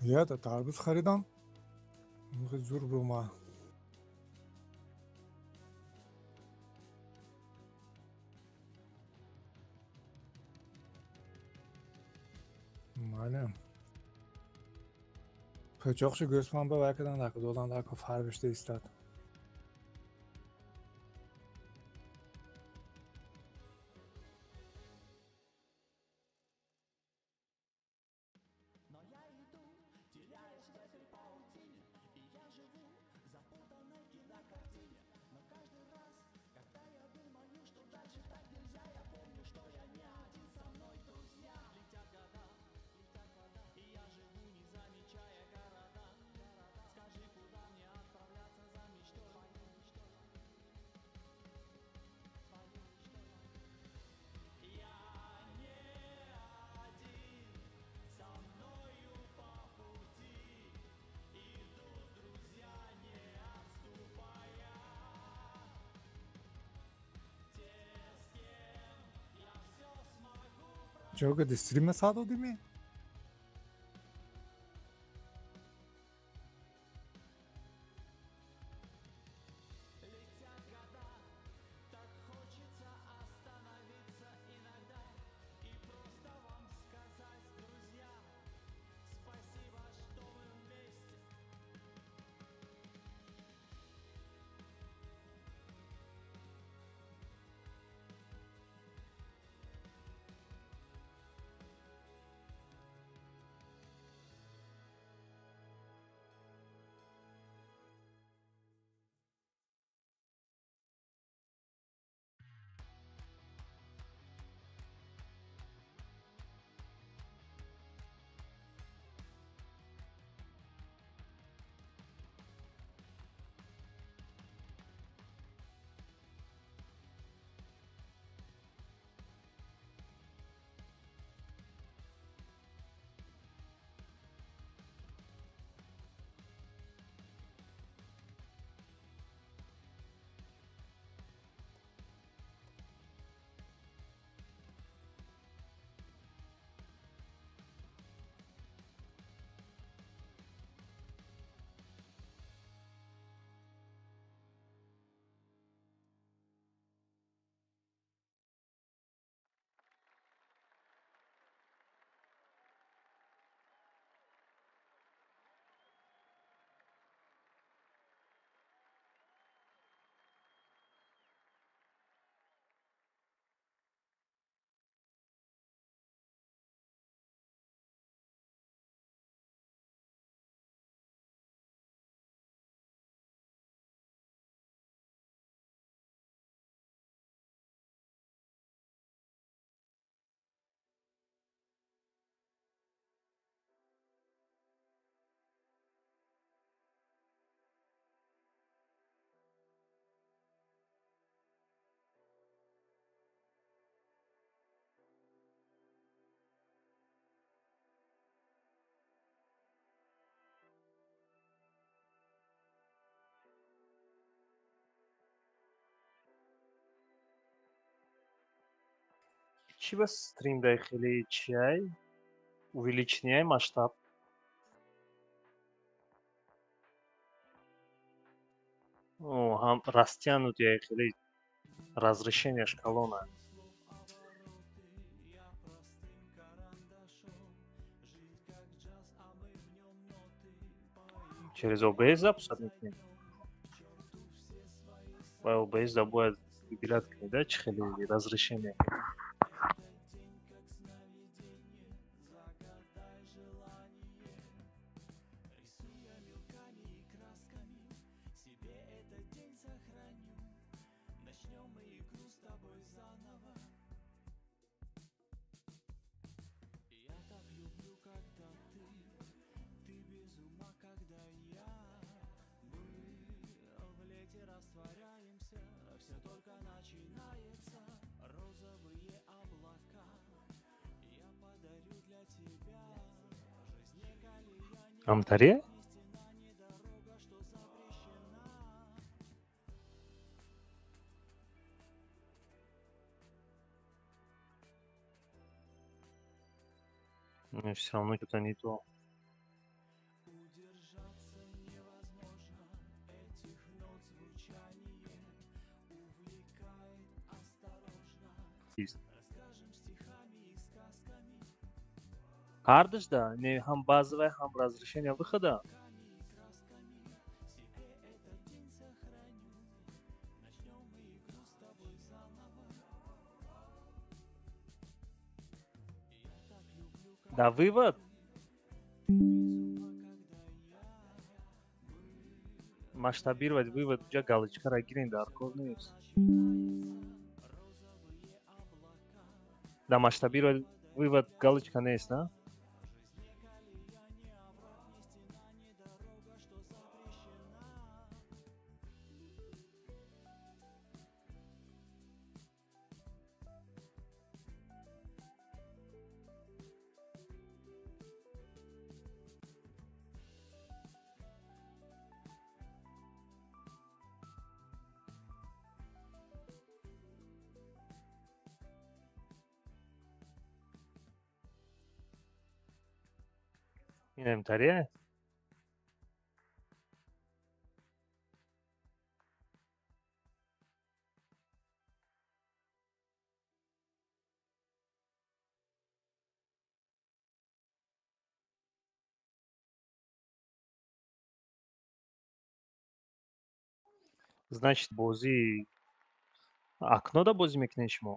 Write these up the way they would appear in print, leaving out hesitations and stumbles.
Я тарбуз харидам. Зур бума. Майли. Пӯчоқши гӯсфанд ба вай кардан дако, додан дако, фарбишта истад. Чо кади стрима са додӣ ме? Чӣ ба стрим дай хеле чиай? Увеличение масштаб. О, ҳам растянут яй хеле разрешение калона. Через OBS запуск мекунем. Ва OBS да бояд выбирать кунед, да, чӣ хеле разрешение. Амтаре? Но все равно что-то не то. Ҳардуш да, не ҳам базовая, ҳам разрешение выхода. Да, вывод. Масштабировать вывод, ҷа галочкара гирен, дар кор нест. Да, масштабировать вывод галочка нест, на? Инем тария? Значит, бозӣ окно да бозӣ мекунед шумо?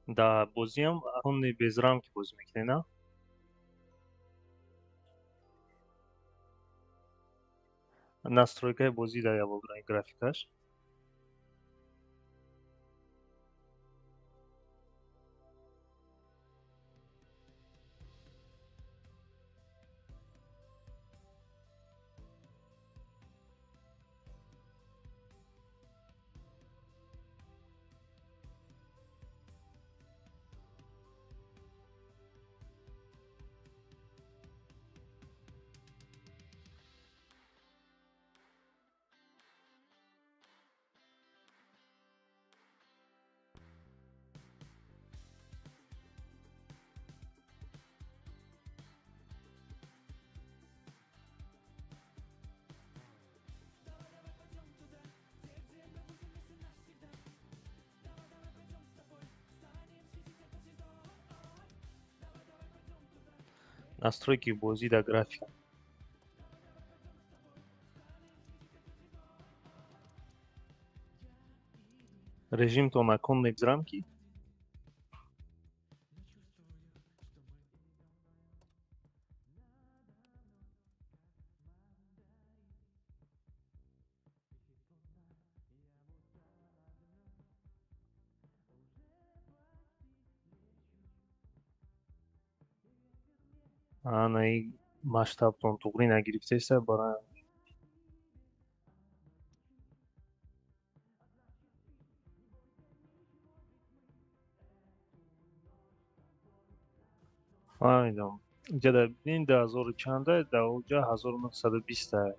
Да, бозиам оконный без рамки бозӣ мекунед, на? Настройкаи бозӣ дар як графикаш. Настройки бозӣ дар график. Режимтон оконный без рамки? Ана и масштабтон туғрӣ нагирифтеста бара. Фаҳмидам. Инҷа бинед, 2000 чанда, дар оҷа 1920.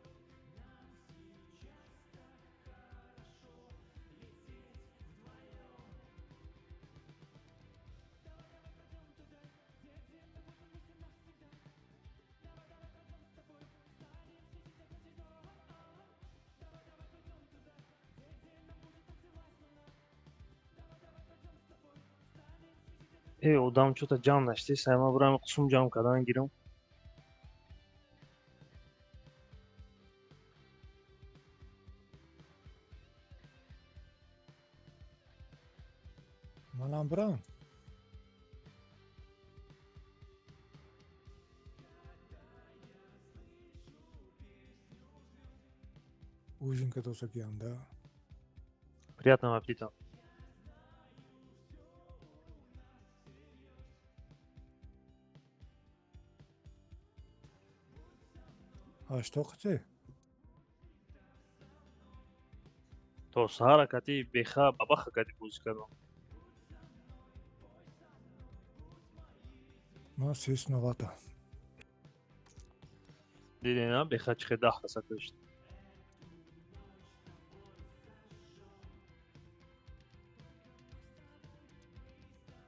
Э, одам чӯта ҷамъ наштеста, ман бурам қисм ҷамъ кардан гирам. Ман бирам. Ужин кадосагиам, да? Приятного аппетита. А что хотел? То саҳара кати беха бабаха кати бозӣ кардам. Ма сесновата. Дидем, а беха чӣ хел 10 каса кушт.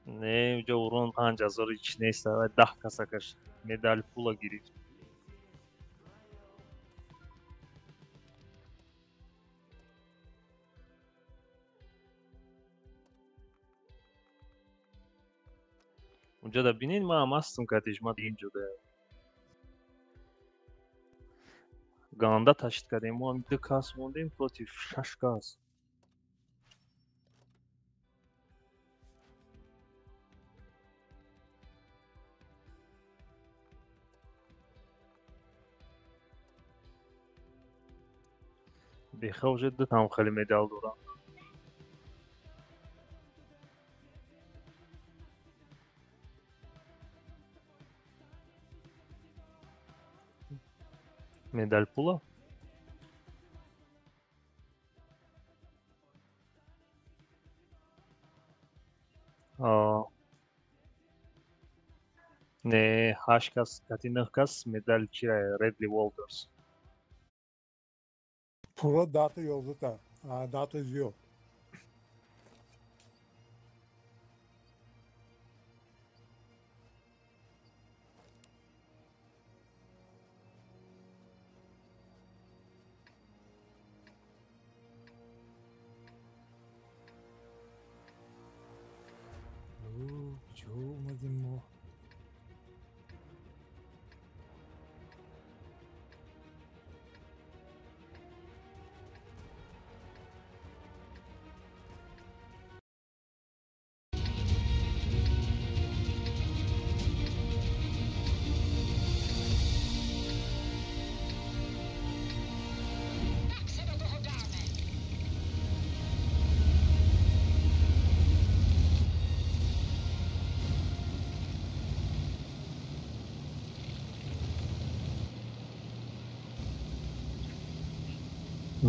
Не, уҷо урон 5000 ҳеч нест, 10 каса кашт. Медали пула гирифт. Унҷода бинед, ман ҳам ҳастам катиш, ман инҷода. Ганда ташид кардем, мо ҳам 2 кас мондем против 6 кас. Беха уже 2 там хеле медал дорам. Медаль пула? Не, 8 кас, кати 9 кас медал чира Редли Уолтерс. Пура дата ёздаҳта, дата зиёд. Куҷо омадем мо?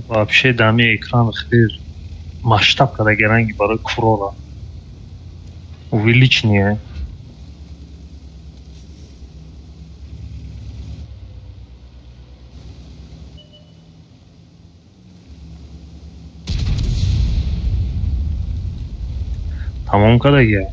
Вообще дами экран хеле масштаб кардаги ранги барои курора. Увеличение. Тамом кардаги.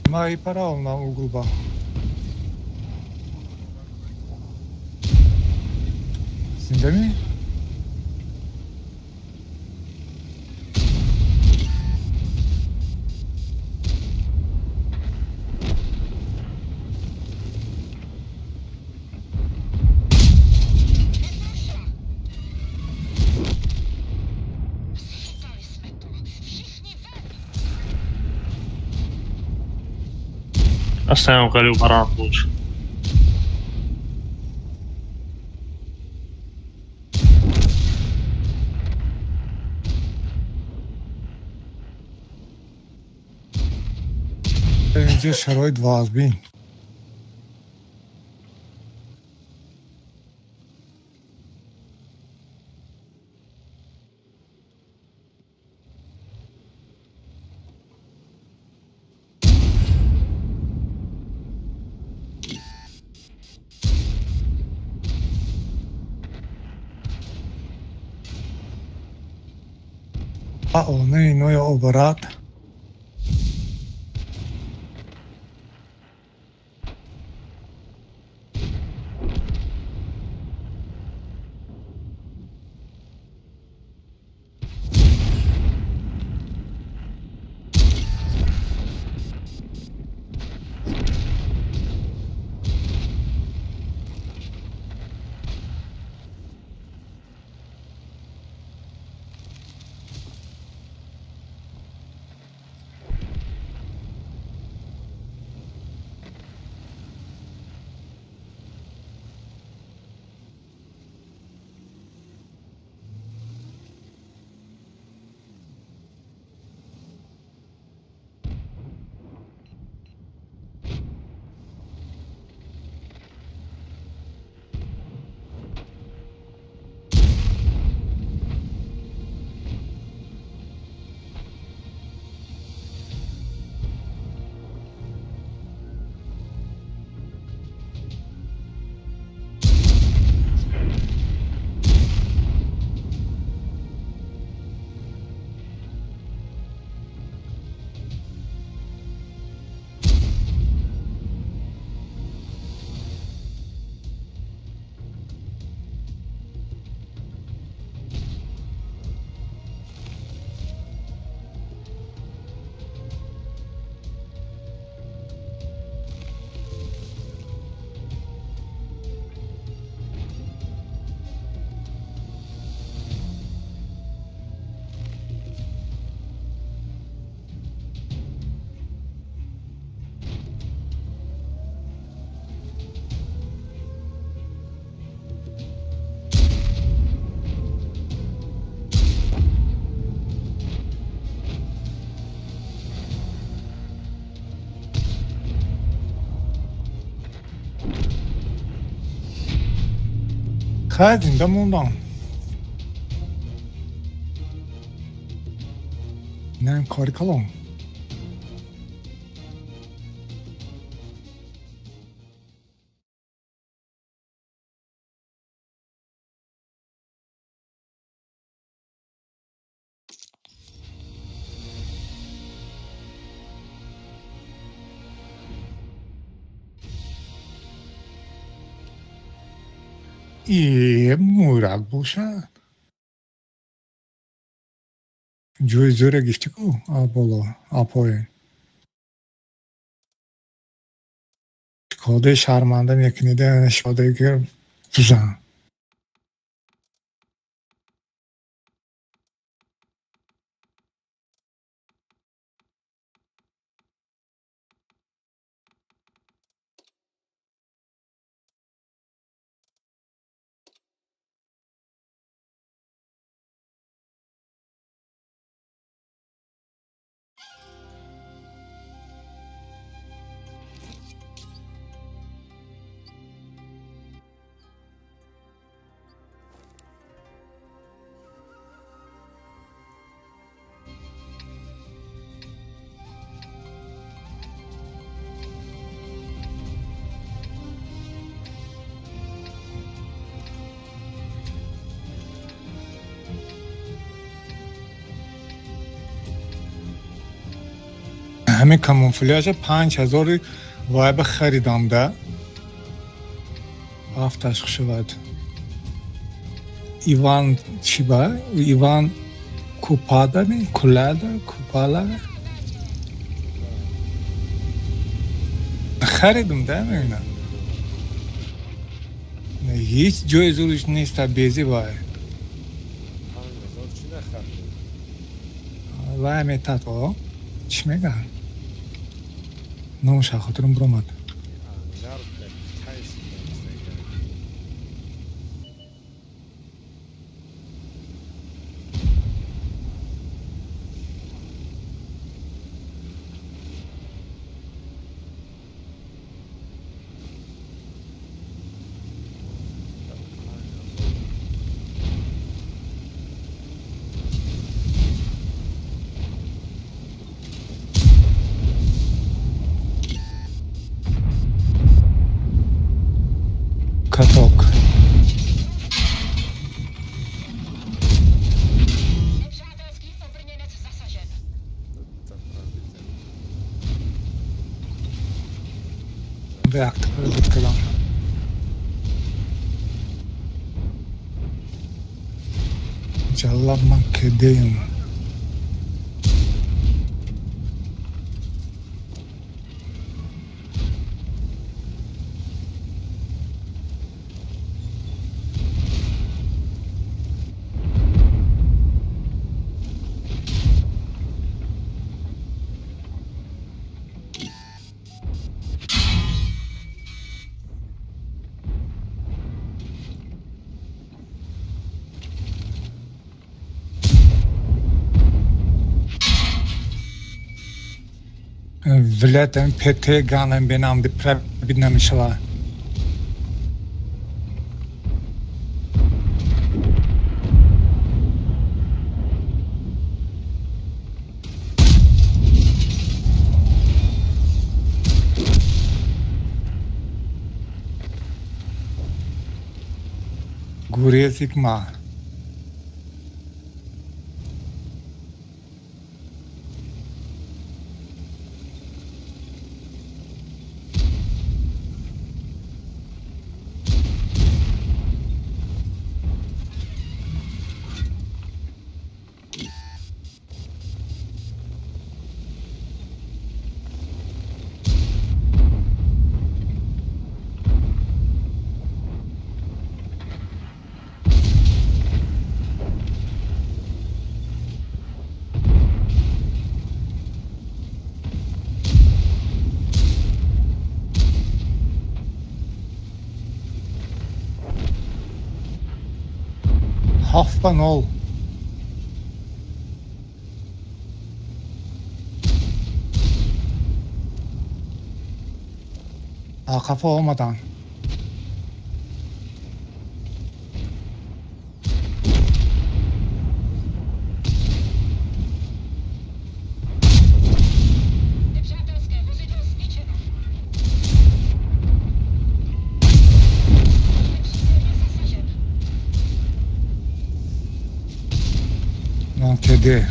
Ма и парал на углба. Зиндами? Оставим Галю баран лучше. Инҷо шароит вазбин. А, не, иное обрат. Хай зинда мондам. Инам кори калон. И мурак бошад. Ҷои зӯре гифтӣ ку боло, поён. Шикодаи шарманда мекунида, шикодаи ки бизан. Ҳамин камуфляжа 5000 вайба харидам да. Ҳафташ хушавад. Иван чӣ ба? Иван Купада ми? Кулада? Купала? Харидам да мегна. Ҳеҷ ҷои зуриш нест, бези вай. 5000 чӣ нахаридӣ? Вай метато. Чӣ мегӯянд? Номаша хотирам биромад. Каток. Ҷаллаб ман кедеюм. Влетем ПТ ганем бенам пробить намешава. Гурезик ма. Ба нол. Қафо омадан. Де?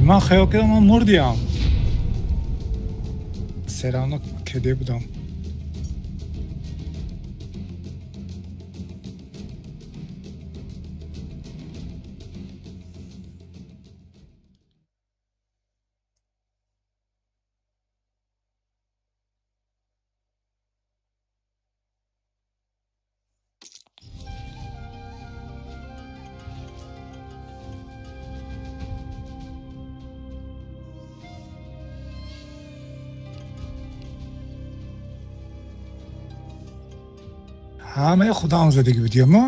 Ман хаёл кардам ман мурдиам. Все равно кеде будам. Ҳамаи худам задагӣ будем мо.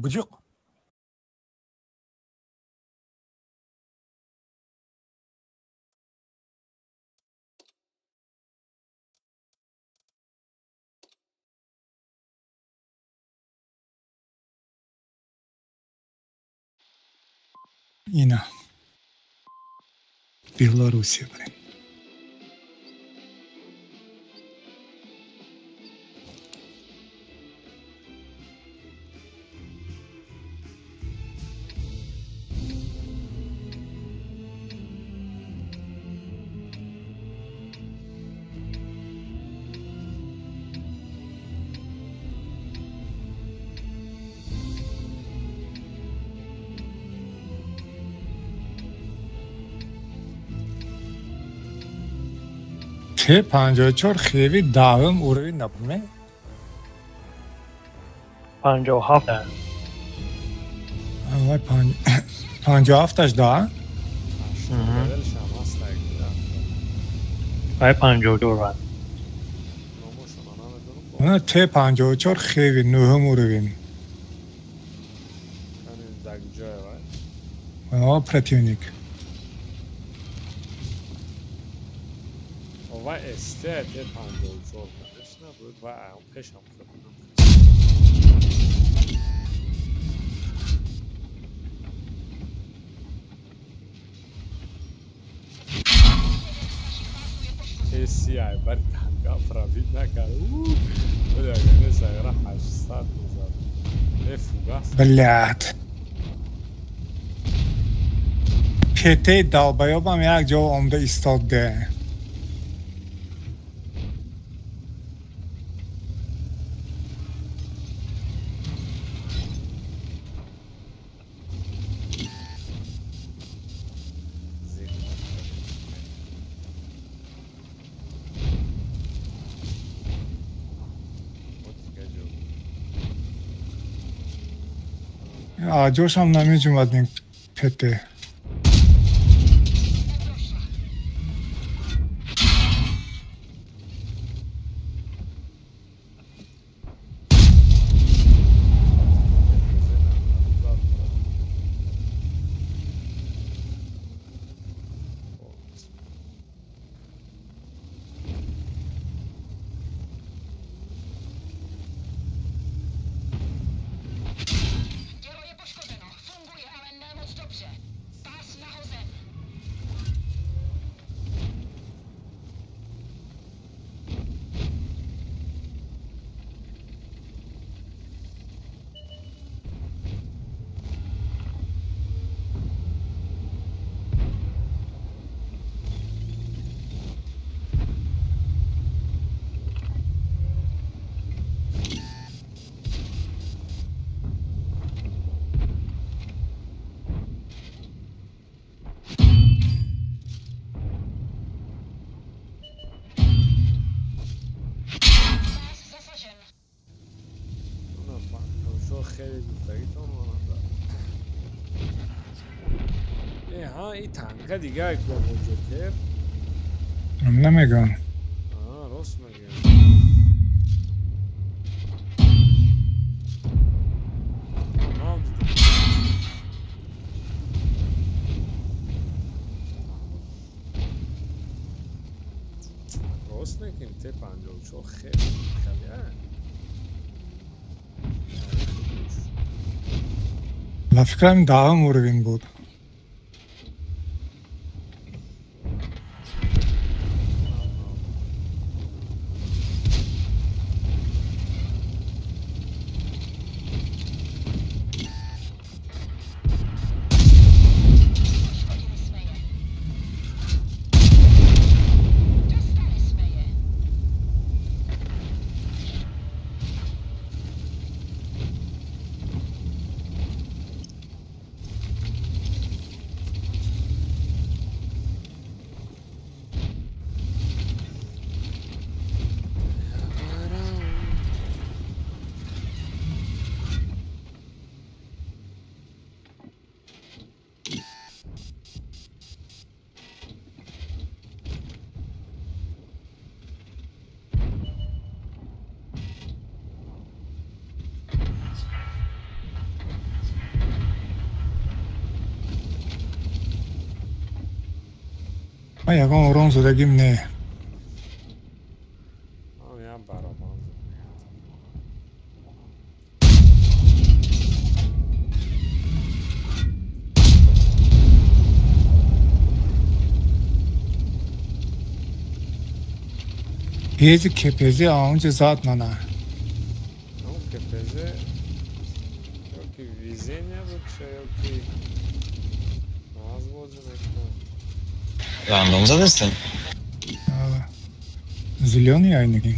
Буҷуқ. Ина. Белоруссия, блин. Т-54 хеви даҳум уровень набуд? 57. Вай 57-аш да? Вай 54. Номошона намедонам. Она Т-54 хеви, нӯҳум уровень. Кани даг ҷое вай? О, противник. Вай СТ Т-54, конечно, буд вай ам пешам хӯрдам. СИ бари танка пробит накард. Оля, конечно, ра 800 мезад. Э, фугас. Блядь. ПТ долбоёбам як ҷо омда истоде. Зик. Вот дига ҷо. Ҷошам намеҷумад ин ПТ. ПЗ зад. Dělo je poškozeno. Funguje, ale ne moc dobře. Pás nahozen. Pás zasažen. На 54 хеле гуфтагитон монанда. Э, ҳа, и танка дига бобо Ҷокер. Намегӯям. А, рост мегӯям. Ман дидам. Рост мекунем, Т-54 хеле хеле. Ба фикрам даҳум уровень буд. Poškodili jsme je. Dostali jsme je. Ман ягон урон задагим не. Ман ям баробан задагим. Ҳези КПЗ аонҷа зад мана. Он КПЗ ёки везения буд ча ёки наз бозӣ мекунад. Рандом задастен? Зелёный айнагин.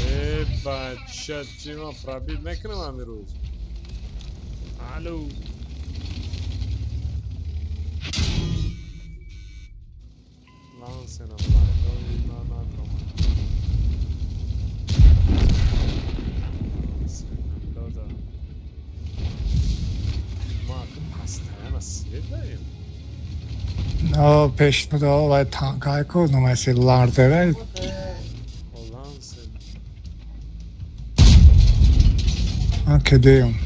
Э, бача, чӣ ман пробит мекунам ҳамин рӯз? Алло. Лансена блайндои ман надромад. Лансена ма постоянно свет даем. Но пешнудо вай танкайко номаси лардера. Лансен. А кедеем.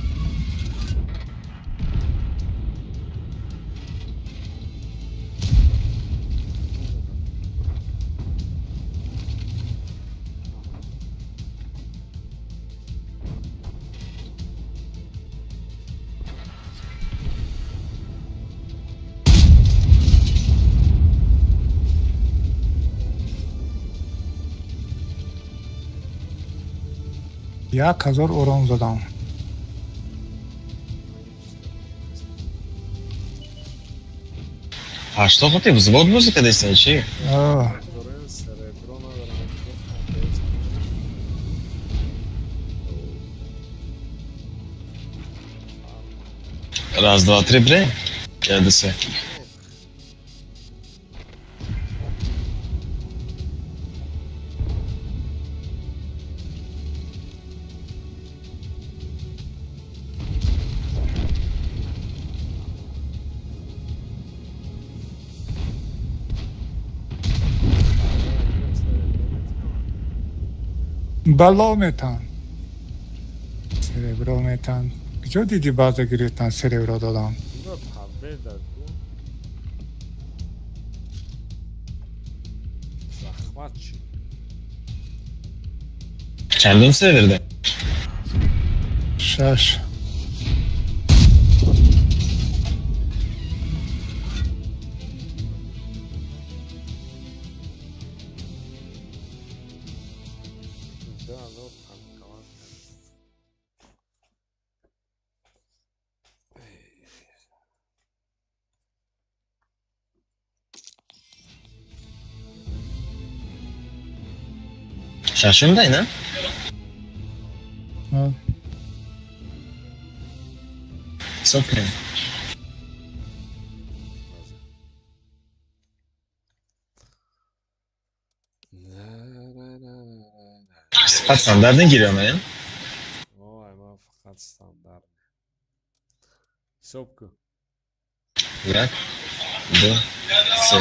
Як ҳазор урон задам. А что ты взвод музыка десен чи? Раз, два, три, бре. Я десе. Бало метан. Серебро метан. Куҷо диди баъзе гирифтан серебро додам? Чандум серверда? Шаш. Шашум дай, на? Сопли. Фақат стандарт гирём, э? Ой, ман фақат стандарт. Ҳисоб кун. Як, ду, се.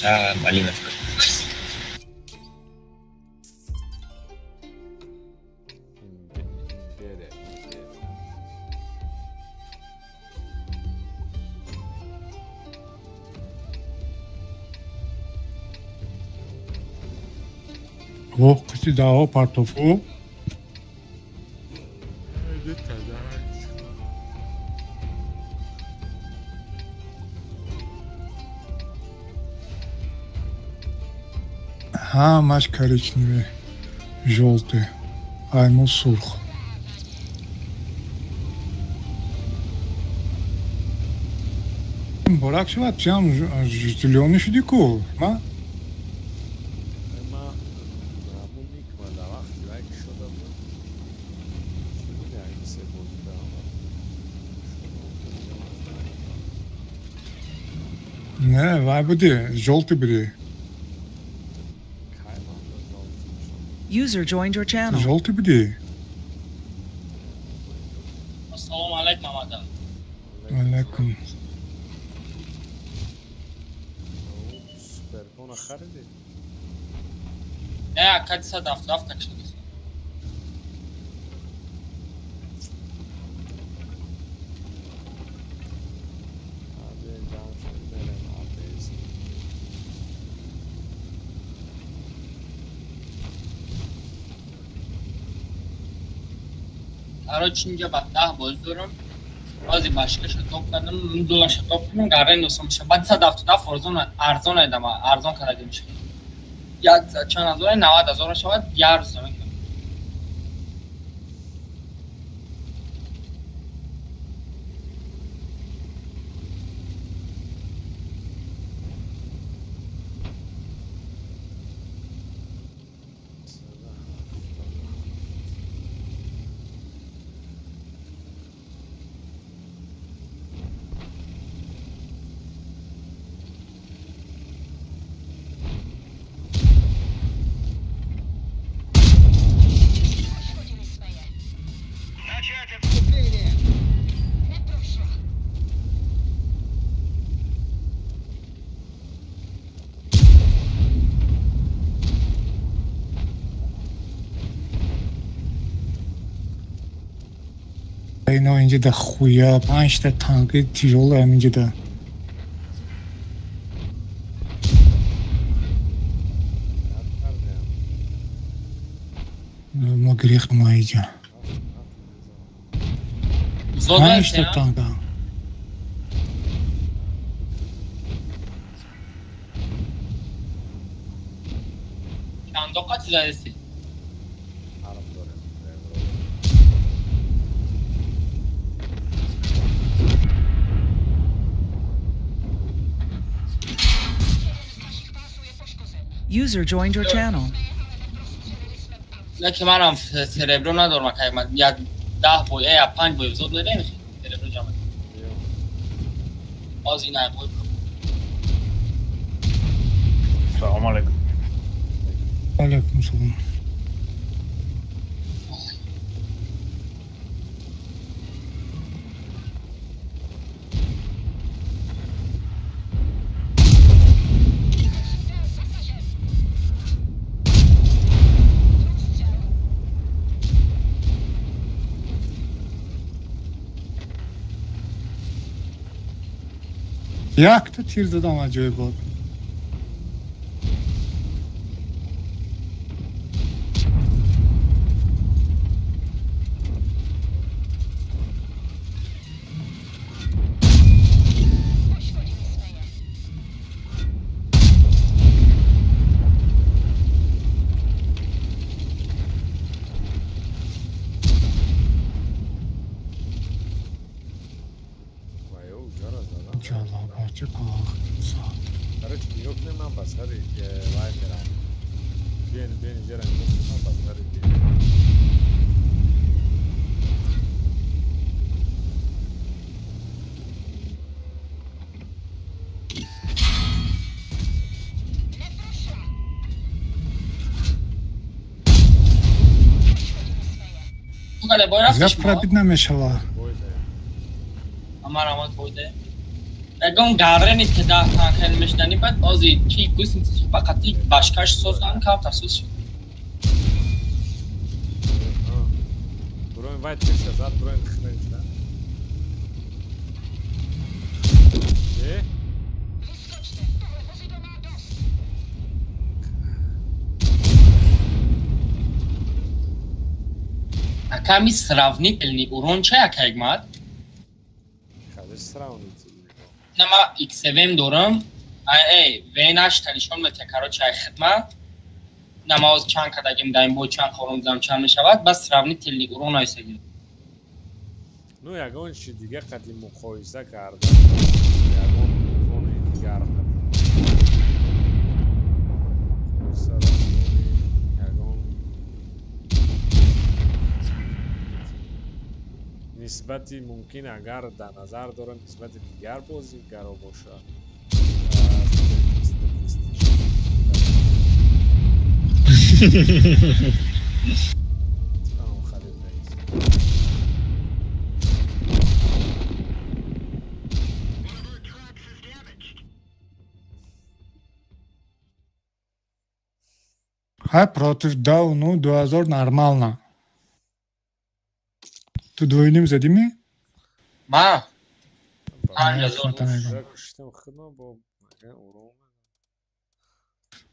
А, Малиновка. О, қити дао партофу. Ҳамаш коричневый, жёлтый, айму сурх. Муборак шавад, чиам зелёный шуди ку, ма? Не, вай буди, жёлтый буди. User joined your channel. Жёлтый буди. Ассалому алайкум, Амада. Алайкум. Суперкона хариди? Не, акади 177 кашидист. Короче, инҷа ба 10 боз дорам. Баъзе башкаша топ кардам, долларша топ кардам, гарен досам ша. Баъд 177 арзон арзон айдам, арзон карда меша. Як чанд ҳазор, 90 ҳазор шавад, як рӯз намекунам. ино инҷа да хуя панҷта танки тяжёлый инҷа да. Ма гирехтам инҷа. Панҷта танка. Чандо қати задести? User joined your channel. نه که منم سربرو ندارم که من یا 10 بوی یا 5 بوی زود نمیشه سربرو جمع. باز این بوی. سلام علیکم. علیکم سلام. Якта тир задам аҷоибот. Я пробить намешава. Амарамат бойде. Ягон гаррени теда танкен мешдани баъд ози ки гусница бақати башкаш созан кавта соз шуд. Броин вайт пеша зад броин хрен шда. Е? Аками сравнительный урон ча ака Ҳикмат? Хали сравнительный. Нама X7 дорам. Ай, V8 та нишон метия, короче, ай хидмат. Намоз чанд кадагим даим бо чанд хором зам чанд мешавад, бас сравнительный урон айсагим. Ну ягон чи дига қади муқоиса карда. Ягон урони дигар қади. Ягон нисбати мумкин агар дар назар дорам нисбати дигар бозигаро бошад. Хай против дауну 2000 нормально. Ту двойним задӣ ми? Ма.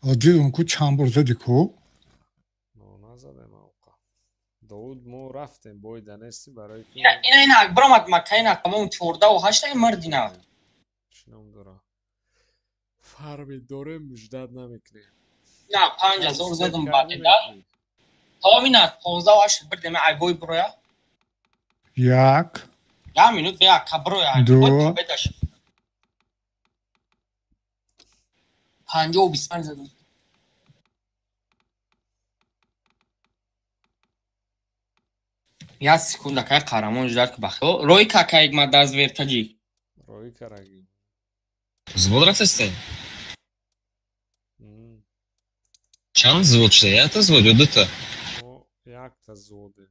Дидум ку чанд бор задӣ ку? Довуд мо рафтем бойда нести барои ки ина ина баромад мака ина тамом 14 ва 8 мард ина. Чӣ ном дора? Фарми дорем муждат намекунем. На 5000 задум баъда. Тамом ина 15 ва 8 бирдем ай бой броя. Як. Я минут бе ака броя. Ду. 5 ва 25 задум. Я секунда кай қарамон ждар ки бахо. Рой кака Ҳикмат аз вертаҷи. Рой караги. Взвод рафтастен? Чанд взвод шуда? Якта взвод ё дута? Якта взводе.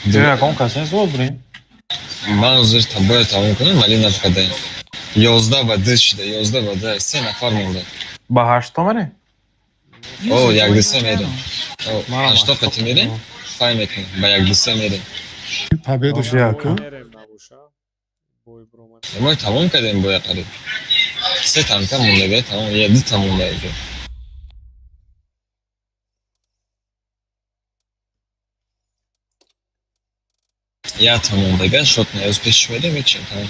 Ягон кас нест взвод бурем? Ман ҳозир бояд тамом кунам, вале нафкадаем. 11 ба 2 шуда, 11 ба 2, се нафар монда. Ба 8 мерем? О, 1 2 3 мерем. О, 8 қати мерем? Фай мекунем, ба 1 2 3 мерем. Победу шудаку. Мо тамом кардем боя қариб. Се танка монда, тамом, я ду та монда иҷо. Я та мондага, шот не успеш шудем, ҳеч тамом.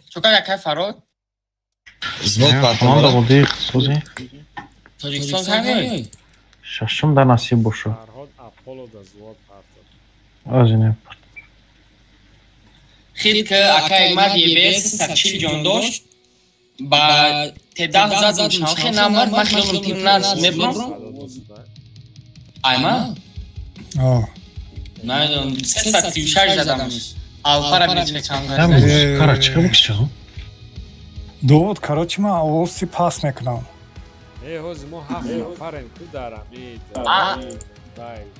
Чо кар акай Фарод? Звод Команда буди сози. Тоҷикистон кай? Шашум дар насиб боша. Фарҳод Аполло да звод партод. Озине. Хит ки акай мад ЕБС 140 ҷон дошт. Ба Т10 задам шанхе намар, ман хелом тим нас мебрам. Айма? О. Намедонам, 336 задам. Алфара мечакам. Кара чӣ бикшам? Довод, короче, ман овози пас мекунам. Э, ҳози мо ҳафт нафарем ку дар амид.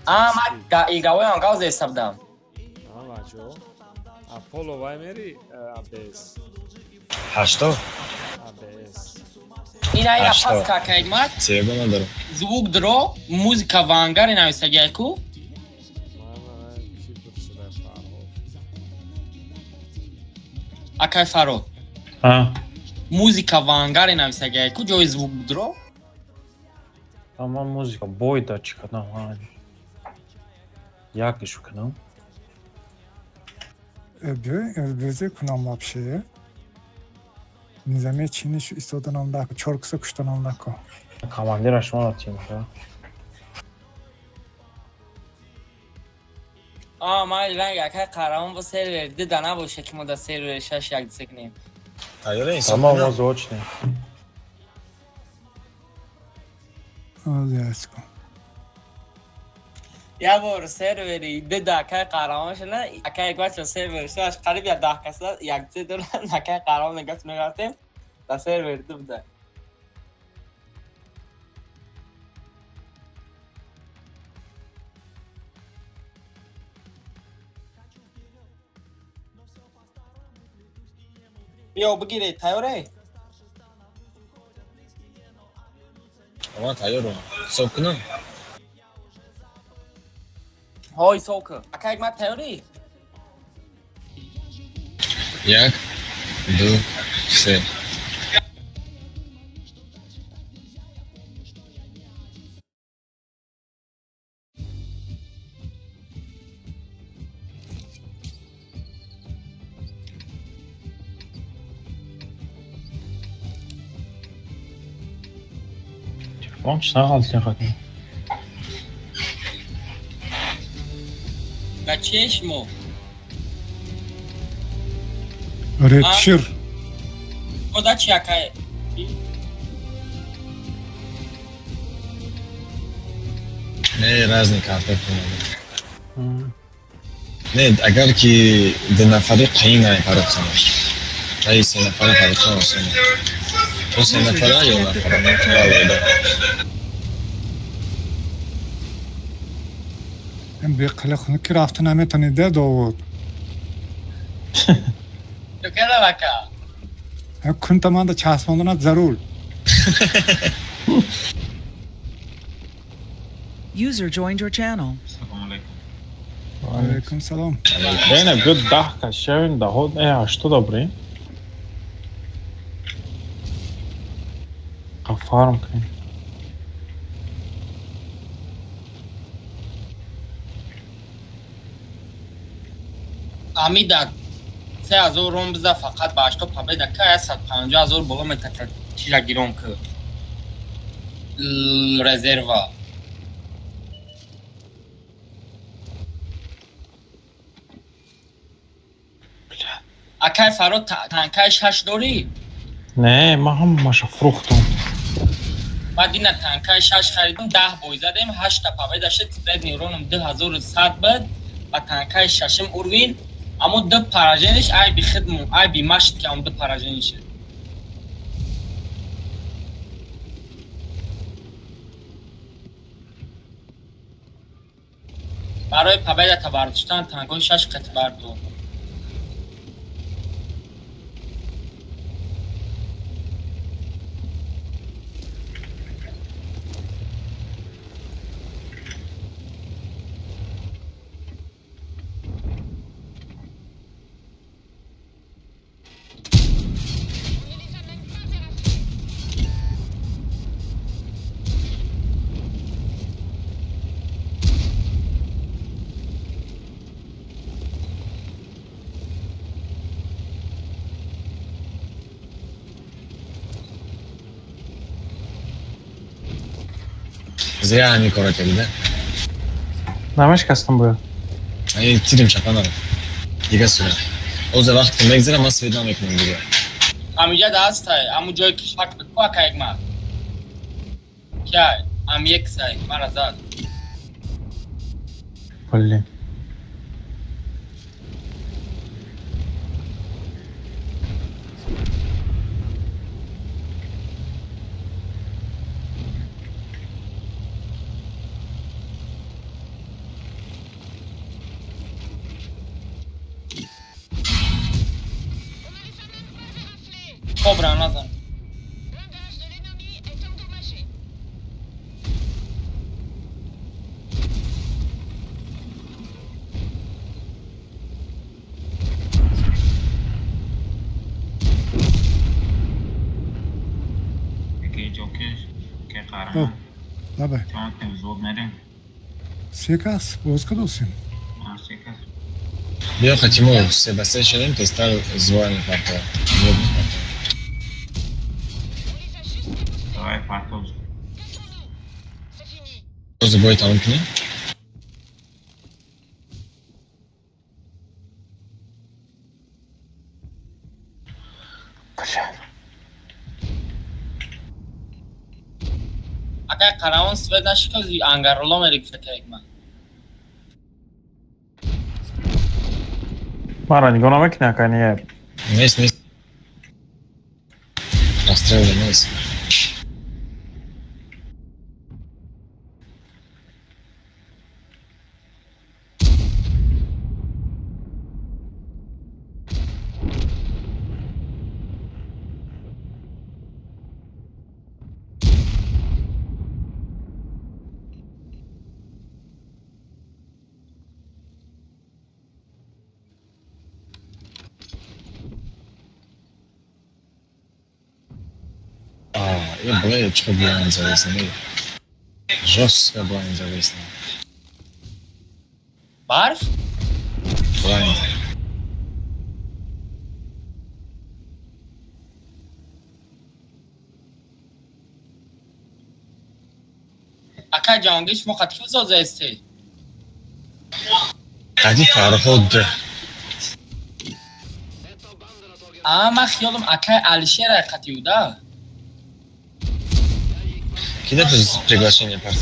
А, ман игавоям гавз ҳисабдам. Ҳамаҷо. Аполло вай мери АБС. Ҳашто? АБС. Ина ина пас какай мат. Себа надорам. Звук дро, музика вангари нависагиай ку. Акай Фарод. А. Музика вангари нависагиай ку ҷои звук дро. Ман музика бой да чӣ кардам? Якишу кунам. Бёзе кунам вообще. Низаме чиниш истоданам дако, чоркса куштанам дако. Командира шумо тим, да? А, ман ранг акай қаҳрамон бо сервер ду дана боша ки мо дар сервери шаш як дисе кунем. Тайёра инсон. Тамом, мо зочнем. Озяско. Я бор сервери ду да акай қаҳрамон шуда, акай як бача сервери шаш қариб як 10 каса як дисе доранд, акай қаҳрамон нигоҳ мерафтем, дар сервери ду буда. Биё бигиред, тайёре? Ман тайёрам. Ҳисоб кунам? Ҳо, ҳисоб кун. Акай ман тайёрӣ? 1, 2, 3. Телефон чӣ нағалтин хатин? Ба чие шумо? Редшир. Ода чи акай? Не, разни карта кунам. Не, агар ки ду нафари қаин парохсанаш. Ай се нафари парохсан осон. То се нафара ё нафара? Бале. Ин беқила ки рафта наметонид, Довуд. Чо кардам ака? Кунта манда часпонданат зарур. User joined your channel. Алейкум салом. Бена, биё 10 кас шавем, даҳо, ҳашто добре. Фарм кунем. Амида 3000 ром биза фақат ба 80 победа ка 150000 боло метакад чира гирон ки резерва. Акай Фарод танкаи 6 дорӣ? Не, ман ҳамаша фурӯхтам. Баъд ина танкаи 6 харидам, 10 бой задем, 8 та победа шуд, средний уроном 2100 буд, ба танкаи 6-м уровень, аммо ду поражениш айби хидму, айби ма шуд ки ам ду поражениш шуд. Барои победа табардоштан танкҳои 6 қит бардор. Зря ҳамин кора кардӣ, да? Намешкастам бояд. Ай, тирим чапа нарафт. Дига сурат. Оза вақт ки мегзара, ман свет намекунам дига. Амиҷа дастай, аму ҷое ки шак буд, ку ака Ҳикмат? Киай? Ам ексай, мара зад. Блин. Кобра назан. Лабай. Се кас, боз кадосем? Биё хатимо, се ба се шудем, тезтар звоя мепартояд. Боз бой тамом кунем? Акай қаравон свет нашикози ангароло мерифта Ҳикмат. Мара нигоҳ намекунӣ ака не? Нест, нест. Расстрел нест. Блядь, что блайн завис, жестко блайн завис. Барф? Блайн. Ака ҷаҳонгир, шумо қад ки созаистед? Қади Фарҳод. А, ман хиёлам акай Алишер ай қати уда. Кида приглашение парта?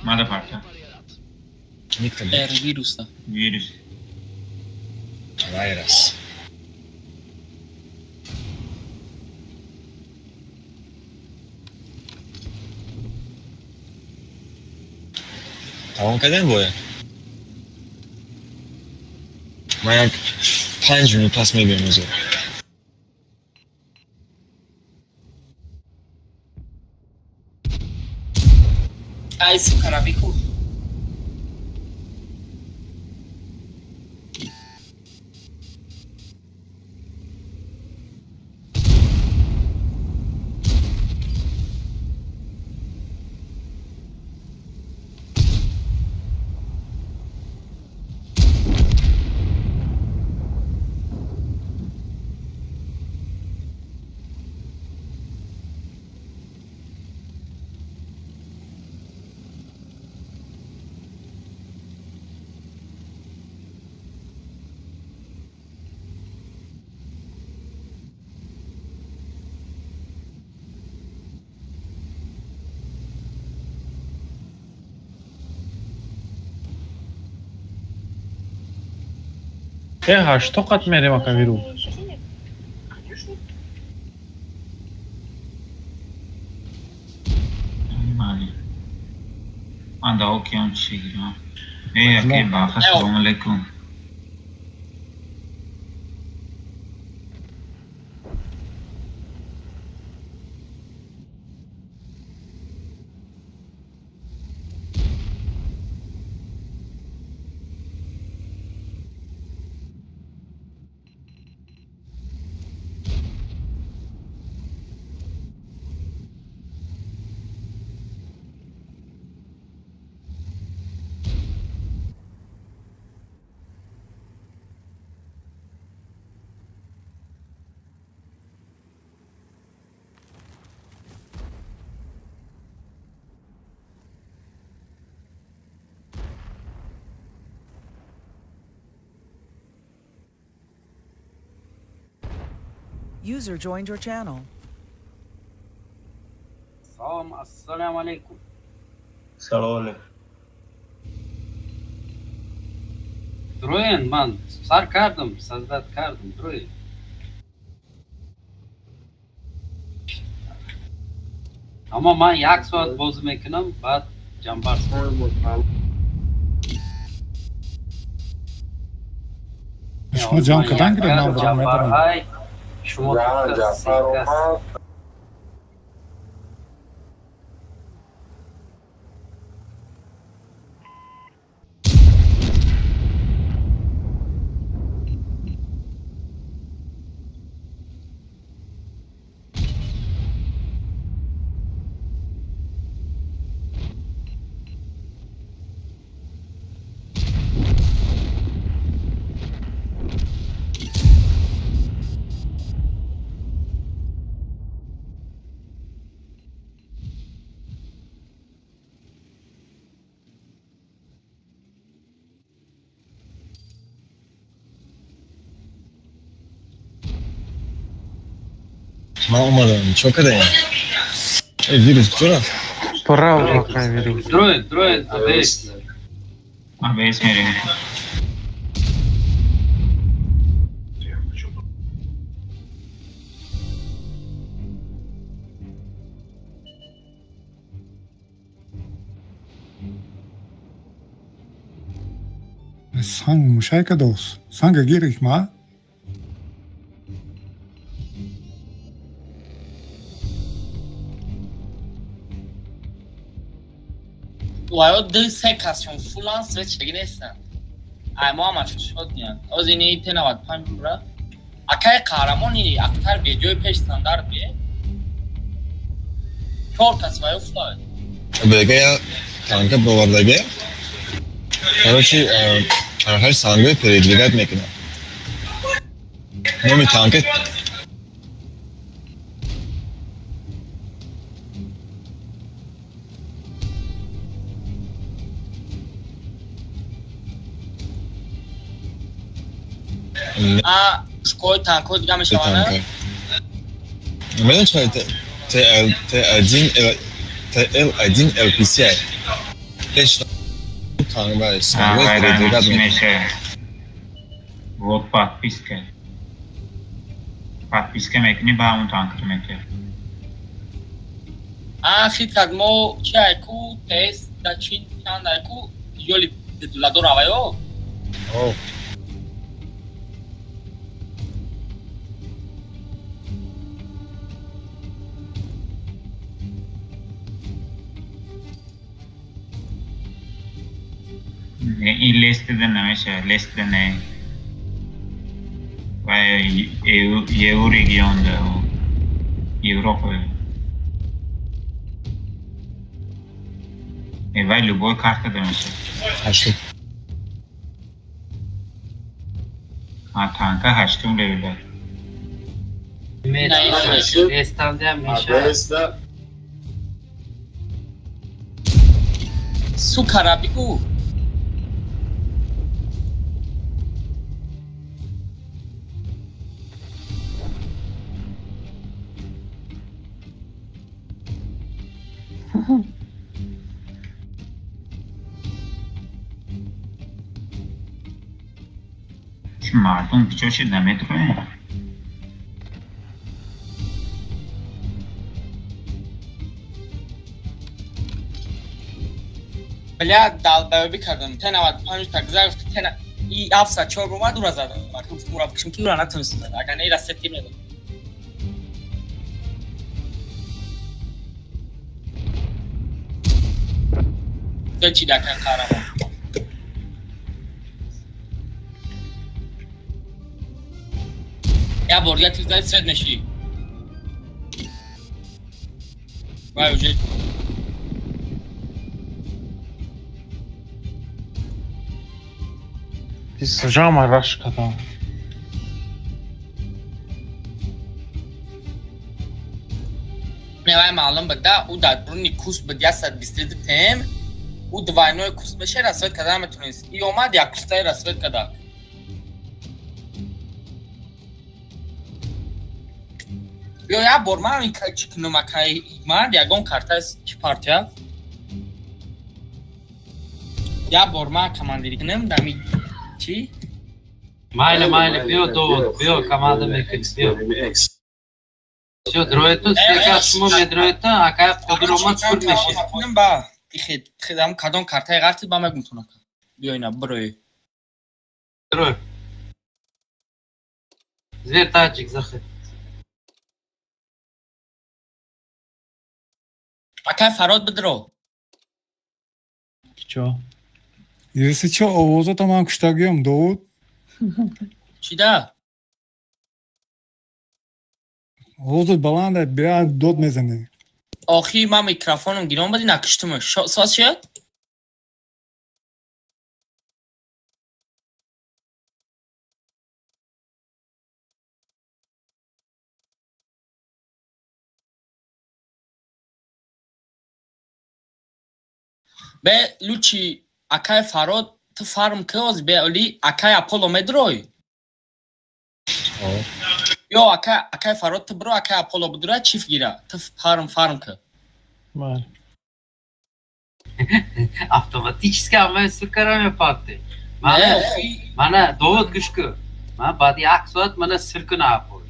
Мада парта. Никто. Вируса. Вирус. Вайрус. Тамом кардем боя? Ман як 5 минут пас мебиям узо. Ай, сука, рабику. Э, что қат мерем ака виру? Ман да океан чӣ гирам. Эй, ака, баха, салом алейкум. User joined your channel. Салом, ассалому алайкум. Салом алейкум. Дроен, ман сар кардам, создать кардам, дроен. Аммо ман як соат бозӣ мекунам, баъд ҷамбар. Шумо ҷон кадан гиред, ман баром медорам. Шумо кас. Ман омадам, чо кадаем? Э, вирус куҷо рафт? Право, какая вирус. Дроен, дроен, АБС. АБС мерем. Санг мушай кадос. Санга гирифт ма? Ваё ду се касшон фулан свет шаги нестанд. Ай мо ҳамаш шод ниям. Оз ини Т95 бубра. Акай қаҳрамон ини актар бе ҷои пеш стандарт бе. Чор кас ваё фулан. Бега я танка бовардаге. Короче, ҳар сангои передвигать мекунад. Номи танка А шкои танкҳои дига мешаванд? Медонӣ чӣ TL TL1 LPC пеш танк сангои передвигать мекунад. Вот подписка. Подписка мекунӣ ба ҳамон танкро мекунӣ. А хит кард мо чи айку ТС да чин чанд айку ёли ладор авайо? О. Ин лестида намешавад, лестида не. Ва ЕУ регионда, Европа. Вай любой карта да мешавад. Ҳаштум. А танка ҳаштум левела. Лестанда мешавад. Сука бигӯ. Мардум куҷо шид наметроем? Бля, долбоёбӣ кардам. Т95 та гузар гуфт Т и 704 омад ура задам. Гуфт ура бикшам ки ура натонистам зад. Агар не ира се тир медод. Чӣ дакан қаҳрамон? Я бор дигар тир зади свет мешӣ. Вай уже Жама раш кардам. Не вай маълум буд да, ӯ дар дуруни кус буд 122 ТМ, ӯ двойной кус меша расвет карда наметонист. И омад як кустаи расвет карда. Биё як бор ман ин чӣ кунам акай Ҳикмат, ягон карта чӣ партия? Як бор ман командирӣ кунам дами чӣ? Майли, майли, биё Довуд, биё команда мекунем, биё. Всё, дроету, сека шумо медроету, акай Қодир омад пур мешид. Кунам ба ихе хедам кадом картаи ғарти ба мегум тун ака. Биё ина брои. Дрой. Зверь таджик захед. Акай Фарод бидро. Чо? Если чо, овозото ман куштагиём, Довуд. Чида? Овозот баланда, бия дод мезанӣ. Охи ман микрофоном гирон бади накуштумаш. Соз шуд? Бе лучи акай Фарод ту фарм ки оз бе оли акай Аполло медрой? Ё акай Фарод ту бро акай Аполло бидура чиф гира. Ту фарм ки. Мал. Автоматически ҳамаи сир кара мепарте. Мана Довуд гӯш кун. Ман баъди як соат мана сир куна Аполло.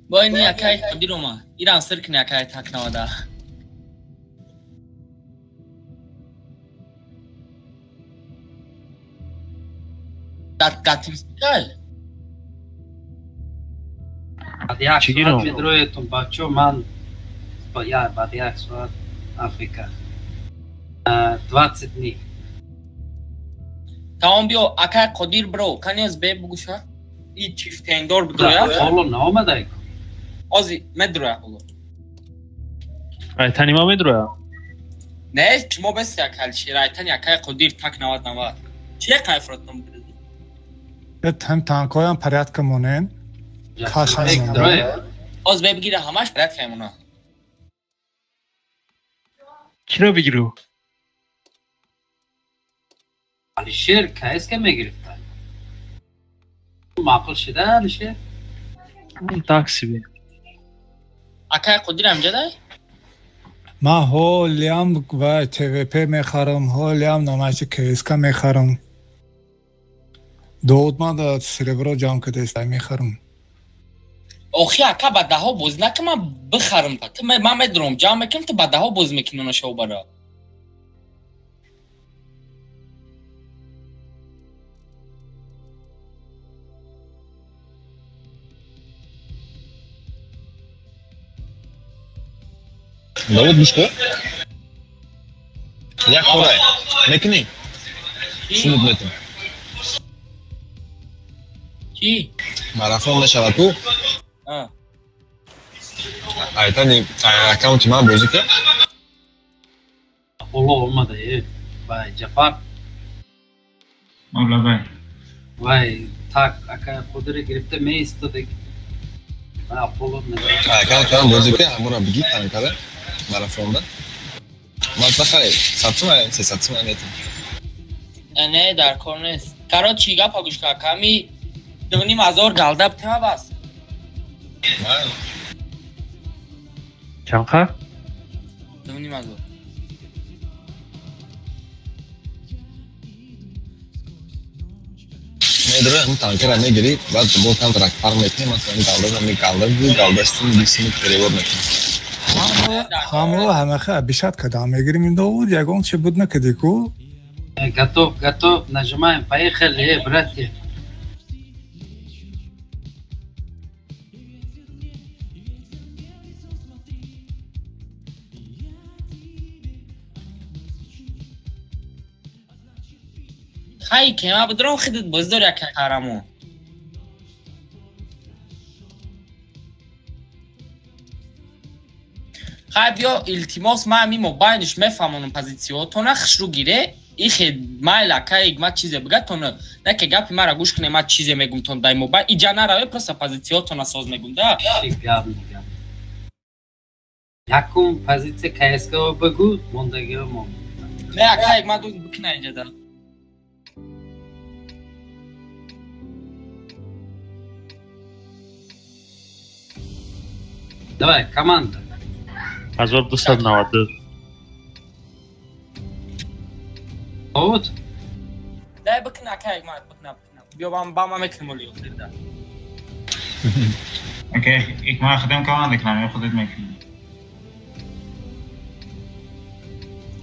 Бо ини акай Қодир омад. Ирам сир куни акай так навада. Датимсикай? Баъди як соат медроетум, бачо, ман баъди як соат Африка. 20 дни. Тамом биё, акай Қодир бро, каниёз бе бугуша? И чифтендор бидроя? Ҳоло наомадай. Ози медроя ҳоло. Райтани ма медроя? Не, шумо беси акай Алишер, райтани акай Қодир так 90-90. Чи кайфротон бидроя? Там танкоям порядка монен. Кашан. Оз бе бигира ҳамаш порядка мона. Киро бигиру? Алишер КСК мегирифта. Маъқул шида Алишер? Такси бе. Акай Қодир амҷадай? Ман ҳолиам ва ТВП мехарам, ҳолиам намайчи КСК мехарам. Довуд ман да серебро ҷамъ кардааст, мехарам. Охи ака ба даҳо бозӣ накун, ман бихарам. Ту ман медурам, ҷамъ мекунам, ту ба даҳо бозӣ мекунӣ онашо бара. Довуд гӯш кун. Як корае. Мекунӣ? Сунут метун. Чӣ? Марафон мешавад ку? Айтани аккаунти ман бозӣ кун. Аполло омада, вай Ҷафар. Мавлавай. Вай так акай Қодире гирифта меистода. Вай Аполло медорад. Аккаунти ман бозӣ кун, ҳамонро бигир танкада марафонда. Ман тахай 100 сум, 300 сум метам. Не, дар кор нест. Короче, гапа гӯш кун, ками 2,5 ҳазор галда битема бас. Чанд қа? 2,5 ҳазор. Медрои ҳам танкера мегирӣ, баъд бо камтарак фарқ мекунӣ, масалан галдара мегалда, галда сум 20 сум перевод мекунӣ. Ҳамро ҳамаха обещать кардам, мегирим ин Довуд, ягон чи буд накардӣ ку? Готов, готов, нажимаем, поехали, братья. Хай кема бидром хидит боздор як қарамон. Хай биё илтимос, ман ҳамин мобайниш мефаҳмонам позитсияотона хушрӯ гире ихе майл акай ма чизе бига тона не ки гапи мара гӯш куне, ма чизе мегум тон дай мобайн иҷа нараве, просто позитсияотона соз мегум да. Гап мегам. Якум позитсия КСК бигӯ, мондагиро мо. Не акай ма ду бикна инҷа да. Давай, команда. 1292. Вот. Дай бикна, кай мат бикна бикна. Биё бам бам мекунем оли охирда. Окей, ik mag худам команда кунам ё худат мекунӣ?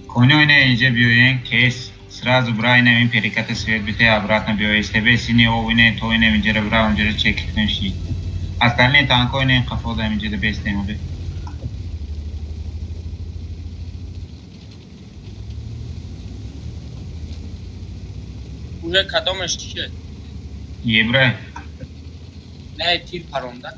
Кони ине инҷа биёен, кейс сразу бра ине ин переката свет бите обратно биё СТБ сини о ине то ине инҷара бра онҷара чек кунем ши. Остальные танко ине қафо да инҷа да бестем оли. Уже кадомаш чӣ? Ебра. Не, тир паронда.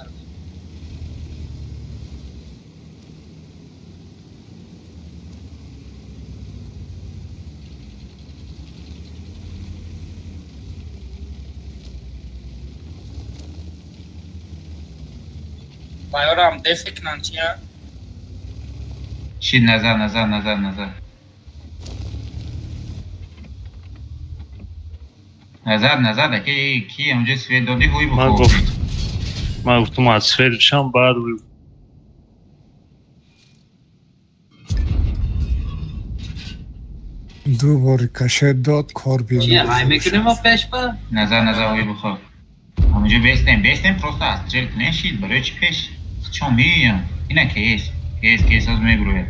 Байорам дефекнан чия? Ши назад, назад, назад, назад. Назад, назад, аки ки онҷо свет додӣ ҳуй Ман бухор. гуфт. Ман гуфтум аз свет бишам баъд ҳуй. Ду бор рикошет дод, кор Чи, бирон. ай мекунем мо пеш ба? Назад, назад ҳуй бухор. Ҳамонҷо бестем, бестем просто астрел кунем шид, барои чӣ пеш? Чон меоям. Ина кейс, кейс, кейс аз мебурояд.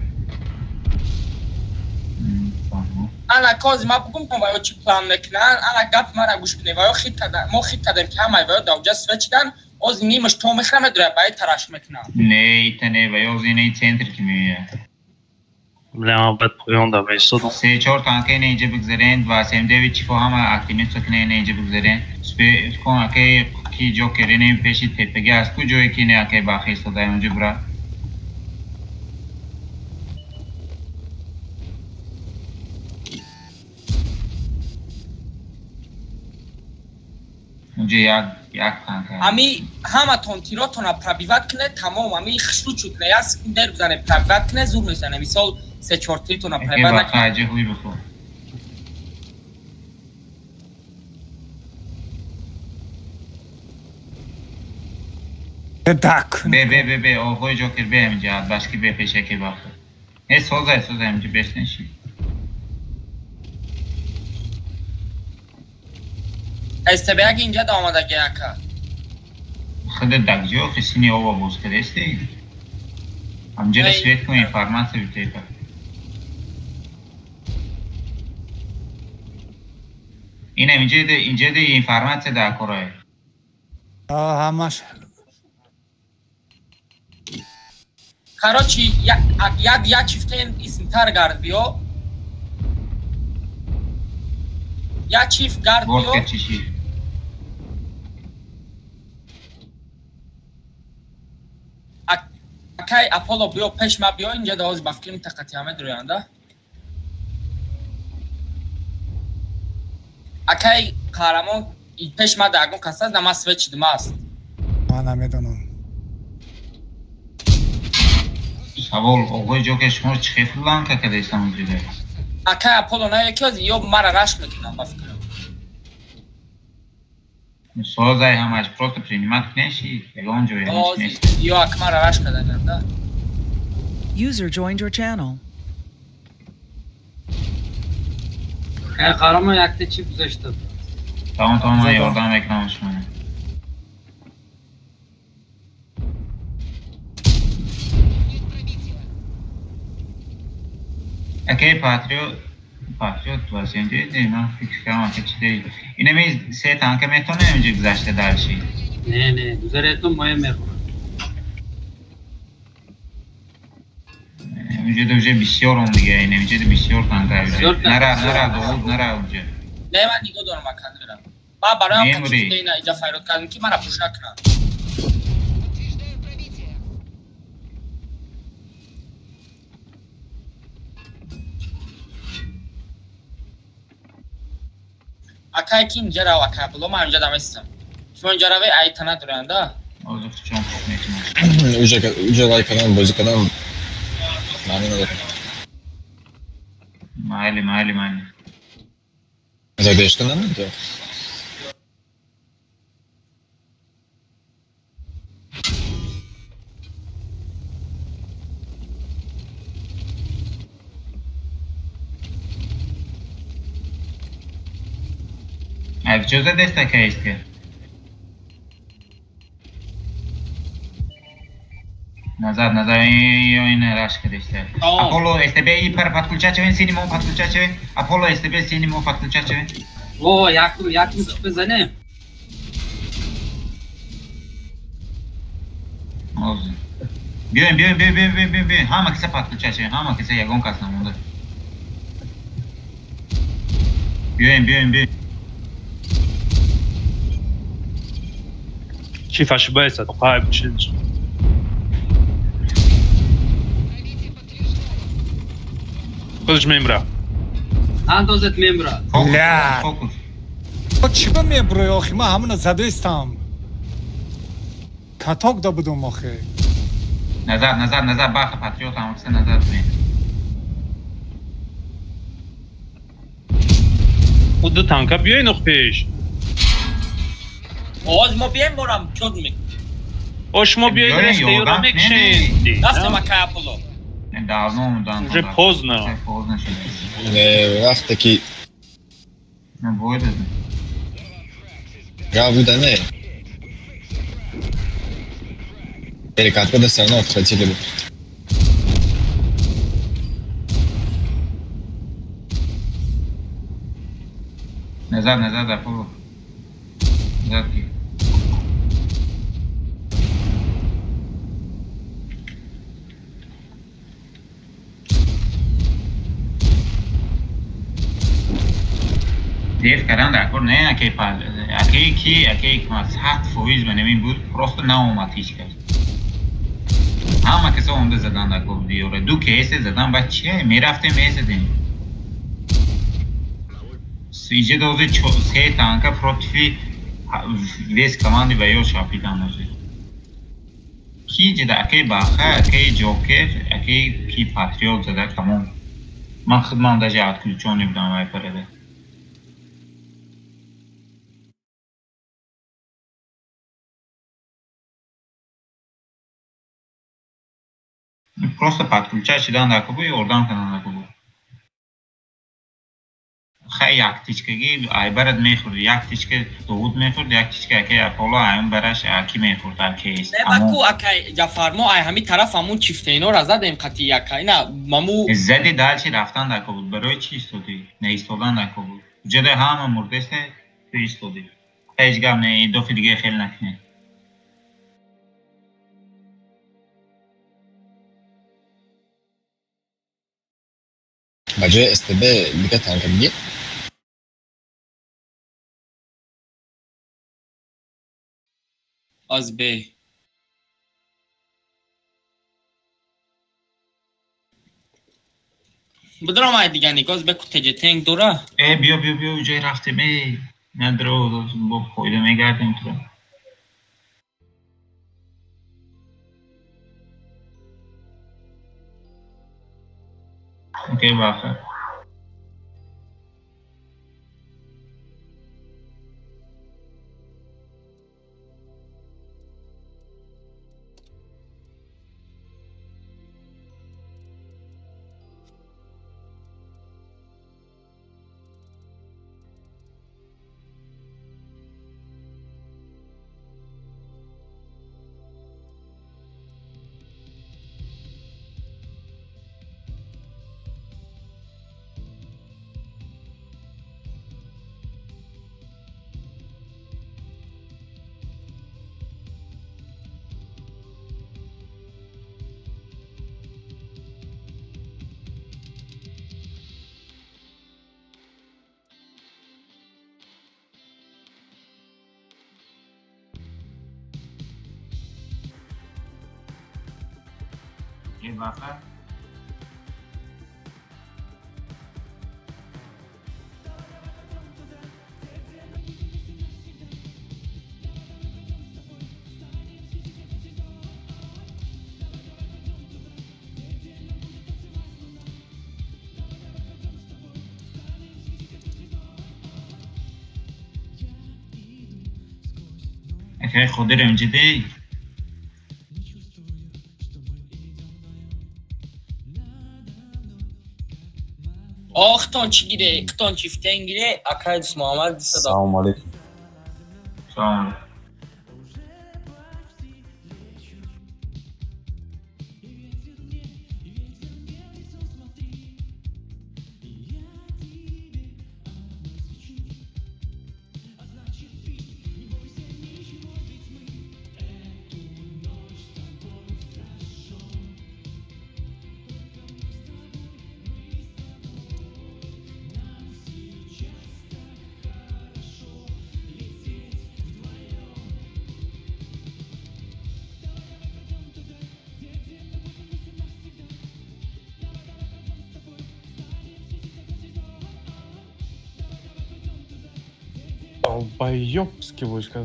Фаҳмо. Ана кози ма бугум кун ваё чӣ план мекунан, ана гап мара гӯш кунед, ваё хит када, мо хит кадем ки ҳамаи ваё давҷа свет шидан, ози нимаш то мехӯра медурад, баъд тараш мекунам. Не, ита не, ваё ози инаи центр ки меояд. Бля, ман баъд поён да меистодам. Се чор танка ине инҷа бигзарен, ва СМ9 чифо ҳама активниста кине ине инҷа бигзарен. Спе кон акай ки ҷокер ине пеши тепаги аст ку ҷое ки ине акай бахи истода онҷо бура. Онҷо як як танка. Ами ҳаматон тиротона пробиват кунед, тамом, ами хушрӯ шуд, не як секунд дер бизане, пробиват кунед, зур мезане. Мисол се чор тиртона Акай пробиват баха накунед. аҷа ҳуй бихор. Дак. Бе бе бе бе оғои ҷокер бе ҳаминҷа башки бе пешаки баха. Не созай созай ҳаминҷа бестен шид. СТБ-як инҷа да омадаги ака. Худат дакҷо хисини ова боз кардасти? Ҳамҷара Ай. свет кун информация битепа. Инам инҷа инҷа информация дар корае. Ҳамаш Короче, як як як чифтен исмтар гард биё. Як чифт гард Борд биё. кард чиши. Акай Аполло биё пеш ма биё инҷа да ҳозир ба фикри тақати ҳама дуроянда. Акай қаҳрамон пеш ма да ягон кас аст, на ма свет шидима аст. Ман намедонам. Савол оғои ҷокер шумо чӣ хел ланка кардастам онҷо? Акай Аполло на яки ҳозир ё мара рашк мекунам ба фикрам. Созай ҳамаш просто принимат кунед ши ягон ҷое ҳеч Ҳозир нест. ё ак мара рашк кардананда. User joined your channel. Кай қарама якта чип гузашта. Тамом тамом ман ёрдам мекунам шумо. Акай Патриот Патриот ва СМ9 не ман фикр кардам ака чӣ дорӣ. Инами се танка метавонем инҷа гузашта дарши. Не, не, гузаретон моя мехӯрад. Онҷо да уже бисёр он дига ин инҷа да бисёр танка. Бисёр танка, Нара бисёр. нара Довуд нара онҷо. Не ман нигоҳ дорам ака дорам. Ба бароям Мемури. качифте ина иҷа файрод кардам ки мара пуш накунам. Акай ки инҷа рав акай Аполло ман инҷа даместам. Шумо инҷа раве айта надоранда. Ҳозир чон пуш мекунам. Уҷа уҷа лайк кардам, бозӣ кардам. Маъни надорад. Майли майли майли. Задержка намеда. Акҷо задест акаист ки? Назад, назад, ё ин раш кадеста. Аполло СТБ и пар подключать чавен, синимо подключать чавен. Аполло СТБ синимо подключать чавен. О, якум, якум чӣ бизанем? Озин. Биёем, биёем, биёем, биёем, биёем, биёем. Ҳама киса подключать чавен, ҳама киса ягон кас намонда. Биёем, биёем, биёем. Чиф ошибается, хайп, чиж. Худаш мембра. Андозет мембра. Бля. Чӣ ба меброи охи? Ман ҳамона задаистам. Каток да будум охи. Назад, назад, назад, баха патриот ҳама киса назад биёем. Ӯ ду танка биёен ох пеш. Оз мо биёем борам чод мек. О шумо биёед рестеюро мекшен. Даста ма кай Аполло. Давно омадан. Уже поздно. Поздно шуд. Не, вақте ки Бояд. Гап буда не. Перекатка да всё равно отхватили бы. Назад, назад, Аполло. Назад. Дев кардан дар кор не, акей пал, акей ки, акей ма 100% ба намин буд, просто наомад ҳеҷ кас. Ҳама касо омда задан дар кор диёра. Ду кейсе задан ба чие? Мерафтем мезадем. Иҷа дози се танка против вес команди ва ё шапидан ози. Ки ҷида акей Баха, акей Ҷокер, акей ки Патриот зада тамом. Ман худман даже отключённый будам вай парада. Просто подключать шудан дар кубу ёрдам кардан дар кубу. Хай як тичкаги айбарат мехӯрд, як тичка Довуд мехӯрд, як тичка акай Аполло аюн бараш аки мехӯрд, акейс. Не баку акай Ҷафар, мо ай ҳами тараф ҳамун чифтейнора задем қати яка. Ина маму зади далчи рафтан дар кубу. Барои чӣ истодӣ? Не истодан дар кубу. Ҷода ҳама мурдеста, ту истодӣ. Ҳеҷ гап не, дофи дига хел накунӣ. Ба ҷои СТБ дига танка бигир. Аз Б. Будрам ай дига нигоз бе ку теҷе тенг дора. Э биё биё биё ҷой рафтем э. Надро бо фоида мегардем туро. Окей, баха. Baja. Акай худро инҷа. Охтон чӣ гире? Хтон чифтен гире? Акай Дус Муҳаммад 200. Салом алейкум. Салом. Долбоёбский войска.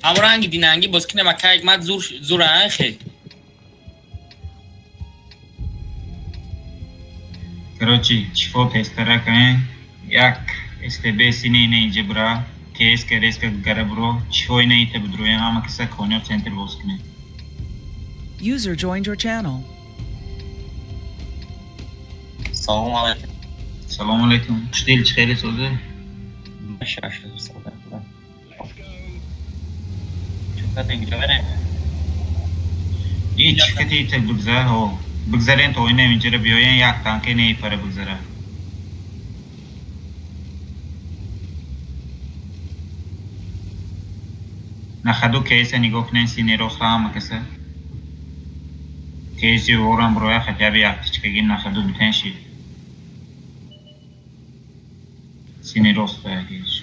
Ҳамранги динанги боз кинем акай мад зур зур анхе. Короче, чифо тестара кан як СТБ сине ине инҷа бра, КСК резка гара бро, чифо ине ита будроя ҳама каса кониё центр боз кине. User joined your channel. Салом алейкум. Салом алейкум. Чӣ чӣ хеле созе? И чикати ита бигзар, ҳо. Бигзарен то ине инҷара биёян як танке не ипара бигзара. Нахаду кейса нигоҳ кунен сине роста ҳама каса. Кейси орам броя хотя бы як тичкаги нахаду битен шид. Сине роста ягиш.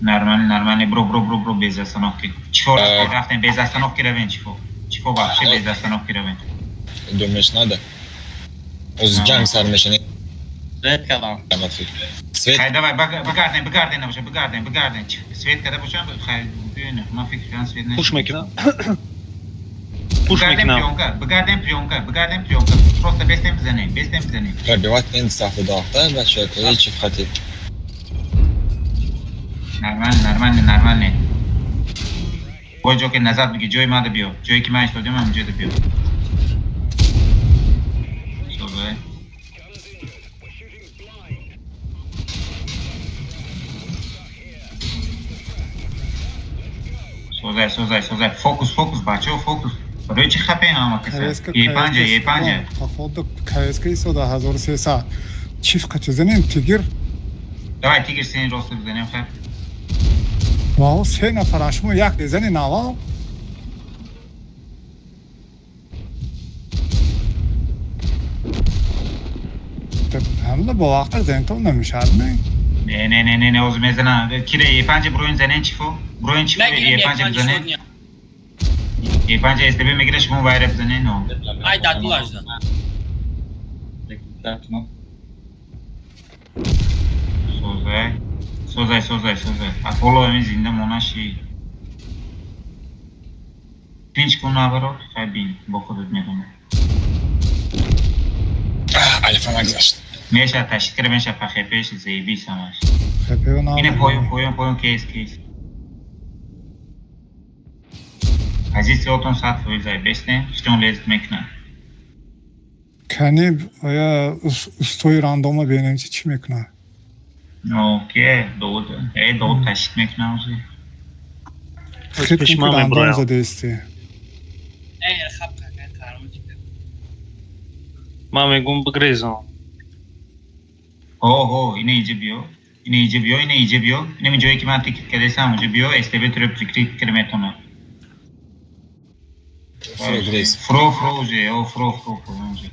Нормально, нормально, бро, бро, бро, бро, без остановки. Чифо рафтем, без остановки равем, чифо. Чифо вообще без остановки равем. Думаешь, надо? Ҷанг сар мешани. Свет кадам. Свет. Хай, давай, бигардем, бигардем, набоша, бигардем, бигардем. Свет када бошам, хай, ман фикр кардам свет не. Пуш мекунам. Пуш мекунам. Бигардем приёмка, бигардем приёмка. Просто без темп занем, без темп занем. Пробивать ин сафу дахта, бача, чиф хати. Нормально, нормально, нормально. Бой ҷо ки назад биги, ҷои мада биё. Ҷое ки ман истодем, ҳам ҷода биё. Созай. Созай, созай, созай. Фокус, фокус, бачаҳо, фокус. Барои чӣ хапен ҳама каса? Е5, Е5. Походу КСК истода 1300. Чиф қача занем тигр? Давай тигр сени роста бизанем, хайр. Вау, се нафар шумо як дезани навал. Ҳамла бо вақт зентон намешад, не? Не, не, не, не, не, оз мезанам. Кире Е5 броин занен чифо? Броин чифо Е5 бизанен. Е5 СТБ мегира шумо вайра бизанен, но. Ай, дадулажда. Созай. Созай, созай, созай. Аполло ҳамин зинда монаши. Пинч кун наоборот, хай бин, бо худат медонӣ. Алифа нагзашт. Меша ташид кара, меша па хепеш, заебись ҳамаш. Хепео на. Ине поён, поён, поён, кейс, кейс. Позициятон 100% заебесне, штон лезт мекунад. Кани оя устои рандома бинем чӣ мекунад? Окей, дод. Э, дод ташид мекунам уже. Хит кун рандом задести. Э, хап карам чӣ. Ман мегум бигрезам. Ҳо, ҳо, ине иҷа биё. Ине иҷа биё, ине иҷа биё. Инами ҷое ки ман тикет кардесам, онҷо биё, СТБ туро прикрит кара метавонад. Фро, фро уже, о, фро, фро, фро, уже.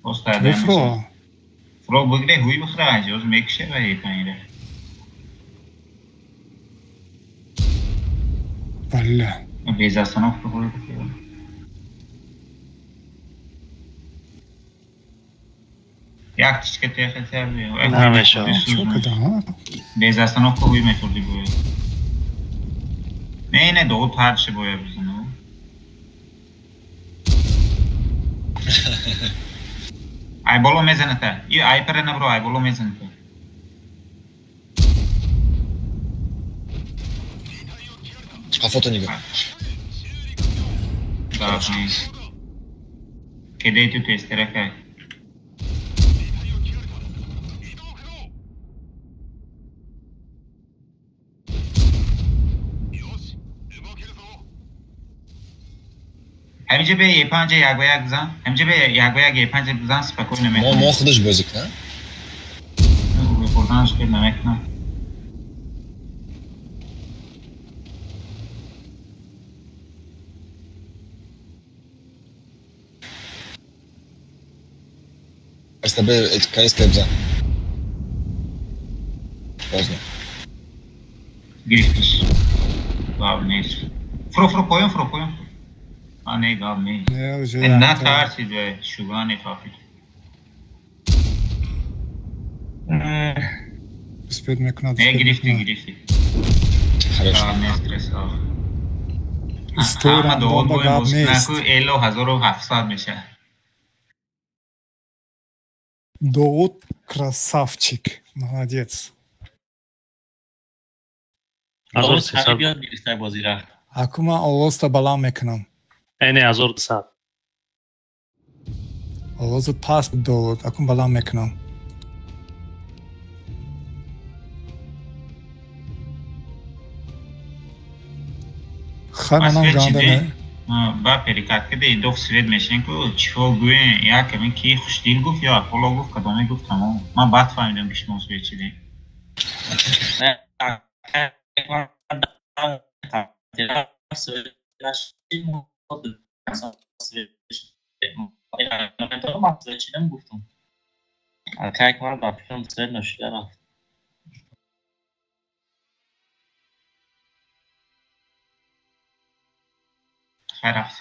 Просто адам. Фро. Фро бигре, ҳуй бихӯра, аҷи, оз мекуше ва епанира. Бале. Без остановка ҳуй бихӯра. Як тичка техата Намешава. Без остановка ҳуй мехӯрди бояд. Не, не, довуд ҳарчи бояд бизанад. Ай боло мезаната. И ай пере набро, ай боло мезаната. Қафото нигоҳ. Да, кедей ту тестеракай. ҳаминҷа бе Е5 як ба як бизан. Ҳаминҷа бе як ба як Е5 бизан, спокойно мекунам. Мо худаш бозӣ кунам? Хурданаш ки намекунам. СТБ КСК бизан. Поздно. Гирифтиш. Гав нест. Фро, фро, поён, фро, поён. А не, гав нест. На тарсид, шугани хафид. Успеть мекунад. Не, гирифти, гирифти. Хорошо. Не стресс. История бомба гап нест. Эло 1700 меша. Довуд красавчик, молодец. 1300 гирифта бозира. Аку ман овозта баланд мекунам. Не, 1200. Овозат паст буд, Довуд, акун баланд мекунам. Хай манам ганда не. Ба перекат каде идох свет мешен ку чиҳо гӯен як ами ки хушдил гуфт ё Аполло гуфт кадоме гуфт тамом. Ман баъд фаҳмидам ки шумо свет шидем. Рафт.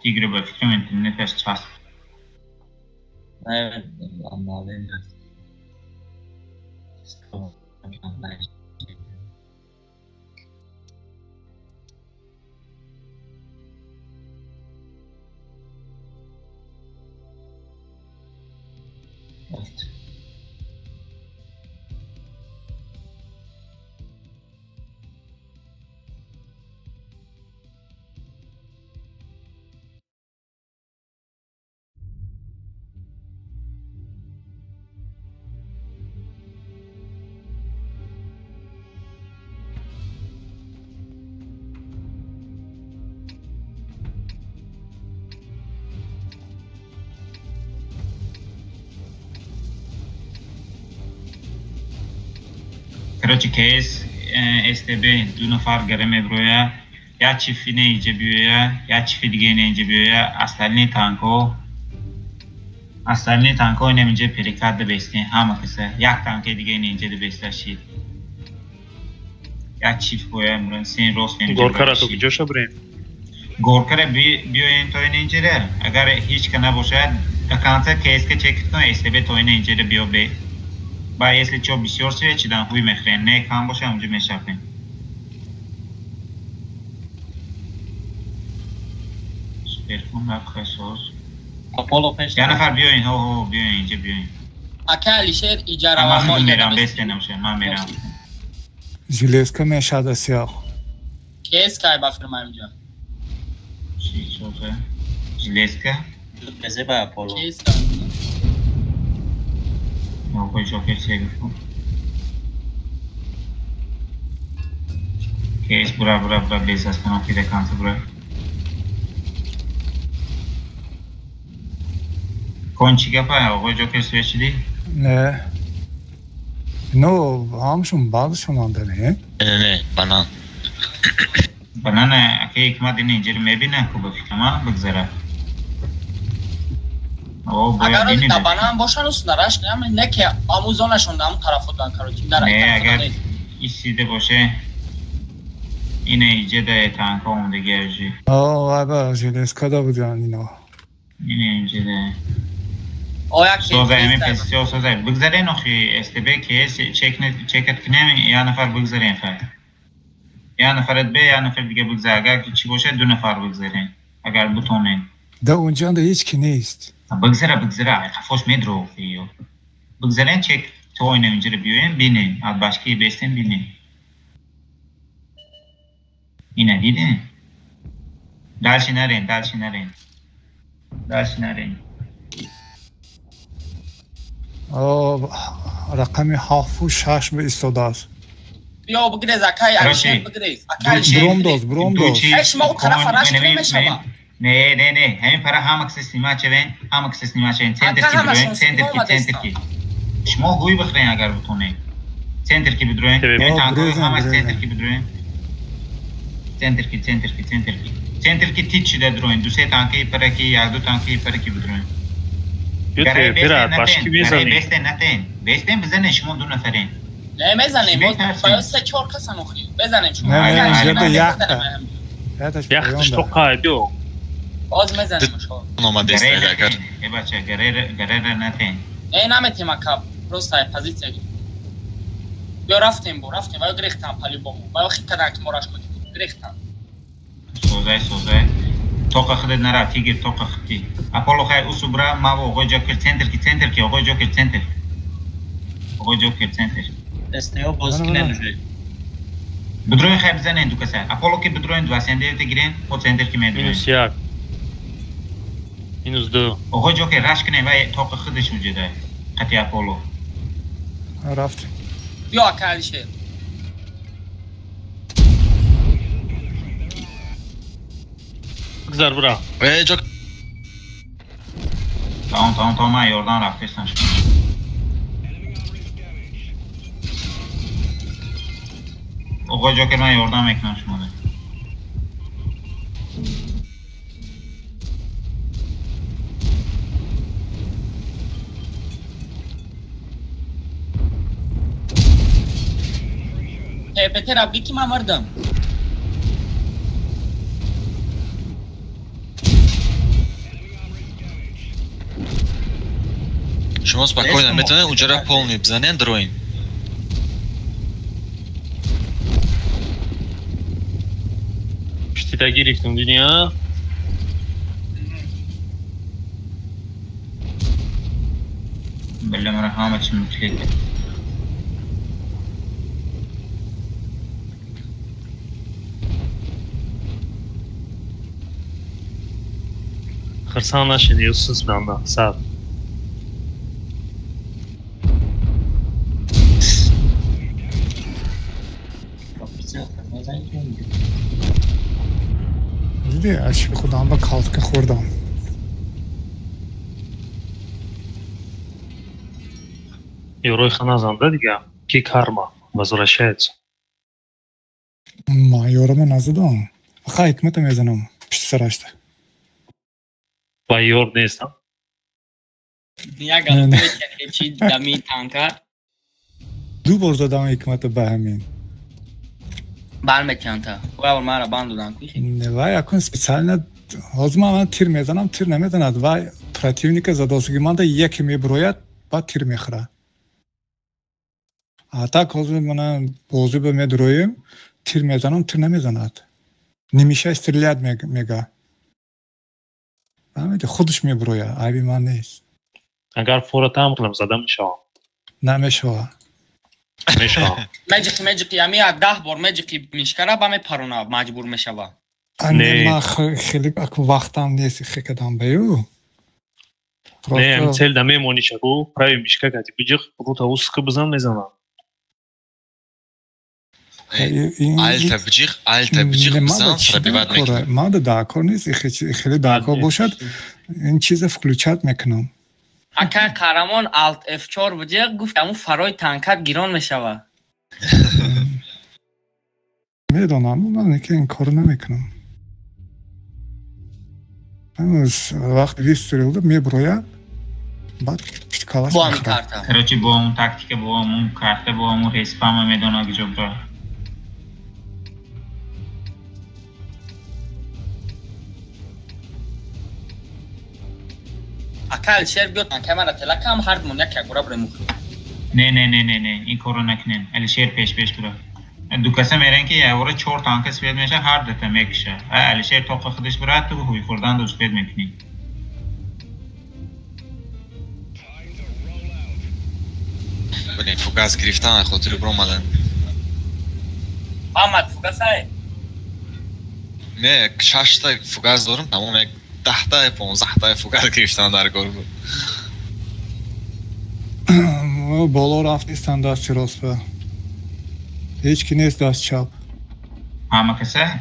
Тигр ба фикрам интернеташ часп. Короче, КС, СТБ ду нафар гара меброя, як чифи не инҷа биёя, як чифи диге не инҷа биёя, остальные танкҳо инам инҷа перекат дабестен, ҳама каса, як танкаи диге не инҷа дабеста шид. Як чиф боя муран, сен рост инҷа. Горкара то куҷо шабрем? Горкара биёен то ин инҷара, агар ҳеҷ ка набошад, до конца КС-ка чек кун, СТБ то ин инҷара биё бе. Ба если чо бисёр свет шидан ҳуй мехӯрем, не кам боша онҷо мешавем. Суперфон рабхасоз. Я нафар биёин, ҳо ҳо биёин инҷа биёин. Ака Алишер иҷара ман худам мерам, бесте набоша, ман мерам. Железка мешад асиёх. Кес кай ба фирма инҷа? Чи чота? Железка? Безе ба Аполло. Кес кай. Оқои Ҷокер чия гуфтам? Кейс бура бура бура без остановки до конца бура. Кон чӣ гапа? Оқои Ҷокер свет шидӣ? Не. Ну, ҳамшон баъзшон монда, не? Не, не, банан. Банана, ака ҳикмат ин инҷиро мебина, ку ба фикрама бигзара. Агар да банан бошан ус нараш не ки аму зонашон да аму тарафо дан короче дар Не, агар исиде боше ине иҷеда танка омдагиажи. О, вай железка да будан ино. Ине иҷеда. Оя ки Соза ами песио соза. Бигзарен охи СТБ КС чекат кунем, я нафар бигзарен хай. Я нафарат бе, я нафар дига бигзар. Агар ки чӣ бошад, ду нафар бигзарен. Агар бутонен. Да унҷанда ҳеҷ ки нест. Бигзара, бигзара, қафош медро охи. Бигзарен чек то ине инҷара биёем, бинем. Аз башки бестем бинем. Ина дидем? Дальше нарен, дальше нарен. Дальше нарен. Рақами 7 6 ба истодааст. Биё бигрез акай Алишер бигрез. Акай Алишер. Бромдоз, бромдоз. Эй шумо тарафа раш намешава. Не, не, не, ҳамин пара ҳама касе снима чавен, ҳама касе снима чавен. Центр ки бидроен, центр ки, центр ки. Шумо гӯй бихрен агар бутонед. Центр ки бидроен, ҳама центр ки бидроен. Центр ки, центр ки, центр ки. Центр ки тит шуда дроен, ду се танки пара ки, як ду танки пара ки бидроен. Бестен натен. Бестен бизанен шумо ду нафарен. Не мезанем, бояд се чор касан охи. Безанем шумо. Не, не, инҷа якта. Яхташ тоқа биё. Боз мезанем шумо. Номадест агар. Э бача, гарера гарера натен. Не наметем ака, просто позиция. Биё рафтем бо, рафтем, вай грехтан по-любому. Вай хит кадан ки мораш кунем. Грехтан. Созай, созай. Тоқа худат нара, тигр тоқа хити. Аполло хай усубра, маво оғои Ҷокер центр ки, центр ки, оғои Ҷокер центр. Оғои Ҷокер центр. СТО боз кинен уже. Бидроин хай бизанен ду каса. Аполло ки бидроин ду асенде гирен, по центр ки медроин. Минус 1. Минус 2. Оғои Ҷокер раш кинен вай тоқа худаш уҷеда. Қати Аполло. Рафт. Биё ака Алишер. Бигзар бира. Эй Ҷокер. Тамом, тамом, тамом, ман ёрдам рафтестам. Оғои Ҷокер ман ёрдам мекунам шумода. ТПТ ра бики ман мардам. Шумо спокойно метавонед уҷара полный бизанед дроин. Штита гирифтем дидӣ, а? Бале, мара ҳама чи мутлик. Хирсан нашед, юсус банда, сад. Диди, ашби худам ба калтка хӯрдам. Ёрои хана занда дига, ки карма возвращается. Ман ёрама назадам. Фақат ҳикмата мезанам пишти сарашта. Ба ёр нестам. Як галопе чи дами танка. Ду бор задам ҳикмата ба ҳамин. Бар метиҳанд та. Вай маро банд додан ку. Не, вай акун специально ҳозир ман тир мезанам, тир намезанад. Вай противника задосиги манда яке мебурояд, баъд тир мехӯрад. А так ҳозир мана бозӣ ба медуроем, тир мезанам, тир намезанад. Не мешай стрелять мега. Фаҳмидӣ? Худаш мебурояд, айби ман нест. Агар фора там кунам зада мешавам. Намешавад. Мешавам. Меҷиқи, меҷиқи, ами 10 бор меҷиқи мишкара ба мепарона маҷбур мешава. Не, ман хеле вақтам нест хекадам ба ю. Не, ами цел да мемонӣ шаку, прави мишка кати биҷиқ, рута уска бизан мезанам. Алта биҷиқ, алта биҷиқ бизан, пробивать мекунам. Ман даъкор нест, хеле даъкор бошад, ин чиза включать мекунам. Ака Қаҳрамон Alt F4 биҷиқ гуфт, аму фарои танкат гирон мешава. Медонам, ман ки ин корро намекунам. Вақт выстрел мебурояд. Баъд калаш Бо ҳамин карта. Короче, бо ҳамун тактика, бо ҳамун карта, бо ҳамун респама медона ки ҷо бра. Ака Алишер биё танкаи мара тела кам ҳардумон як як бора бирем мухӯрем. Не, не, не, не, не, ин корро накунем. Алишер пеш пеш бира. Ду каса мерен ки явора чор танка свет меша, ҳар дута мекиша. Алишер тоқа худаш бира, ту ҳуй хӯрдан ду свет мекунӣ. Блин, фугас гирифтан хотири биромадан. Ҳамат фугасай? Не, шашта фугас дорам, тамом як 10та 15та фугас гирифтан дар кор буд. Боло рафтистан дасти рост ба. Ҳеҷ ки нест даст чап. Ҳама каса?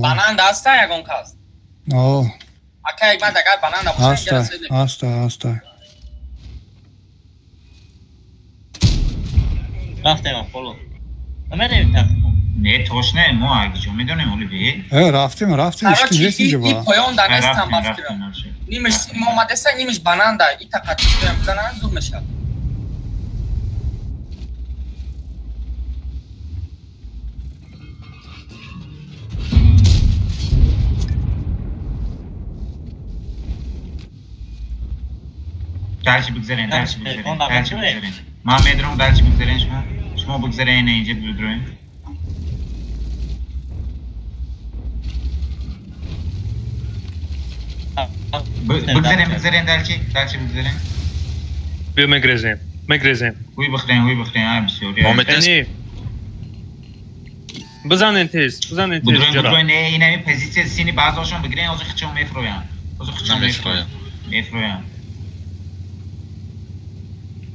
Банан даста ягон кас? О. Ака як банд агар банан набошад, Аста, аста, аста. Рафтем Аполло. Намерем тахмо. Не, точно, мо агиҷо медонем, оли бе. Рафтем, рафтем, ҳеҷ ки нест инҷо И ба. поён да нестам ба фикрам. Нимаш сим омадеса, нимаш банан да. И тақат бизанан зур мешавад. Дальше бигзарен, дальше бигзарен, дальше бигзарен. Ман медорам, дальше бигзарен шумо. Шумо бигзарен ина инҷа бидроем. Бигзарен, бигзарен дальше, дальше бигзарен. Биё мегрезем, мегрезем. Ҳуй бихӯрен, ҳуй бихӯрен, ай бисёр. Эни. Бизанен тез, бизанен тез. Будроем, будроем, не, инами позитсия сини баъзошон бигирен, ҳозир хичон мефроянд. Ҳозир хичон мефроянд. Мефроянд.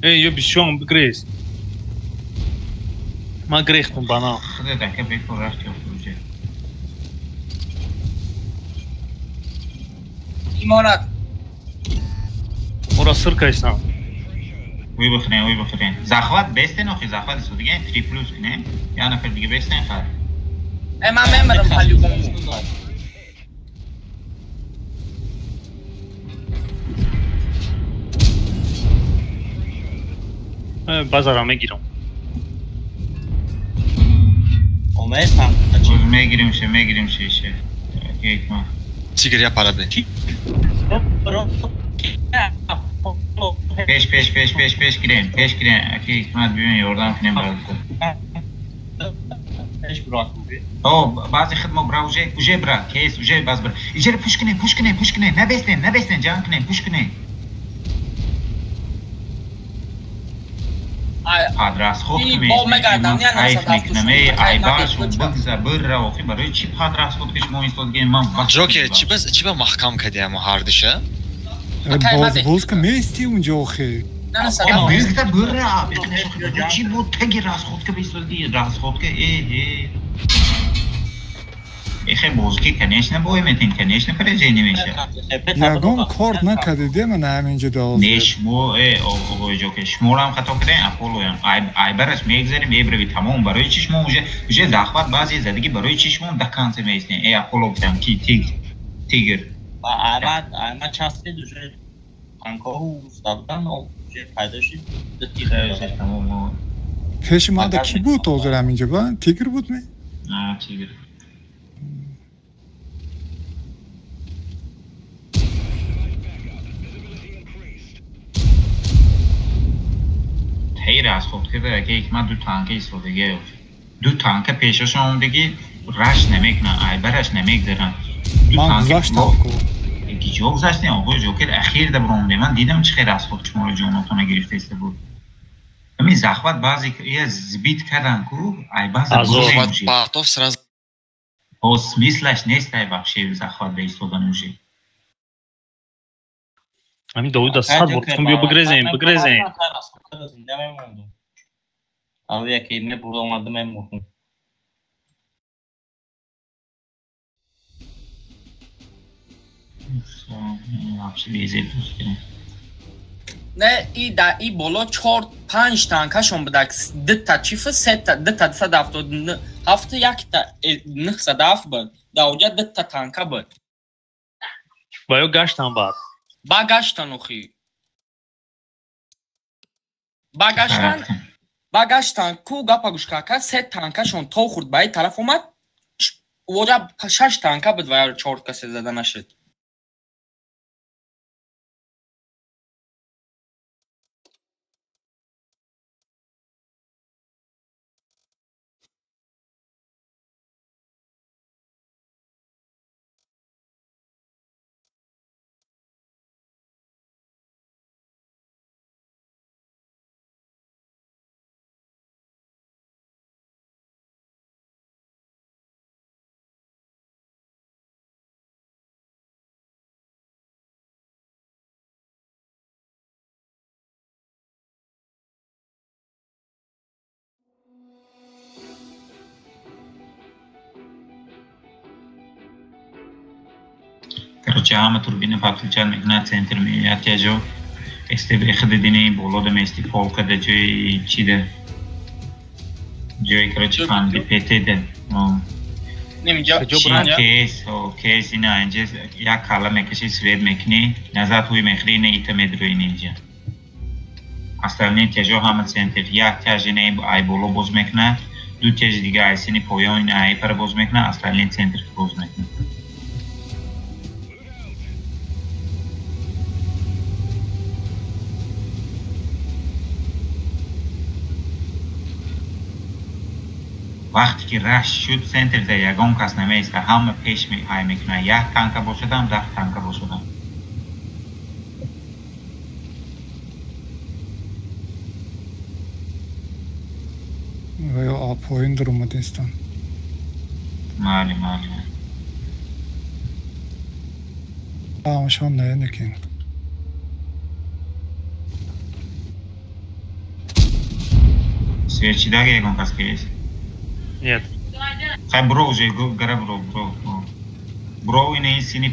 Эй, ё бисём бигрез. Ман грехтум банан. Худо дака бекор рафти охуруҷа. Имонат. Ора сир кайсам. Ҳуй бихӯрен, ҳуй бихӯрен. Захват бестен охи, захват истодиген 3 плюс кунем. Я нафар дига бестен хар. Э, ман мемирам по-любому. Базара мегирам. Оместам. Мегирим ше, мегирим ше, ше. Ҳикмат. Тигр я пара бе. Пеш, пеш, пеш, пеш, пеш гирем, пеш гирем. Аки Ҳикмат биён ёрдам кунем барои. Пеш бира. О, баъзе худ мо бира уже, уже бира, кейс уже баз бира. Иҷара пуш кунем, пуш кунем, пуш кунем, набестен, набестен, ҷамъ кунем, пуш кунем. Падрасход барои чӣ падрасход ки шумо истодген ман Ҷокер, чӣ ба маҳкам кардиам ҳардиша? Боз боз ка мести унҷо охи. Бигта бира, чӣ буд теги расход ка бистодги расход ка э э. Эхе бозки, конечно, бой метин, конечно, поражение меша. Ягон корт накардиде ман ҳаминҷо доз. Не, шумо, оғои Ҷокер, шуморо хато кардем, Аполлоям. Айбараш мегзарем, мебрави тамом. Барои чӣ шумо уже захват баъзе задагӣ, барои чӣ шумо до конца меистем? Э, Аполло гуфтам, ки тигр. Ама часпид уже танкоҳу задан, уже пайдо шуд. Тамом. Пеши ман да ки буд ҳозир ҳаминҷо ба? Тигр буд ме? На, тигр. Тейр аз худ кида ки ҳикмат ду танка истодагӣ. Ду танка пешашон омадагӣ раш намекунанд, айбараш намегзаранд. Ман гузаштам ку. Ҷо гузаштем, оғои Ҷокер ахир да биромадем. Ман дидам чӣ хел аз худ шуморо ҷонотона гирифта иста буд. Ҳамин захват баъзе я збит кардан ку, ай баъзе Партов сразу. О, смислаш нест ай вообще захват ба истодан уже. Ҳамин Довуда 100 бор гуфтам биё бигрезем, бигрезем. Ав яке мебурд омада мемурдум. Вообще безеб дӯст. Не, и да и боло 4-5 танкашон буда, дта чифа, сета, дта 277, якта 907 буд. Да оҷа дта танка буд. Ва ё гаштан баъд. Ба гаштан охи. Ба гаштан ку гапа гӯш кард, се танкашон то хурд ба ин тараф омад, воҷа шаш танка буд ва чор касе зада нашуд. Короче, ҳама турбина подключать мекунад, центр меояд, яҷо СТБ худи дини боло да мести, полка да, ҷои чида, ҷои, короче, фаҳмиди, ПТ да. Кейс кейс ина инҷа як калла мекаши, свет мекунӣ, назад ҳуй мехӯри, ина ита медрои инҷа. Остальные тяжо ҳама центр, як тяж ина ай боло боз мекунад, ду тяжи дига ай сини поён ина ай пара боз мекунад, остальные центр боз мекунад. Вақте ки rush шуд, центрда ягон кас намеиста, ҳама пеш ҳай мекунад, як танка бошадам, 10 танка бошадам. Ё поин дуромадестан. Майли, майли. Ҳамашон наянекин. Свет чидаги ягон кас кест? Нет. Хай, бро, уже гара, бро, бро, бро. Бро, ина ин сини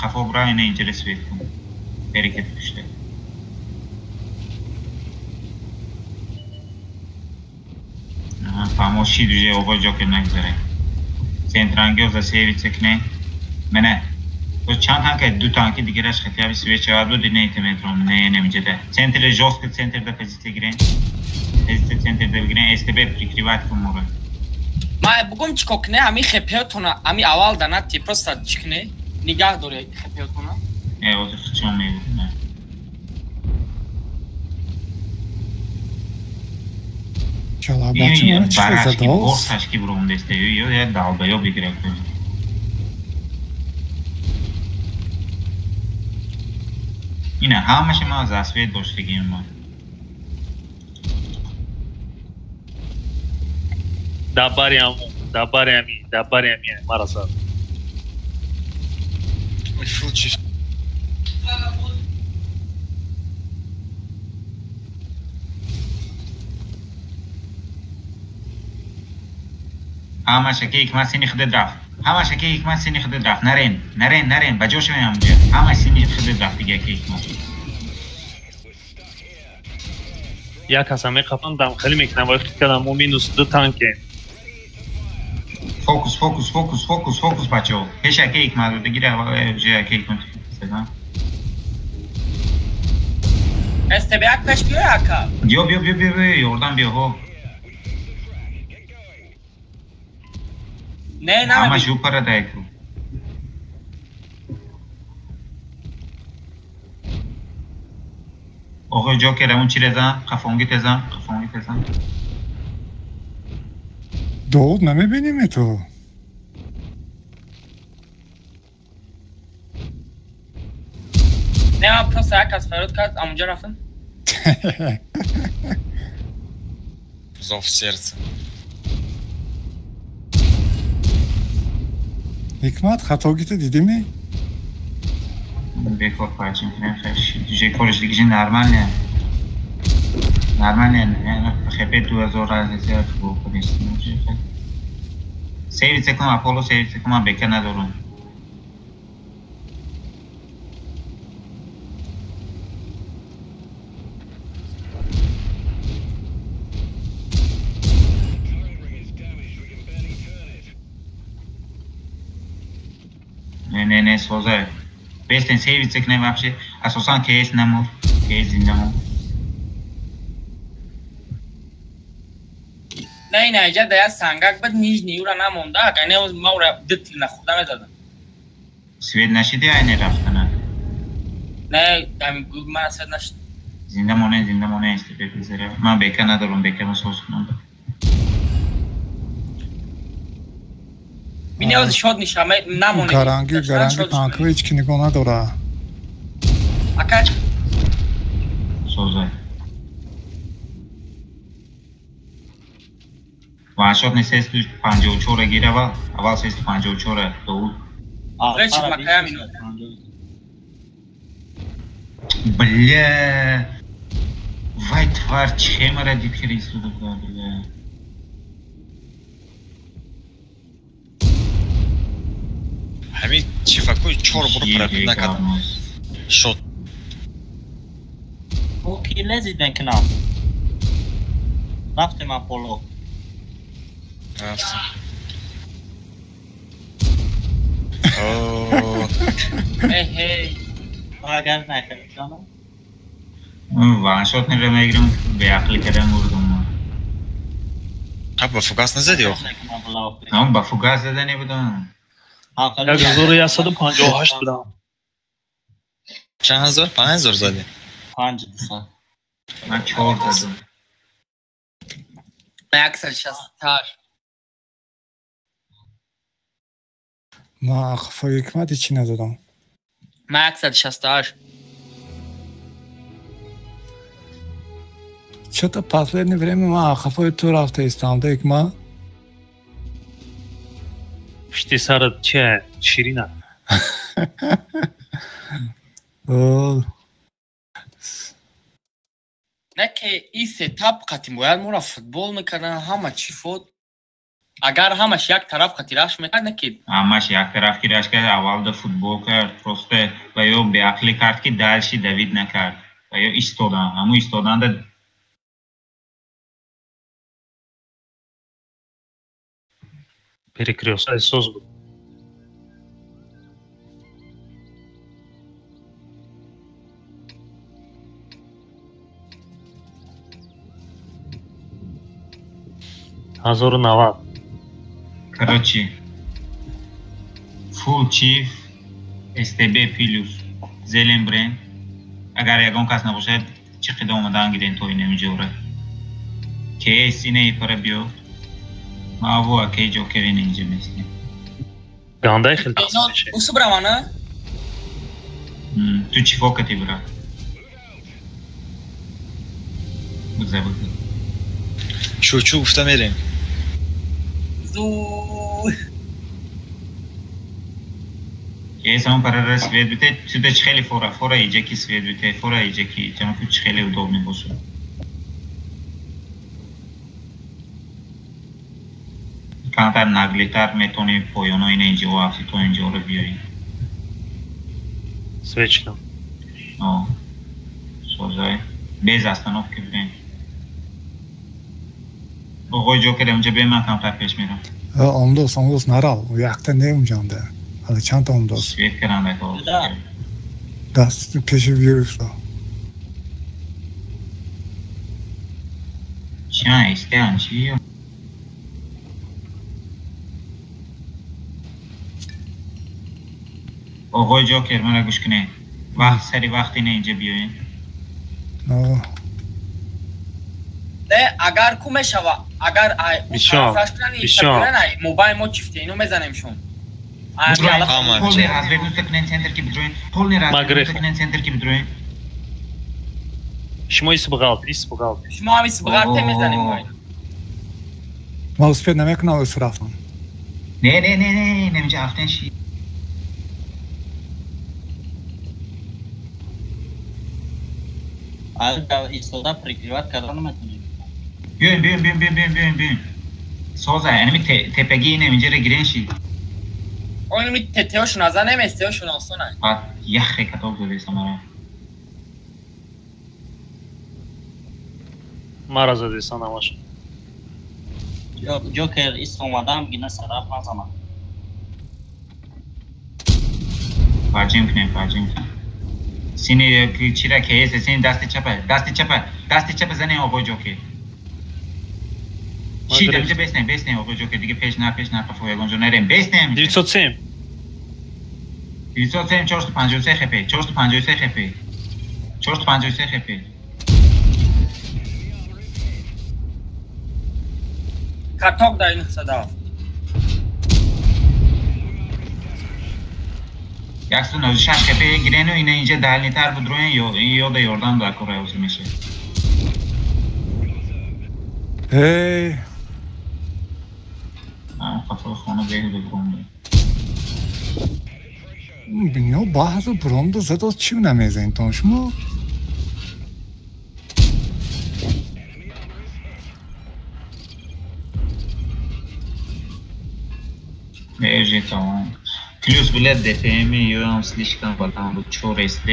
қафо бра, ина инҷара свет кун. Берекет пушта. Аҳа, фаҳмо шид уже, оғоз ҷокер нагзаре. Центрангиё засейвица кне. Мене. То чанд танка, ду танки дигараш хотя бы свет шавад буд, ина ита метром, не, не миҷада. Центр жёстко, центр да позиция гирен. Позиция центр да бигирен, СТБ прикрывать кун мора. Ма бугум чӣ кор кне, ҳами хепиётона, ҳами аввал да нати, просто чӣ кне, нигаҳ дори хепиётона. Э, ҳозир хичон мебинам. Чалабачи чӣ задост? Борташки буромдеста, ё я долбоёб бигирак. Ина ҳамаша ман засвет доштагим ман. Дабари ҳамун, дабари ҳамин, дабари ҳамин мара зад. Фу, Ҳамаша ки ҳикмат сини худат рафт. Ҳамаша ки ҳикмат сини худат рафт. Нарен, нарен, нарен, ба ҷо шавем ҳамҷа. Ҳама сини худат рафт дига ки ҳикмат. Як каса меқафам, дам хеле мекунам, вай фикр кардам мо минус ду танкем. Фокус, фокус, фокус, фокус, фокус, бачаҳо. Пеш аки ҳикмат буда гира, уже аки ҳикмат. СТБ як пеш биёй, ака. Биё, биё, биё, биё, биё, ёрдам биё, ҳо. Не, Ҳамаш ӯ парадай ку. Оғои Ҷокер, ҳамун чире зан, қафонгӣ тезан, қафонгӣ тезан. Довуд намебинем ту. Не, ман просто як кас фарёд кард, амунҷа рафтам. Зов сердца. Ҳикмат, хатогита дидими? Бекор пайчин кунем, уже кориш дигиҷи нормально. Нормально, хп 2000 аз зиёд футбол кунистем. Сейвица кун, Аполло, сейвица кун, ман бека надорам. Не, не, не, соза. Бестен сейвица кунем вообще. Асосан кейс намур. Кейс зинда мур. Не, ина иҷа да як сангак бад нижний ура намонда, агар не ма ура ду тил нахӯрда мезадам. Свет нашиди айне рафтана? Не, ами ман свет нашид. Зинда моне, зинда моне, СТБ пизера. Ман бека надорам, бека ма соз кунам. Бини ози шод ниша, намоне. Гаранги, гаранги танкҳо ҳеҷ ки нигоҳ надора. Ака созай. Ваншот не 354 гир аввал, аввал 354 Довуд. Речи макая минут. Бля. Вай твар чхемара дид хиристуда буда, бля. Ҳамин чифакои чор бор пробит накардам. Шот. О ки лезид мекунам. Рафтем Аполло. Рафтем. Эй, агар накардам. Ваншот неро мегирам, беақлӣ кардам мурдум. Ха ба фугас назадӣ охир? Ҳам ба фугас зада небудам. 1158 будам. Чанд ҳазор? 5000 задӣ? 5200. Ман 4 задам. 168. Ма қафои ҳикмат ҳеҷ чӣ назадам. Ман 168. Чё-то последнее время ман қафои ту рафта истам, да ҳикмат? Пушти сарат чи ширина? Не ки ин сетап қатӣ бояд моро футбол мекардан, ҳама чӣ фуд. Агар ҳамаш як тараф қатӣ рашк мекард, не ки ҳамаш як тараф ки рашк кард, аввал да футбол кард, просто ва ё беақлӣ кард ки дальше давид накард. Ва ё истодан, ҳамун истоданда перекрёстаи соз буд. Ҳазору навад. Короче, фул чиф, СТБ плюс, зелен бренд. Агар ягон кас набошад, чиқида омадан гирен то инами ҷора. КС ине ипара биё. Ма аву акей ҷокер ине инҷа местем. Гандай хел тақсим мешавад. Усу бравана? Ту чифо кати бра? Бигзар, бигзар. Чучу гуфта мерем. Зуд. Кес ҳамон парара свет бите, сюда чи хеле фора, фора иҷа ки свет бите, фора иҷа ки, ҷаноку чи хеле удобно бошад. Камтар наглитар метавонӣ поёно ина инҷо афти то инҷоро биёӣ. Свет шудам. О, созай. Без остановки бирем. Оғои ҷокер инҷа бе ман камтар пеш мерам. Омдос, омдос нарав, якта не унҷанда. Ҳали чандта омдос. Свет каранда то. Даст пеши вирусро. Чиан, истеан, чи? Оғои ҷокер мара гӯш кунед. Вақт сари вақт ина инҷа биёед. Не, агар ку мешава, агар мобайл мо чифте ино мезанем шон. Полный развернуться кунед центр ки бидроен. Полный развернуться кунед центр ки бидроен. Шумо исбғалт, исбғалт. Шумо ҳам исбғалт мезанем мо. Ма успед намекунам ус рафтам. Не, не, не, не, немиҷа афтен ши. Истода прикрывать кардан наметонем. Биёем, биёем, биёем, биёем, биёем, биёем, биёем. Соза, анами тепаги инам инҷа гирен ши. Онми ТТОшон назанем, СТОшон осонай. Баъд яхе катоб задеса мара. Мара задеса намаша. Ҷокер ис омадам, гина сараф назанам. Фарҷим кунем, фарҷим кунем. Сини чира КС, сини дасти чапа, дасти чапа, дасти чапа зане оғои ҷокер. Чӣ дамҷа беснем, беснем, оқо ҷо ки диге пеш на, пеш на, қафо ягон ҷо нерем. Беснем. 907. 907 453 хп, 453 хп. 453 хп. Каток дар 907. 196 хп гирену ина инҷа дальнитар будроен ё да ёрдам дар кора ҳозир мешавад. Эй. Қафои хона беҳ бибуром. Бино баҳзу буромду задоз чӣ намезанитон шумо? Бежи тамом. Плюс билет ДПМ ёам слишком баланд буд 4 СД.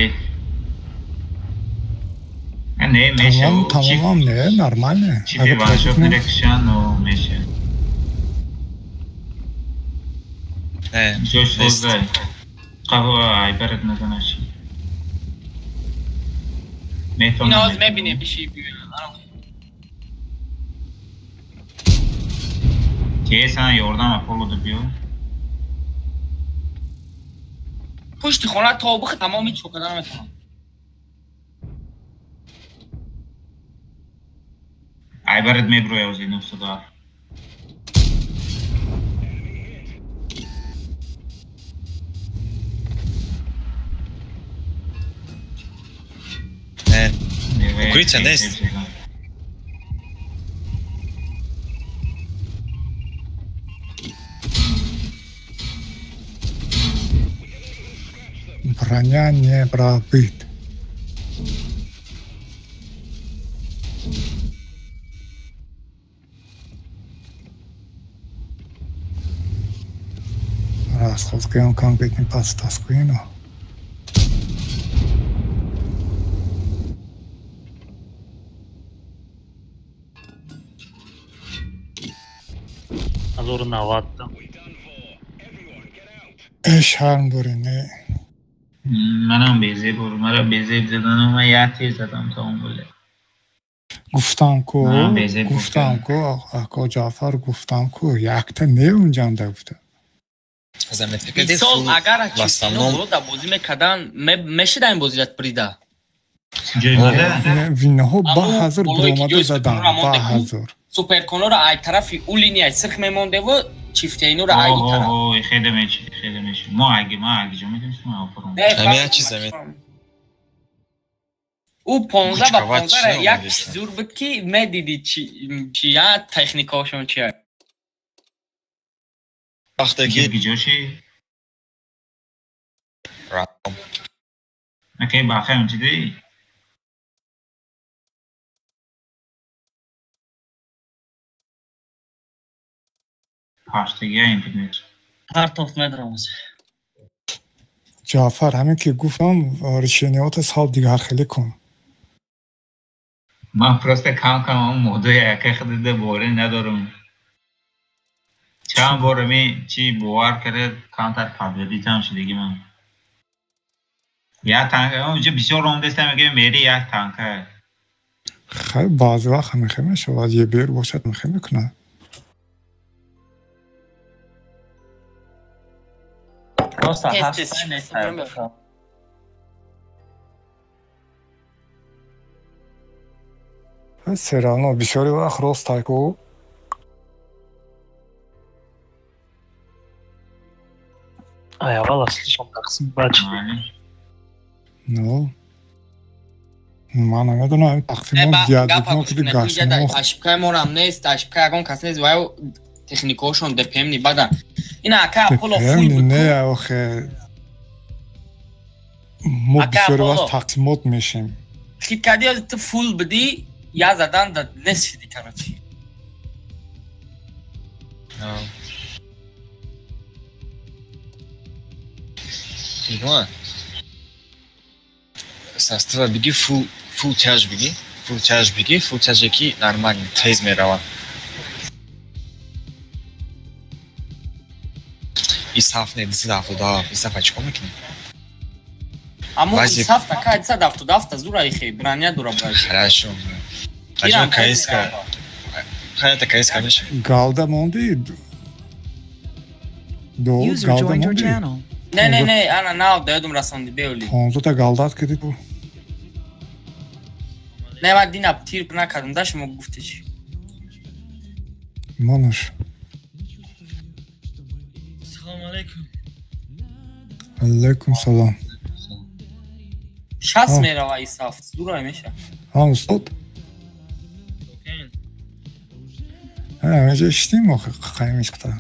Не, меша. Тамом, не, нормально. Чипи ваншот мерекшан, но меша. Ҷош создай. Қаҳва айбарат назанаш. Ин ҳоз мебине биши биён. Кесан ёрдам Аполло биё. Пушти хона то бих тамоми чокадан наметавонам. Айбарат меброя ози 907. Укрытие нест. Броня не пробит. Расход конкретный подсказку. Шарм дорӣ, не? Манам безеб, мара безеб задану ман як тир задам то он гуле. Гуфтам ку, гуфтам ку, ако Ҷаъфар гуфтам ку, якта не унҷанда гуфта. Мисол агар чипино да бозӣ мекардан, мешида ин бозият прида. Винаҳо ба ҳазор буромада задан, ба ҳазор. Суперконора ай тарафи ӯ линияи сирх мемондеву чифтаинура ай ин тараф. Ой, хеле мечи, хеле мечи. Мо аги, ма аги ҷо медонистем, ма офаром. Ҳамин чиз ҳамин. Ӯ 15 ба 15 як зур буд ки медиди чия техникаошон чия. Вақте ки ҷо чи? Окей, бахаем чиди? Ҳаштагия интернет. Партофт медаромаз. Ҷаъфар, ҳамин ки гуфтам, решениёта сал дигар хеле кун. Ман просто кам-кам он модои яка худида боварӣ надорам. Чанд бор ами чи бовар карда камтар подведитам шудагӣ ман. Як танка, онҷо бисёр ромдестам, мегӯям мери як танка. Хай, баъзе вақт ҳамин хел мешавад, ебер бошад ҳамин хел мекунад. Просто ҳафт нест. Все равно бисёри вақт рост ку. Ай, аввал слишком тақсим бад шуд. Ну, ман намедонам, тақсимот зиёдино ки гаштимо. Ошибкаи морам нест, ошибкаи ягон кас нест, ва техникаошон ДПМ ни бадан. Ина ака Аполло фул буд. Не, охе. Мо бисёри вақт тақсимот мешем. Хит кардӣ, ту фул будӣ, я задан да нест шидӣ, короче. Игма. Состава биги фул фул чарж биги, фул чарж биги, фул чарже ки нормально тез меравад. Исаф не 277, Исаф чикор мекунӣ? Аммо Исаф така 277 зура ихе, броня дура брат. Хорошо. Аҷо КСК. Хаята КС конечно. Галда монди. До галда монди. Не, не, не, ана нав даёдум расонди беоли. 15 та галдат киди ту. Не, ман дина тир накардам, да шумо гуфтиш. Манаш. Салом алейкум. Алейкум салом. 60 мерава исаф, дура меша. Ҳа, устод. Ҳа, иштим охи қаймишқта.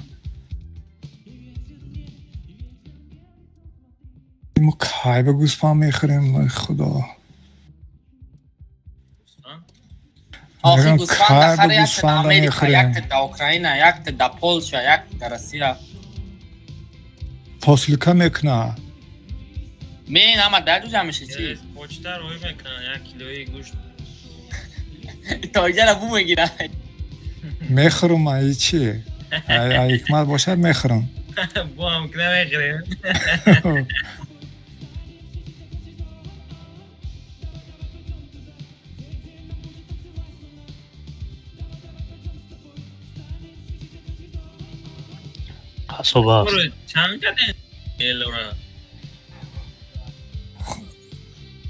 Мо кай ба гӯсфанд мехӯрем, вай худо. Охи гӯсфанд дар якта дар Америка, якта дар Украина, якта дар Полша, якта дар Россия. Посылка мекуна. Мен ама дар ҷо меша чи? Почта рой мекуна, як килои гӯшт. То иҷара бу мегира. Мехӯрам, ай чи? Ай ҳикмат бошад мехӯрам. Бу ҳам ки намехӯрем. Қасоба аст. Чанд кадем элора?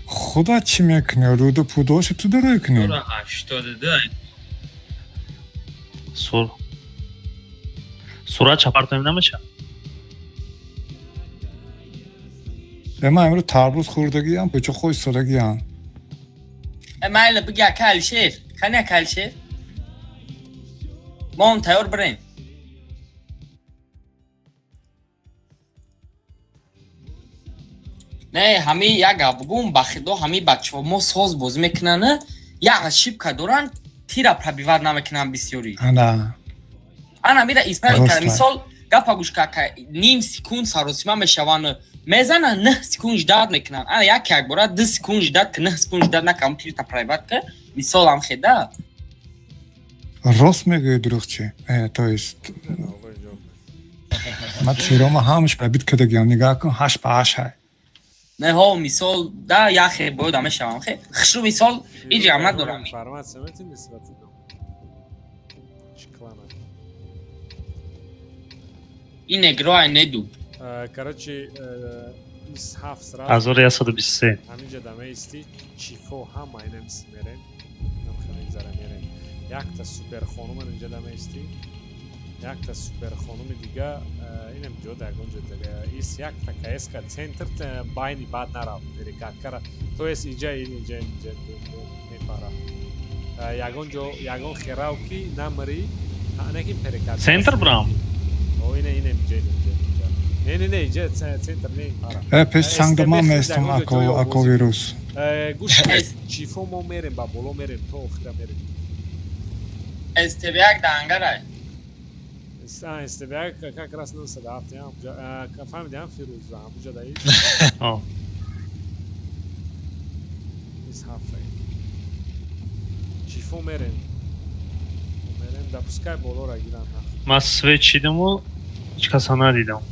Худо чӣ мекунӣ? Руду пудоша ту дарой кунӣ? 82. Сур. Сурат чапартоем намеша? Ман имрӯз тарбуз хӯрдагиам, пӯчохо истодагиам. Майла биги ака Алишер. Қани ака Алишер? Мо он тайёр бирем. Не, ҳами як гап бугум, ба худо ҳами бачаҳо мо соз бозӣ мекунанд, як ошибка доранд, тира пробиват намекунанд бисёрӣ. Ана. Ана мира исправить карда. Мисол, гапа гӯш ка, ним секунд саросима мешаванд, мезананд 9 секунд ждать мекунанд. Ана як як бора 2 секунд ждать, 9 секунд ждать накам тирта пробиват ка, мисол ҳам хеда. Рост мегӯӣ дурӯғчи. То есть ман тирома ҳамаш пробит кардагиам, нигаҳ кун 8 ба 8 ҳай. Не, ҳо, мисол, да, яхе бояд мешавам, хе. Хушру мисол, ҳеҷ гап надорам. Информация мети нисбати дом. Чӣ клана? Ин игра неду. Короче, 27 сразу. 1123. Ҳаминҷа дамаисти, чифо ҳама инам мерем. Инам хеле зара мерем. Якта супер хонум инҷа дамаисти. Якта супер хонуми дига инам ҷо дагон ҷо дига. Ис якта КСК центр байни бад нарав перекаткара. То есть иҷа ин иҷа иҷа мепара. Ягон ҷо ягон херав ки намри, неки перекат. Центр брам. О ина инам иҷа иҷа. Не не не иҷа центр не пара. Пеш сангдама местам ако вирус. Гӯш чифо мо мерем ба боло мерем то охира мерем. СТБ1 дангарай. СТБ как раз 97 фаҳмидам Фирӯз ҳамуҷа даи. Чифо мерем. Мерем да пускай болора гирам. Ман свет шидаму ҳеҷ каса надидам.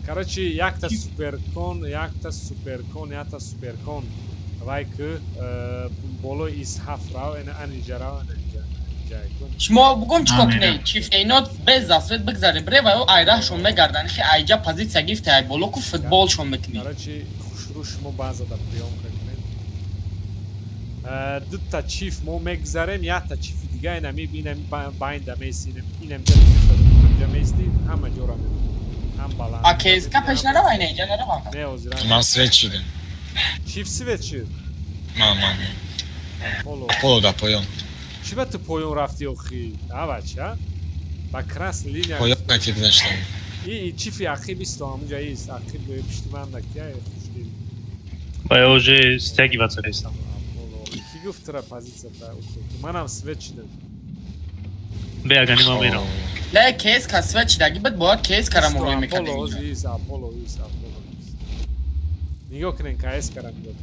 Короче, якта суперкон, якта суперкон, якта суперкон. Вай ки болои ис7 рав, ана аниҷа рав, аниҷа. Шумо бугум чӣ кор кунед? Чифтейнот без засвет бигзаред, бре ва айраҳшон мегарданд, хи айҷа позитсия гирифта ай боло ку футболшон мекунед. Короче, хушрӯ шумо баъза да приёмка кунед. Дута чиф мо мегзарем, якта чифи дига инами инами байнда месинем, инамҷа мести, ҳама ҷора мебинем. Ҳам баланд. А КСК пеш нарава ина иҷа нарава. Не, ҳозира. Ман свет шудам. Чиф свет шуд? Ман. Поло да поён. Чӣ ба ту поён рафти охи? А бача? Ба красный линия. Поён қати гузаштам. И чифи ақиб исто ҳамунҷа ист, ақиб пишти ман да кия хушдил. Ба я уже стягиваться рестам. Ки гуфт тура позитсия та манам свет шидам. Бе агани ман мерам. Не, КСК свет шидаги буд, бояд КСК-ра мурои мекардем. Аполло ист, Аполло ист, Аполло ист. Нигоҳ кунен КСК-ра нигоҳ.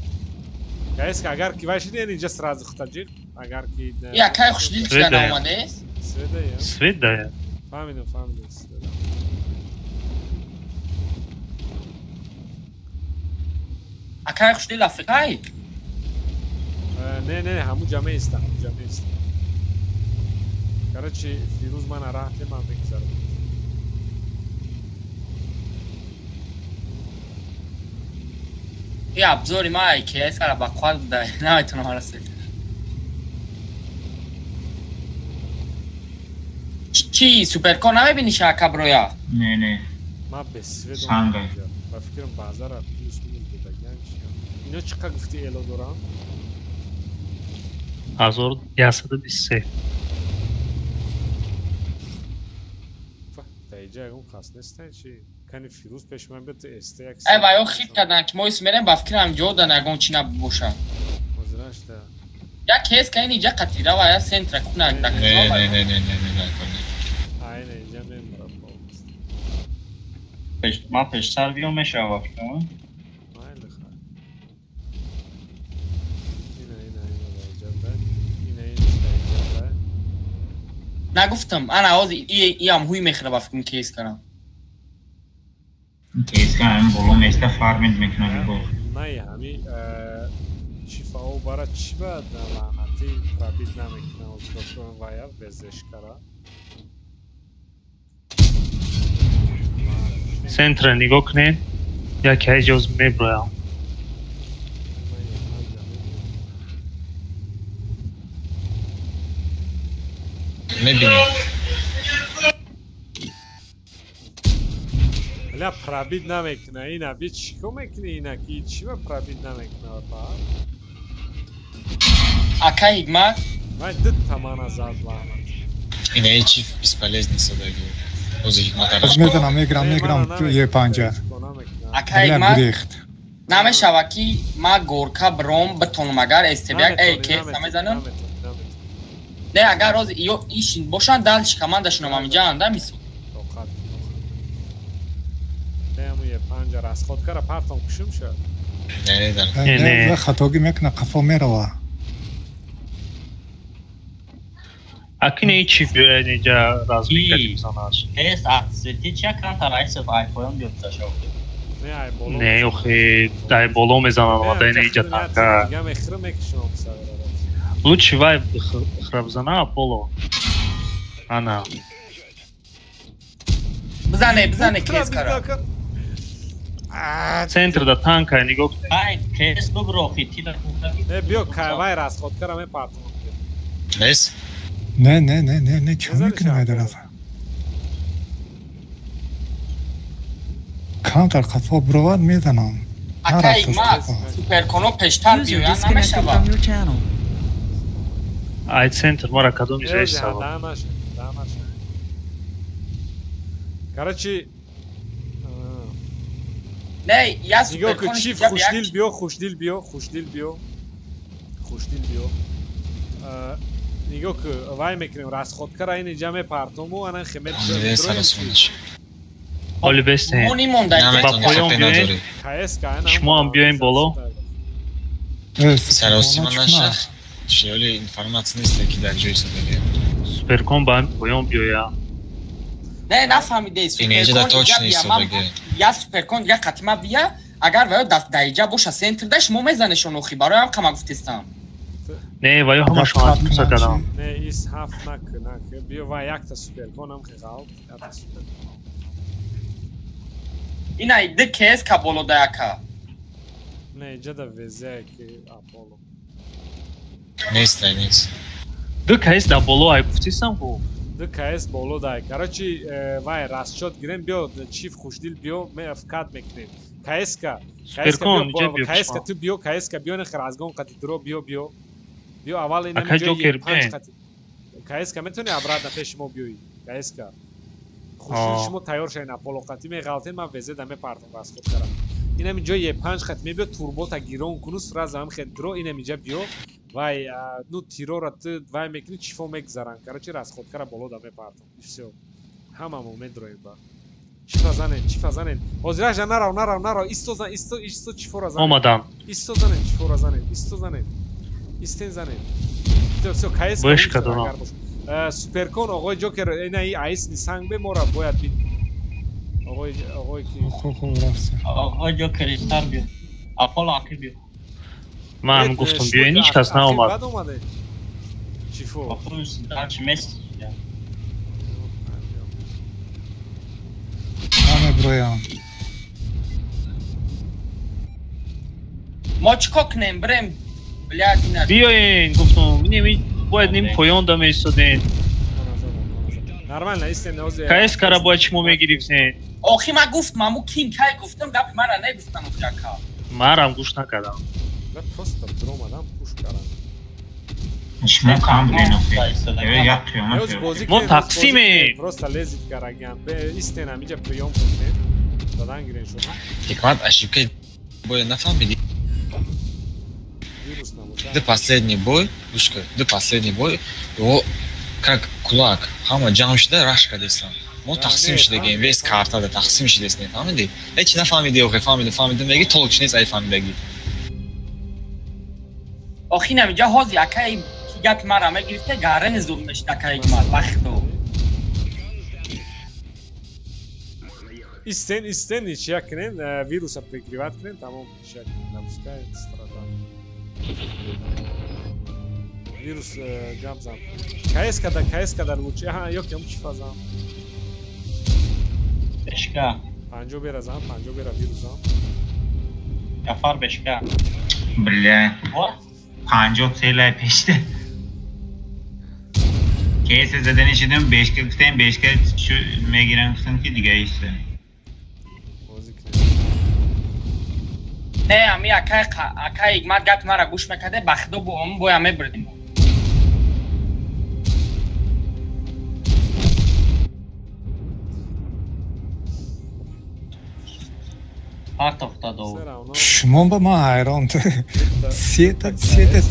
КСК агар ки вай шиди, инҷа сразу хутаҷиқ. Агар ки Я кай хушдил шида наомадест? Свет да. Свет да. Фаҳмидам, фаҳмидам. Акай хушдил Африкай? Не, не, ҳамун ҷа меиста, ҳамун ҷа меиста. Короче, Фирӯз мана раҳте, ман мегузарам. И абзори ма КС кара ба қувват буда, наметонам ҳарасед. Чи суперкор намебини шака броя? Не, не. Ма бесвет Санга. Ба фикрам базара плюс минус додагиан чи. Ино чӣ қа гуфти эло дорам? 1123. Та иҷа ягон кас нестан чи? Кани Фирӯз пеш ман биёд СТ як. Ай ва ё хит кардан ки мо ис мерем, ба фикрам ҷо дан ягон чи набоша. Ҳозирашда. Я КС ка ин иҷа қатира ва я центра куна Не, не, не, не, не, не, не. Айна иҷа мембарам. Ман пештар биём мешава фикрам. Майли хай. Ина, ина, ина да иҷа да. Ина ин да иҷа да. Нагуфтам, ана ҳозир иам ҳуй мехӯра ба фикрам КС карам. КС кара боло места фарминг мекунад бо. Най ҳами чифао бара чӣ ба лаънатӣ пробит намекунад озгоҳ вая везешкара. Центра нигоҳ кунед, яке ҳеҷоз меброям. Мебинем. Ля пробит намекуна, ина би чӣ кор мекунӣ ина ки чӣ ба пробит намекуна ба? Ака Ҳикмат? Вай ду тамана зад лаънат. Ина ҳеҷ чиз бесполезный садаги. Ози Ҳикмат Аз мезанам, мегирам, мегирам е панҷа. Ака Ҳикмат? Намешава ки ма горка бром битонам агар СТБ як КС намезанам? Не, агар роз ё ишин бошанд дальше командашонам ҳаминҷаанд, да мисол. Тоқат. Не, ҳамун е панҷа расход кара партом кушум шуд. Не, дар. Не, не, хатогӣ мекуна, қафо мерава. Акине ичи биёяд инҷа разминка бизанаш. КС аксети чия кантар айсов ай поён биёд ташав. Не, ай боло. Не, охи, ай боло мезанам, ада ина иҷа танка. Дига мехӯрам мекушам савера. Лучше вай бихӯра бизана Аполло. Ана. Бизане, бизане КС кара. Центр да танка нигоҳ кунед. Ай КС бубро хитила. Не, биё вай расход кара мепартам. Нес? Не, не, не, не, не, чӣ мекунӣ майдарафа? Камтар қафо бировад мезанам. Ака Ҳикмат, суперконо пештар User биёянд disconnected намешава. from your channel. Ай центр мара кадом иҷа истава. Короче, Не, я нигоҳ кун суперкон чиф иҷа хушдил биё, хушдил биё, хушдил биё. Хушдил биё. Нигоҳ кун, вай мекунем расходкара ин иҷа мепартому, ана хемет. Не, саросонаш. Ҳоли бестем. Мо нимонда. Ба поён биёем. КС ка ана. Шумо ҳам биёем боло. Саросима нашах. Чиёли информатсия нест ки дар ҷои садаги. Суперкон ба поён биёя. Не, нафаҳмидед. Ина иҷа да Суперкон иҷа точно бия, ман истадаги. я суперкон дига қатима бия, агар ваё даст дар иҷа боша центр да шумо мезанешон охи, барои ҳам қама гуфтестам. Не, ваё ҳамашон атмуса кардам. Не, ис ҳафт нак, нак. Биё вай якта суперкон ҳам хеғалт, якта суперкон. Ина ди КС ка боло да яка. Не, иҷа да везе ки Аполло. Нест, нест. Ду КС да боло ай гуфтистам ку. Ду КС боло дай. Короче, вай расчёт гирем, биё чиф хушдил биё, ме вкат мекунем. КС-ка. Суперкон, иҷа биё КС-ка пешма. ту биё, КС-ка биё, нахер разгон қати дро биё, биё. Биё аввал ина Ака Ҷокер панҷ биёен. қати. КС-ка метавонӣ обратно пеши мо биёӣ. КС-ка. Хушдил шумо тайёр шавед Аполло қати меғалтен, ман везе да мепартам расход карам. Инам инҷо е панҷ қати мебиё турбота гирон куну сразу ҳам хел дро инам инҷа биё. Вай, ну тирора ту вай мекунӣ чифо мегзаран. Короче, расходкара боло да мепартам. И всё. Ҳамамо медроем ба. Чифа занен, чифа занен. Ҳозираш нарав, нарав, нарав. Исто зан, исто, исто чифора занен. Омадам. Исто занен, чифора занен, исто занен. Истен занен. Всё, всё, КС Беш кадонам. Суперкон оғои Ҷокер, ина и айс нисанг бе мора бояд бит. Оғои, оғои ки Хуб, хуб, рафтем. Оғои Ҷокер истар биё. Аполло ақиб биё. Ман гуфтам биёен, ҳеҷ кас наомад. Баъд омадед. Чифо. Ман меброям. Мо чӣ кор кунем? Бирем, блядь, ина. Биёен, гуфтам, бояд ним поён да меистодем. Нормально, истем ҳозир. КС кара бояд шумо мегирифтем. Охи ман гуфтам, аму кин кай гуфтам, гапи мара негуфтам уҷака. Марам гӯш накардам. Просто биромадам пуш кардам. Шумо кам будем охи. Як қиёмат. Мо тақсимем. Просто лезит караган. Истен ҳамиҷа приём кунем. Задан гирен шумо. Ҳикмат ошибка боя нафаҳмидӣ. Вирус набошад. Ду последний бой, гӯш кун, ду последний бой, его как кулак, ҳама ҷамъ шуда рашк кардестан. Мо тақсим шудагем, весь картада тақсим шудестем, фаҳмидӣ? Ҳеҷ нафаҳмидӣ охи, фаҳмидӣ, фаҳмидӣ, меги толк нест ай фаҳмидагӣ. Охи намиҷа ҳозир акай ки гапи мара мегирифте, гарани зуд мешид акай мар, бахто. Истен, истен, ничья кунем, вируса прикрывать кунем, тамом ничья кунем, напускает страда. Вирус гап зан. КС када, КС када лучше. Аҳа, ёк ям чифа зан. Бешка. Панҷо бера зан, панҷо бера вирус зан. Ҷафар бешка. Бля. Панҷо целай пешта. КС задани шидам, бешка гуфтем, бешка шу мегирам гуфтам ки дига иста. Не, ами акай акай ҳикмат гапи мара гӯш мекарде, ба худо бо ом боя мебурдем. Шумо ба ман ҳайрон. Сета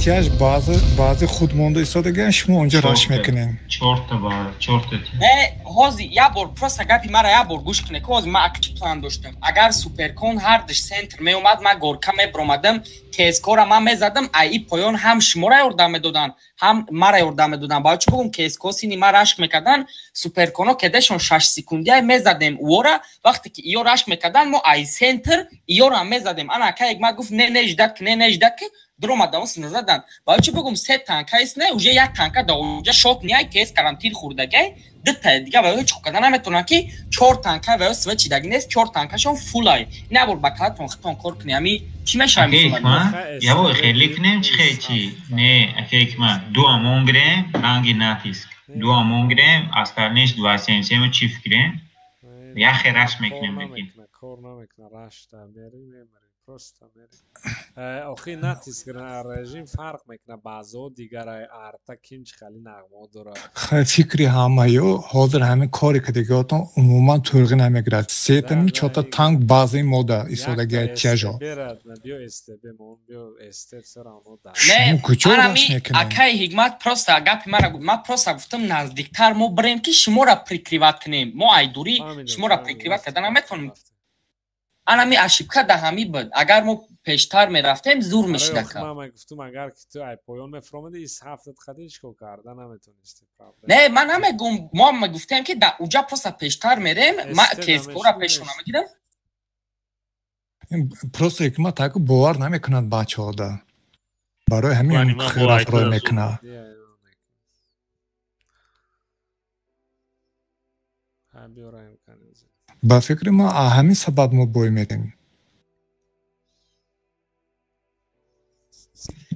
тяж баъзе худ монда истодагиан, шумо онҷо раш мекунед. Чорта ба, чорта тяж. Не, ҳозир як бор просто гапи мара як бор гӯш кунед, ки ҳозир ман акчи план доштам. Агар суперкон ҳардуш центр меомад, ман горка мебиромадам, КСК-ра ман мезадам, ай и поён ҳам шуморо ёрдам медоданд, ҳам мара ёрдам медоданд. Баъд чӣ бигӯм, КСК сини ман рашк мекарданд, суперконо кедешон 6 секундия мезадем уора, вақте ки иё рашк мекарданд, мо ай центр иёро ҳам мезадем. Ана акай ҳикмат гуфт, не, не ждат ки, не, не ждат ки, дуромадаон назадан. Баъд чӣ бигӯм, се танка ист не, уже як танка да уҷа шот ниай, КС карантин хӯрдагай, дута дига ва ҳеҷ карда наметавонанд ки чор танка ва свечидаги нест, чор танкашон фулай. Ина бор ба калатон хитон кор кунӣ, ами чӣ мешавад мисол? Яво хеле кунем чӣ хел чӣ? Не, акай ҳикмат, ду амон гирем, ранги натиск. Ду амон гирем, остальнеш 277 чиф гирем. Як хел раш мекунем лекин. Кор намекунад, рашта мерем, мемирем. Просто мерем. Охи натиск режим фарқ мекунад, баъзо дигар арта ким чӣ хели нағмо дорад. Фикри ҳамаё ҳозир ҳамин коре ки диготон умуман тӯрғӣ намегирад. Сетами чорта танк баъзеи мода истодагиай тяжо. Берад, биё СТБ мон, биё СТ всё равно да. Не, куҷо раш анами мекунем? акай ҳикмат просто гапи мара гуфт, ман просто гуфтам наздиктар мо бирем ки шуморо прикриват кунем. Мо ай дурӣ шуморо прикриват карда наметавонем. Анами ошибка да ҳами буд. Агар мо пештар мерафтем, зур мешид ака. Ман гуфтум агар ки ту ай поён мефромадӣ, ис ҳафтат қади ҳеҷ кор карда наметонисти, правда? Не, ман намегум, мо гуфтем ки да уҷа просто пештар мерем, ман КСК-ра пешона мегирам. Просто ҳикмат аку бовар намекунад бачаҳо да. Барои ҳамин хирафрой мекунад. Ба фикри ман ҳамин сабаб мо бой мерем.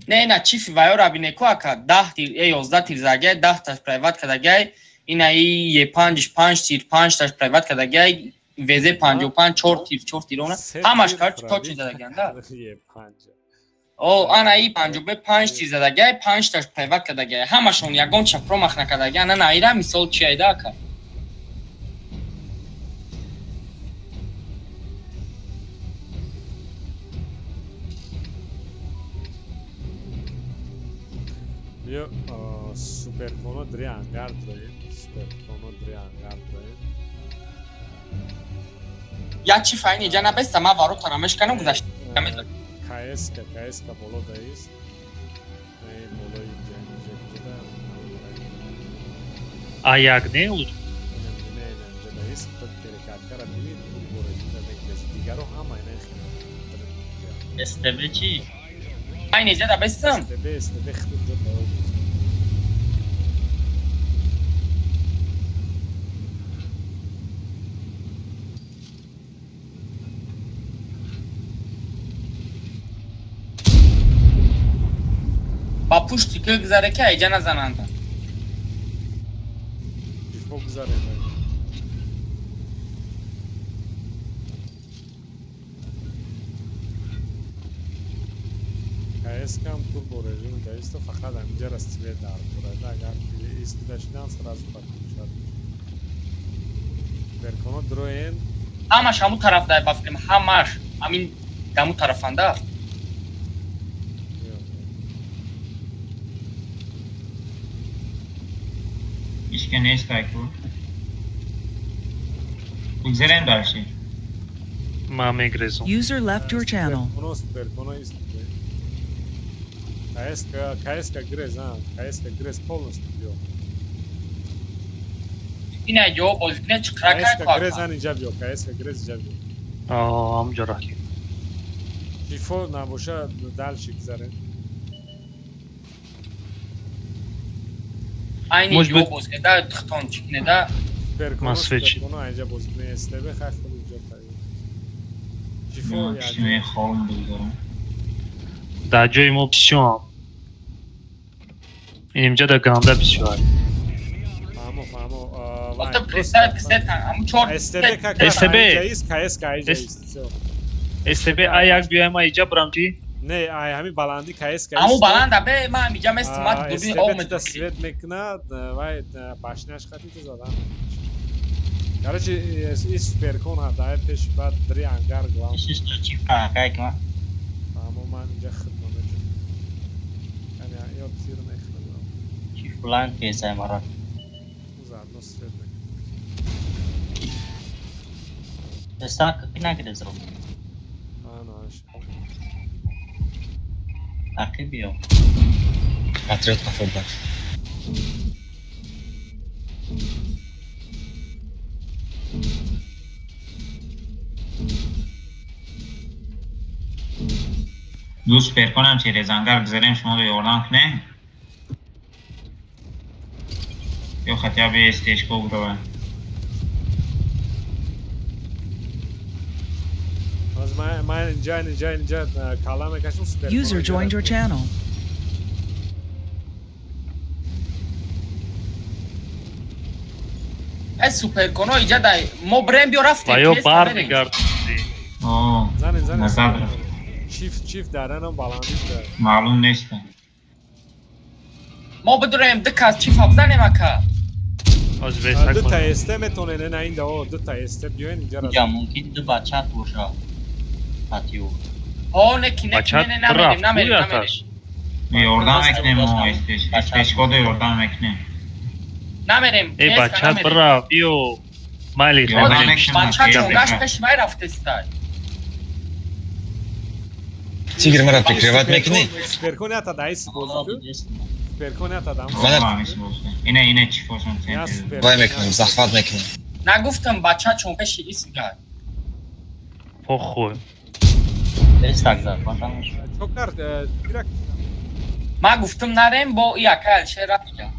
Не, ина чифи вайора бинеку ака, 10 тир, 11 тир задагай, 10 таш прайват кардагай, ина и Е5 5 тир, 5 таш прайват кардагай, ВЗ 55 4 тир, 4 тир она, ҳамаш кар точно задаган да. Е5. О, ана и 55 5 тир задагай, 5 таш прайват кардагай, ҳамашон ягон ча промах накардагай, ана наира мисол чи айда ака. Биё суперконо дри ангар дроем, суперконо дри ангар дроем. Я чи файни ҷа набеста, ман воротара мешканам, гузашта. КСК, КСК боло даист. Не, болои ҷа, ҷа, ҷа. А як не? Не, не, ҷа даист, то перекаткара бини, буре ҷа мегрез. Дигаро ҳама ина хел. СТБ чи? Ай неҷа да бестам? СТБ худо ҷо ба. Ба пушти ки гузаре ки айҷа назананда. Чифо гузаре. КСК-ам турбо режим даисто фақат ҳаминҷа расцвет дар дорад. Агар истидашинам сразу подключат. Берконо дроен. Ҳамаш ҳамун тараф дай ба филм, ҳамаш ҳамин даму тарафанда. Ишке нест айку. Бигзарем дальше. Ма мегрезум. User left your channel. Берконо истиде. КСК грез, а, КСК грез полностью биё. Ина ҷо бозӣ кунед чиқра КСК грез ан инҷа биё, КСК грез инҷа биё. А, ҳамҷо раки. Фифо набоша дальше гузарем. Айни ҷо бозӣ кунед, да тихтон чӣ кунед, да? Берконо, Берконо инҷа бозӣ кунед, СТБ хай худ инҷо тайёр. Фифо я холм бигзарам. Дар ҷои мо бисёрам. Инҷа да ганда бисёр. Фаҳмо, фаҳмо. Ото представь ксета, аму чор. СТБ как СТБ. КСК инҷа ист. СТБ ай як биёй ма иҷа бурам чи? Не, ай ҳами баланди КСК. Аму баланда бе ма ҳамиҷа местам, ма дурбин об СТБ свет мекунад, вай башняш хати ту задан. Короче, и суперкон ҳа дай пеш баъд дри ангар глав. Чӣ кай ма? Фаҳмо, ман инҷа хидма мекунам. Яъне ё тир мехӯрам. Чӣ фланг песай мара. Заодно свет мекунам. Дастак нагрезал. Ақи биё. Патриот қафо бар. Ду суперконам через ангар гузарем, шумо ёрдам кунем? Ё хотя бы стежко бурава. Ман инҷа инҷа инҷа кала мекашам супер. User joined your channel. Э суперконо инҷа дай мо брем биё рафтем. Ва ё бармегард. О, занен занен. Назад рафт. Чиф даранам баландӣ да. Маълум нест. Мо бидурем ду кас чиф абзанем ака. Ду та СТ метонен на ин да ду та СТ биёен инҷа. Инҷа мумкин ду бачат боша. Патио. О, не ки не не намерем, намерем, намерем. Ёрдам мекунем мо СТшкода ёрдам мекунем. Намерем. Э бачат бирав, биё. Майли бачат чонгаш пеш май рафтестай. Тигр мара прикрывать мекунӣ? Суперкон ята даис бозӣ. Суперкон ята дам. Ина ина чифошон центр. Вай мекунем, захват мекунем. Нагуфтам бача чон пеши исгай. Похуй. Бестак захват Чокар, тирак. Ма гуфтам нарем бо яка Алишер рафтига.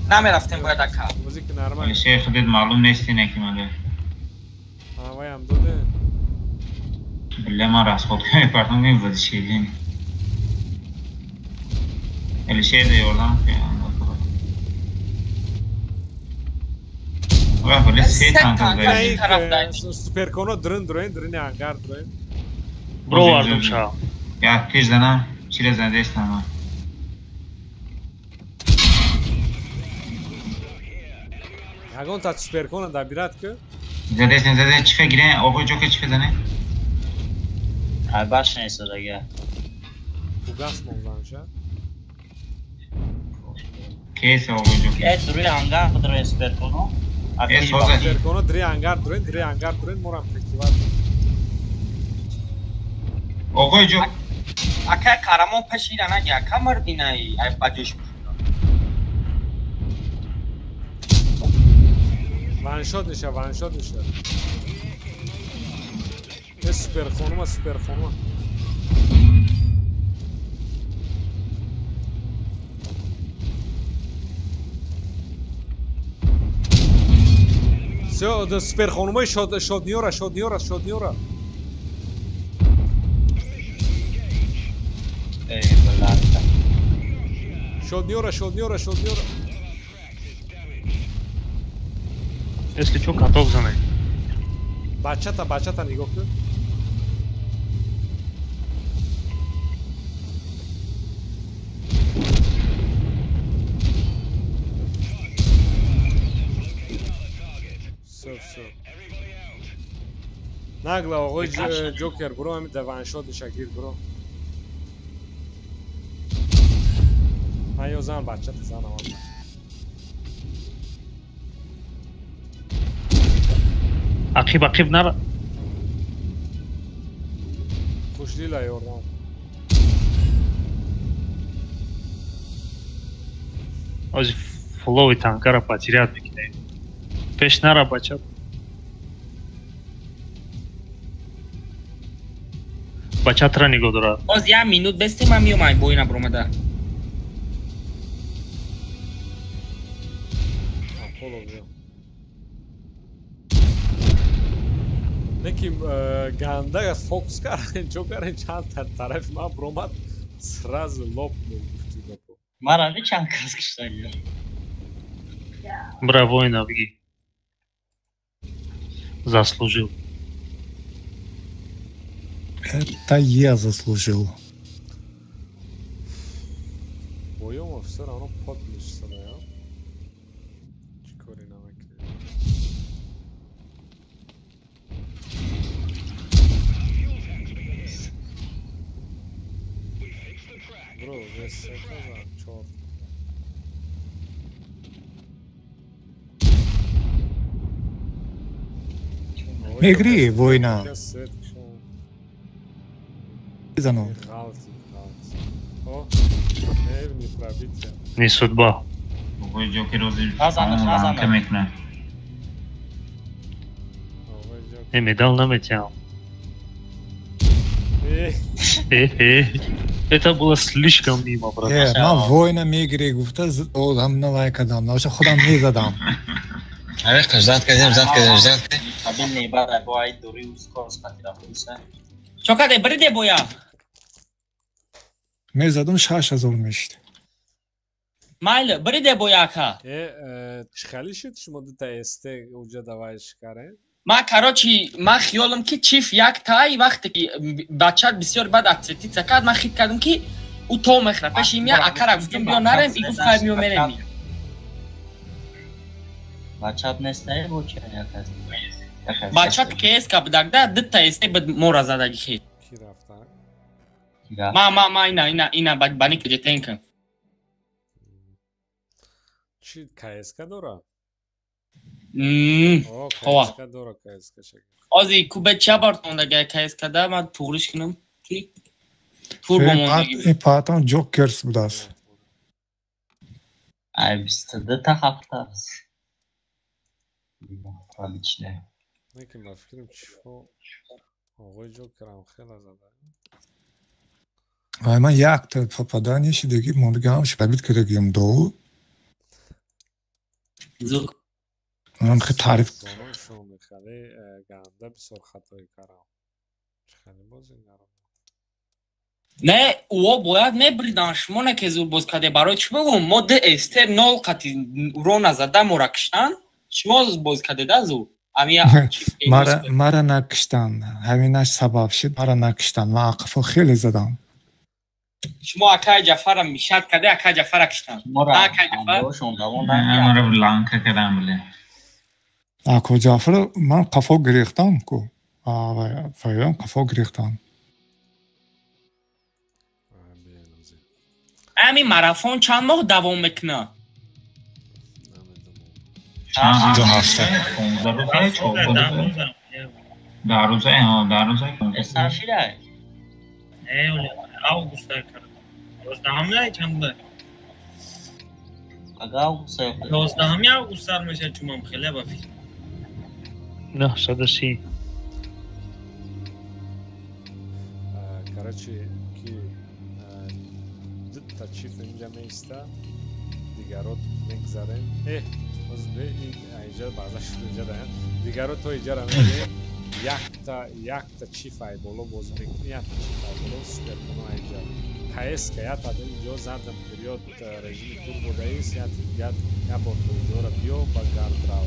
Намерафтем бояд ака. Музик нормал. Алишер худет маълум нести неки мада. А вай ам доде. Бля, ман расход мепартам гим возвращение. Алишер да ёрдам кунад. Ва бля, се танк Суперконо дрын дроен, дрын ангар дроен. Бровардум ша. Я тир занам, чире задестам. Ягон та суперкона да бират ки? Задестем, задестем, чихе гирен, охо ҷоке чихе зане? Ай баш нест дага. Фугас монзанша. Кейс охо ҷоке. Э друи ангар дроен суперконо. Суперконо дри ангар дроен, дри ангар дроен, морам прикриват. Оғои ҷо. Ака қарамон пешира наги, ака мардинай, ай баҷош. Ваншот меша, ваншот меша. Э суперхонума, суперхонума. Всё, супер хонумои шодниёра, шодниёра, шодниёра. Эй, блядь. Шодниёра, шодниёра, шодниёра. Если чё, каток занай. Бачата, бачата нигоҳ кун. Всё, всё. Нагло, оғои Ҷокер, бро, ҳамин даваншот шагир, бро. Ман ё зан бачата занам. Ақиб, ақиб нара. Хушлила ёрдам. Ози фулови танкара потерят мекунем. Пеш нара бача. Бачатра нигоҳ дорад. Оз як минут бесте ман меомам боина бромада. Неки ганда фокус кард, ҷо кард, чанд тарафи ман бромад, сразу лопнул гуфти гапо. Мара не чанд кас киштагӣ. Бра воина бигӣ. Заслужил. Это я заслужил. Боём все равно под мешавад, я? Чӣ кори намекунем? Бро, се каза, чор. Мегри, война. Занов. Не судьба. Не, медал наметял. Это было слишком мимо, брат. Ман война мегири гуфта, одам навай кардам, наша худам мезадам. Ареқа, ждать кардем, ждать кардем, ждать кардем. Чо каде, бриде боя? Мезадам 6000 мешид. Майли, бриде боя ака. Чӣ хеле шуд шумо дута СТ уҷа давайш карем? Ма короче, ма хиёлам ки чиф як тай вақте ки бачат бисёр бад ацетица кард, ман хит кардам ки ӯ то мехӯрад. Пеши им я акара гуфтам биё нарем, и гуфт хай миё мерем. Бачат нестае бо чи як аст? Бачат КСК будагда дута СТ буд мора задаги хит. Ки рафта? Ма ина ина ина бани ки Чи КСК дора? Ова. КСК дора, КСК шакл. Ози кубе ча бартондага КСК да ман туғриш кунам ки турбо мондаги. И патон Ҷокерс будааст. Ай, 22 та ҳафта аст. Отлично. Неки ба фикрам чифо оғои Ҷокерам хеле зада. Ай, ман якта попадание шидаги мондагам шабит кардагим ду. Зур. Ман хеле таъриф Шумо хеле ганда бисёр хатои кардам. Чӣ хеле бозӣ нарам. Не, ӯ бояд мебридан, шумо не ки зур боз карде. Барои чӣ бигӯм? Мо д СТ 0 қати ро назада мора киштан. Шумо боз карде да зур. Мара накиштан. Ҳаминаш сабаб шуд, мара накиштан. Ман ақфо хеле задам. Шумо акай Ҷафара мишат карде, акай Ҷафара киштан. Акай Ҷафар. Мара ланка кардам биле. Ако Ҷафар ман қафо гирифтам ку. Фаём қафо гирифтам. Ҳамин марафон чанд моҳ давом мекунад? Ду ҳафта. 15 рӯза, 14 рӯза. 10 рӯза, ҳа, 10 рӯза. Саршидай. Не, август кард. 11 чанд? Ага, август. 11 август сар мешавад чумам хеле ба фикр. 930. Короче, ки дута чиф инҷа меиста, дигарот мегзарем. Боз бе ин инҷа баъза шуд инҷа да. Дигаро то инҷа ра мегӯем. Якта чиф ай боло бозӣ мекунӣ, якта чиф ай боло суперкуно инҷа. КСК ята инҷо задам период режими турбо даис, як як бор то инҷора биё ба гард рав.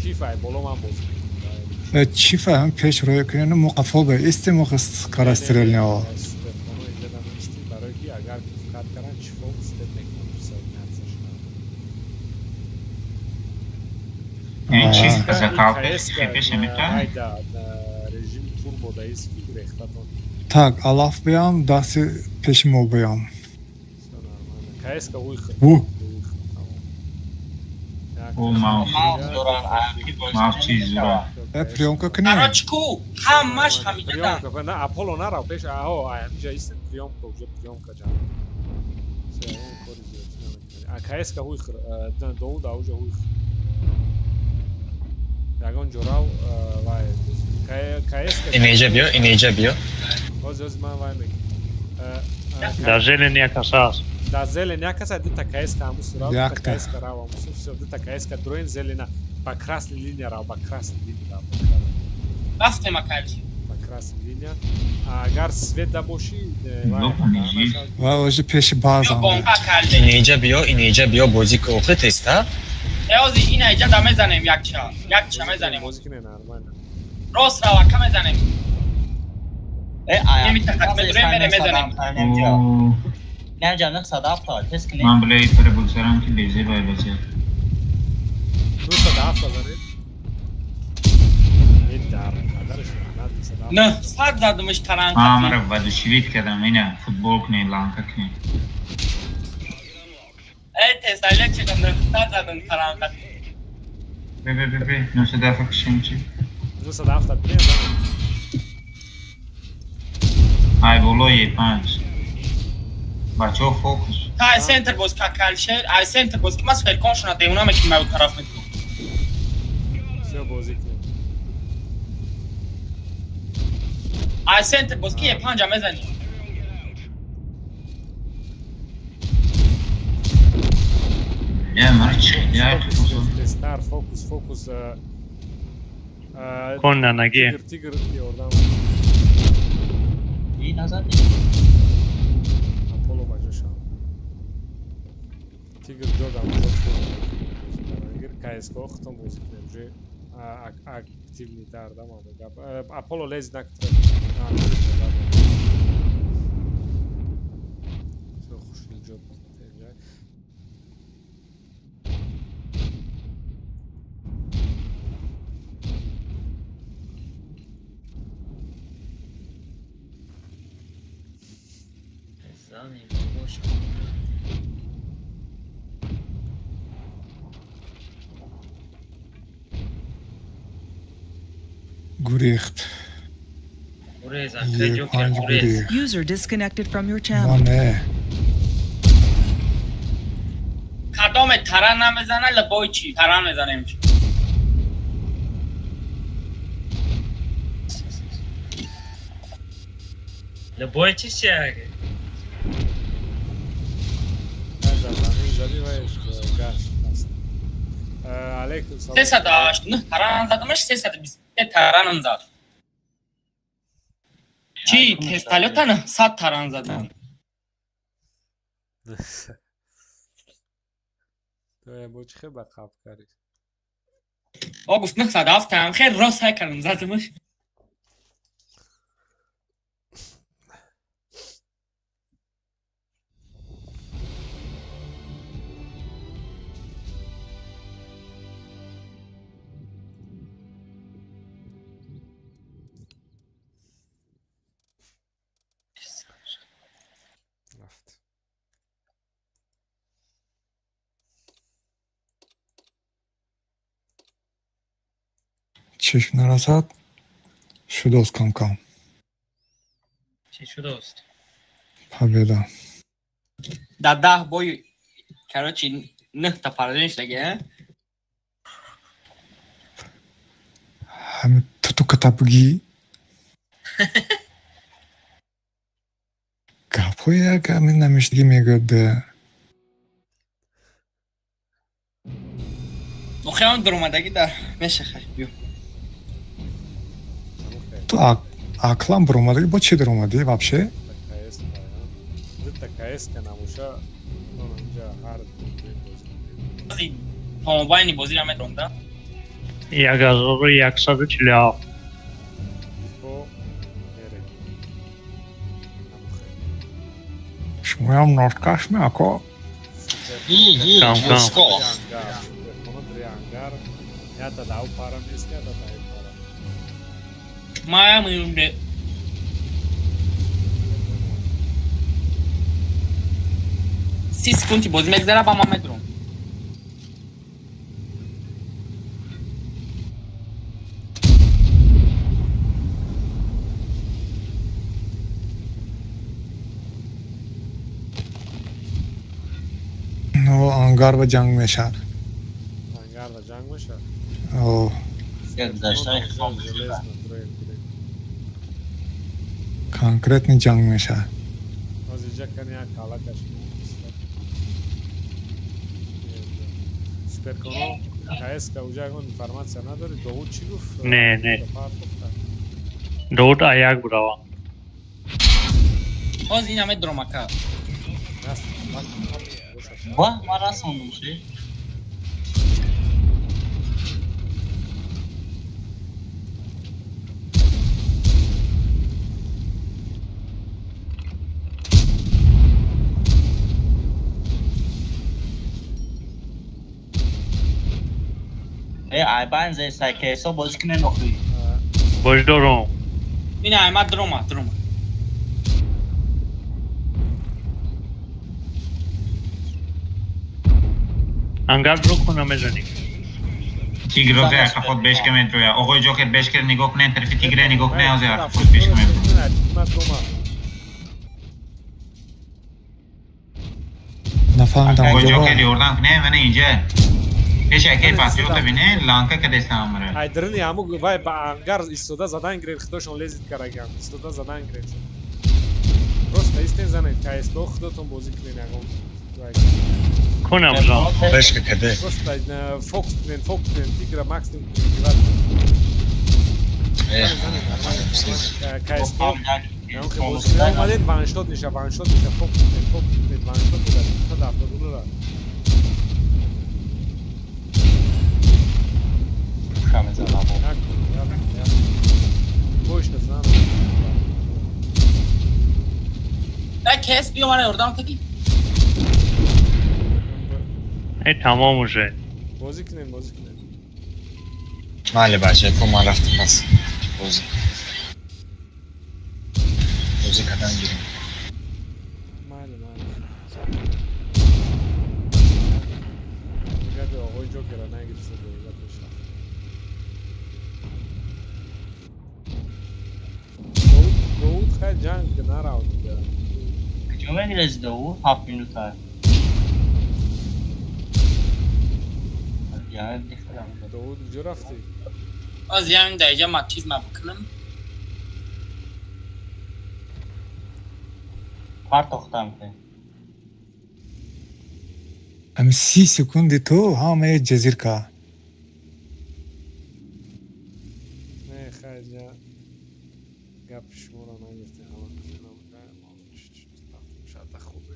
Чиф ай боло ман бозӣ мекунам. Чиф ҳам пеш рӯй кунем, мо қафо ба истем, мо скорострельный. Суперкуно инҷа дам исти, барои ки агар кат каран чифо успеть мекунам присоединяться шудан. Чиз закалка хепеше мета? Айда режими турбо даис ки рехтатон. Так, алаф биям, дасти пеши мо биям. КСК выход. О, маус. Маус чиз зура. Приёмка кунем. Короче, ку, ҳамаш ҳамида. Приёмка, на Аполло нарав пеш, аҳо, ҳамиҷа истед, приёмка, уже приёмка ҷам. Всё, он кори зиёд намекунад. А КСК выход, доуда уже выход. Ягон ҷорав вай КСК. Инеҷа биё, инеҷа биё. Боз боз ман вай мегӯям. Дар зелен як кас аст. Дар зелен як кас, дута КСК ҳамус рав, дута КСК рав ҳамус, всё, дута КСК дроин зелена, ба красный линия рав, ба красный линия рав. Рафтем акалчи. Ба красный линия. Агар свет да боши, вай уже пеши база. Инеҷа биё, инеҷа биё, бозӣ ку, охи теста. Эози ина иҷа да мезанем якча. Якча мезанем. Бозӣ кине нормально. Рост рав, ака мезанем. Ман биле итора бигзарам ки безе бай базе. 907 занед. Дар падараш лаънат 907. 900 задумаш таранг. Ман мара вадушивит кардам ина футбол кунем, ланка кунем. Эй тесале чи 900 задум таранг. Бе бе бе бе 907 кишем чи. 907 бе занед. Ай болои 5. Бачаҳо фокус. Ай центр боз какалше, ай центр боз ки мас феркон шуна деуна мекунем ай тараф мекунем. Всё бозӣ кунем. Ай центр боз ки 5 мезанӣ. Я марч, я стар фокус фокус. Кон на ноге. Тигр ёрдам. И назад. Аполло баҷошам. Тигр ҷодам ҷод. КСК хутон бозӣ кунем уже активнитар да ман гап. Аполло лез нактра. Всё хуши ҷод. Гурехт. User disconnected from your channel. Кадоме таран намезана, лабой чи? Таран мезанем чи? Лабой чи сяге? Алейкум салом. 389 таран задамаш 323 таранам зад. Чи тесталёта 900 таран задам. То бо чи хеб қаб карди? О гуфт 907 там хел рост ҳай кардам задамаш. Чашм нарасад, шудост кам-кам. Чӣ шудост? Победа. Дар 10 бой, короче, 9 та поражение шдаги, ҳами туту катабгӣ. Гапҳои як ҳамин намешдагӣ мегӯяд. Охе он даромадагӣ дар меша хай биё. Ту аклам баромадагӣ бо чӣ даромадӣ вообще? Дута КС ка намуша инҷа ҳар помобайни бозиро медорам да. 1147. Шумоям ноткаш ме ако? Кам кам. Маям инде. 30 секунди бозӣ мегзара ба ман медурам. Ну, ангар ба ҷанг мешавад. Ангар ба ҷанг мешавад? О. Конкретный ҷанг мешавад. Суперконо КС-ка уже ягон информация надори? Довуд чӣ гуфт? Не, не. Довуд аяк бурава. Ҳозир ина медурам ака. Ва, ман расондум ши. Ай байн зай кейсо бозӣ кунем охи. Бош дорум. Ина ай ма дрома, дрома. Ангар дро куна мезанӣ. Тигр озе ака худ бешка медроя. Оғои ҷокер бешкер нигоҳ кунед, тарафи тигре нигоҳ кунед, озе ака худ бешка медроя. Нафаҳмидам. Оғои ҷокер ёрдам кунед, мана инҷа. Пеш акай патриота бине, ланка кадеста амра. Ай дрни аму вай ба ангар истода задан гиред, худошон лезит караган. Истода задан гиред. Просто истен занед, КС-го худотон бозӣ кунед ягон. Кунам жон. Бешка каде. Просто фокус кунед, фокус кунед, тигра максимум кунед. КС-го омадед ваншот меша, ваншот меша, фокус кунед, фокус кунед, ваншот меша, 172 ра. Кес биё мара ёрдам кунӣ. Э тамом уже. Бозӣ кунем, бозӣ кунем. Майли бачако, ман рафтам пас. Бозӣ. Бозӣ кардан гирем. Майли, майли. Гапи оғои ҷокера нагирифта гапи шаф. Довуд хай ҷанг нарав дига. Куҷо мегирези Довуд? 7 минута. Довуд куҷо рафтӣ? Аз ям даиҷа ма чиз ма бикунам. Партохтам ки. Ами 30 секунди ту ҳамаи ҷазир ка. Не, хай ҷа гапи шуморо нагирифтем. Шата хубе.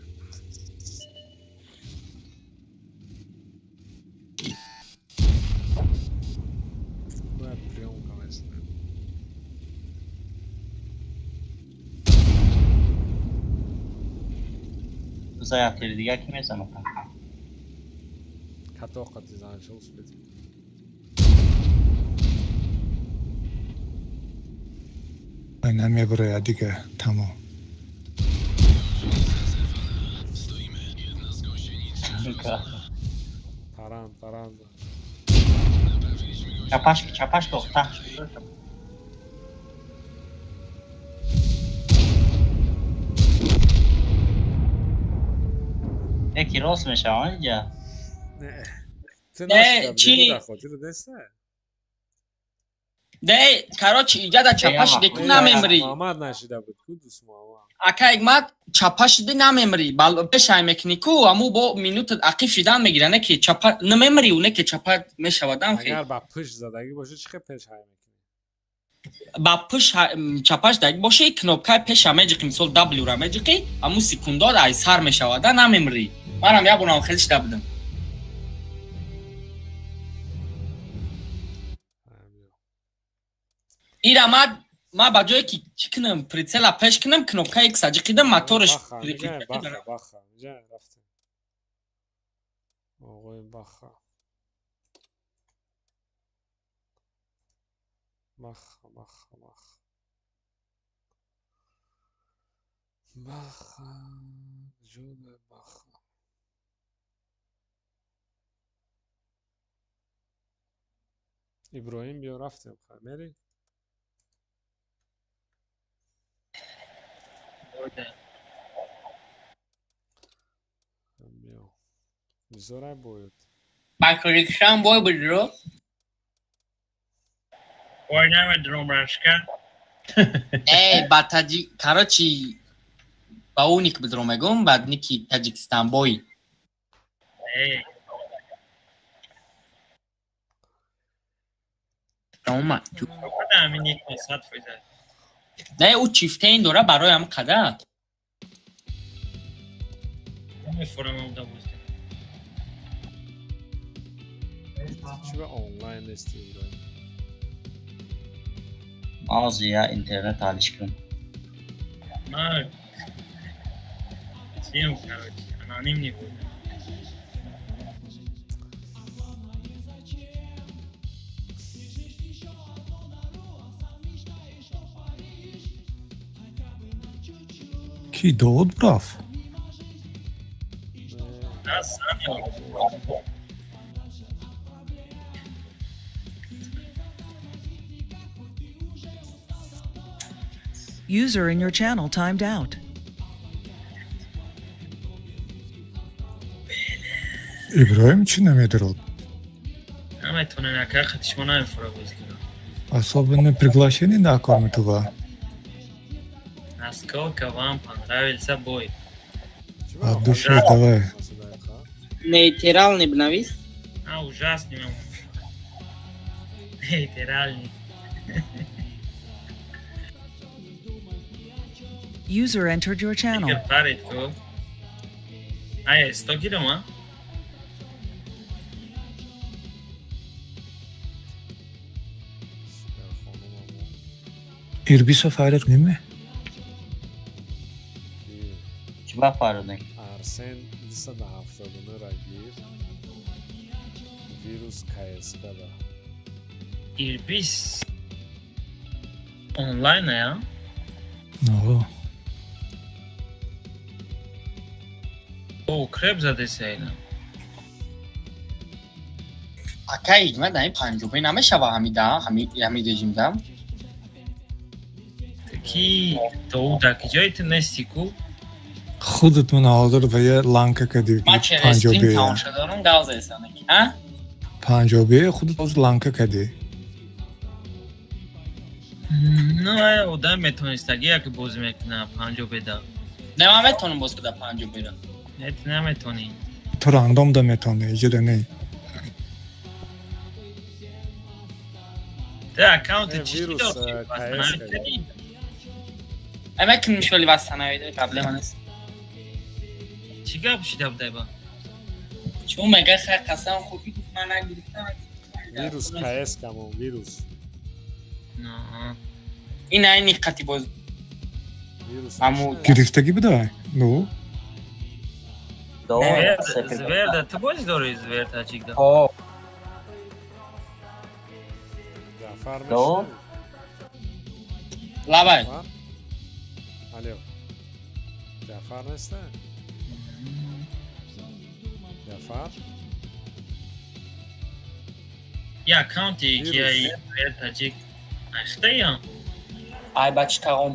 Бояд приёмка меснем. Зая тири дига ки мезанад? Като қати занша успеть. Намеброяд дига тамом. Таран, таран. Чапашки, чапашки, охта. Яки рост мешавад инҷа? Не, чӣ? Не, короче, иҷада чапа шиде ку намемри. Муҳаммад нашида буд ку дӯст Муҳаммад. Ака Ҳикмат чапа шиди намемри. Пешай мекунӣ ку, аму бо минута ақиб шидан мегира, не ки чапа намемри, не ки чапа мешавадам хе. Агар ба пушт задагӣ боша чӣ хел пеш ҳай мекунӣ? Ба пуш чапаш даги боша, кнопкаи пеша меҷиқи, мисол W ра меҷиқи, аму секундо ай сар мешавада намемри. Манам як борам хеле шида будам. Ира ма ба ҷое ки чӣ кунам, прицела пеш кунам, кнопкаи X ҷиқидам, моторш баха, баха, инҷа рафтем. Оғои баха. Баха, баха, баха. Баха, ҷода баха. Иброҳим биё рафтем, хай мери? Бизорай бояд. Ба Тоҷикистон бой бидро? Бой намедурам рашка. Э, ба таҷик, короче, ба ӯ ник бидро мегӯм, ба ники Таҷикистон бой. Э. Омад. Ҳамин ник 100%. Не, ӯ чифтейн дора барои ҳам қадар. Намефурамам да бозди. Чӣ ба онлайн нести Иброҳим? Ҳозир я интернет ҳалиш кунам. Ман чием, короче, анонимный буд. Ки дод браф? User in your channel timed out. Иброҳим чӣ намедурод? Наметонам, ака хати шумо намефура бозӣ кунам. Особенно приглашение накормит ва. Насколько вам понравился бой? От души давай. Нейтральный бнавис? А, ужасный. Нейтральный. User entered your channel. Парит ку. Ай, 100 кило, а? Ирбиса фарят неме? Чӣ ба фарёдем? Арсен 279 ра гир. Вирус КСК да. Ирбис онлайн, а? О. О, креп задеса ина. Ака Ҳикмат ҳами панҷобе намешава ҳамида, ҳами режимда? Ки доуда ки ҷои ту нести ку? Худат ман ҳозир ва я ланка кади Ман через стрим тамошо дорам, гав зесанаки, а? Панҷобе худат ҳозир ланка кади. Ну, одам метонистаги яке бозӣ мекуна панҷобеда. Не, ман метонам боз куда панҷобеда. Не, ту наметонӣ. Ту рандом да метонӣ, иҷода не. Ту аккаунти чӣ дорӣ? Ай мекунем шоли вастанавида, проблема нест. Чӣ гап шида будай ба? Чун мега хай қасам хубӣ гуфт, ман нагирифтам. Вирус КС камон, вирус. Ин айни қати боз. Аму гирифтагӣ будай? Ну? Зверда, ту боз дорӣ звер таҷикда? Ҳо. Ҷафар До? Лабай. Алло. Ҷафар неста? Ҷафар? Я аккаунти ки ай звер таҷик айхтаям. Ай бачи тағом.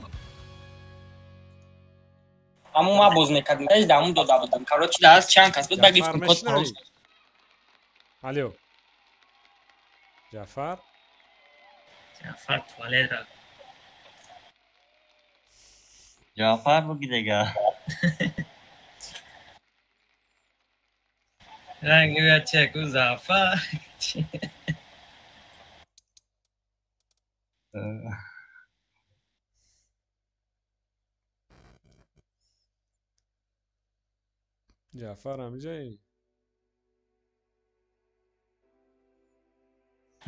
Аму ма боз мекардам, пеш даму дода будам. Короче, даст чанд кас буд, ба гирифтам код парол. Алло. Ҷафар? Ҷаъфар туалет рафт. Ҷаъфар буги дига. Ранг гӯяд чи яку Зафар. Ҷаъфар ҳамиҷаи?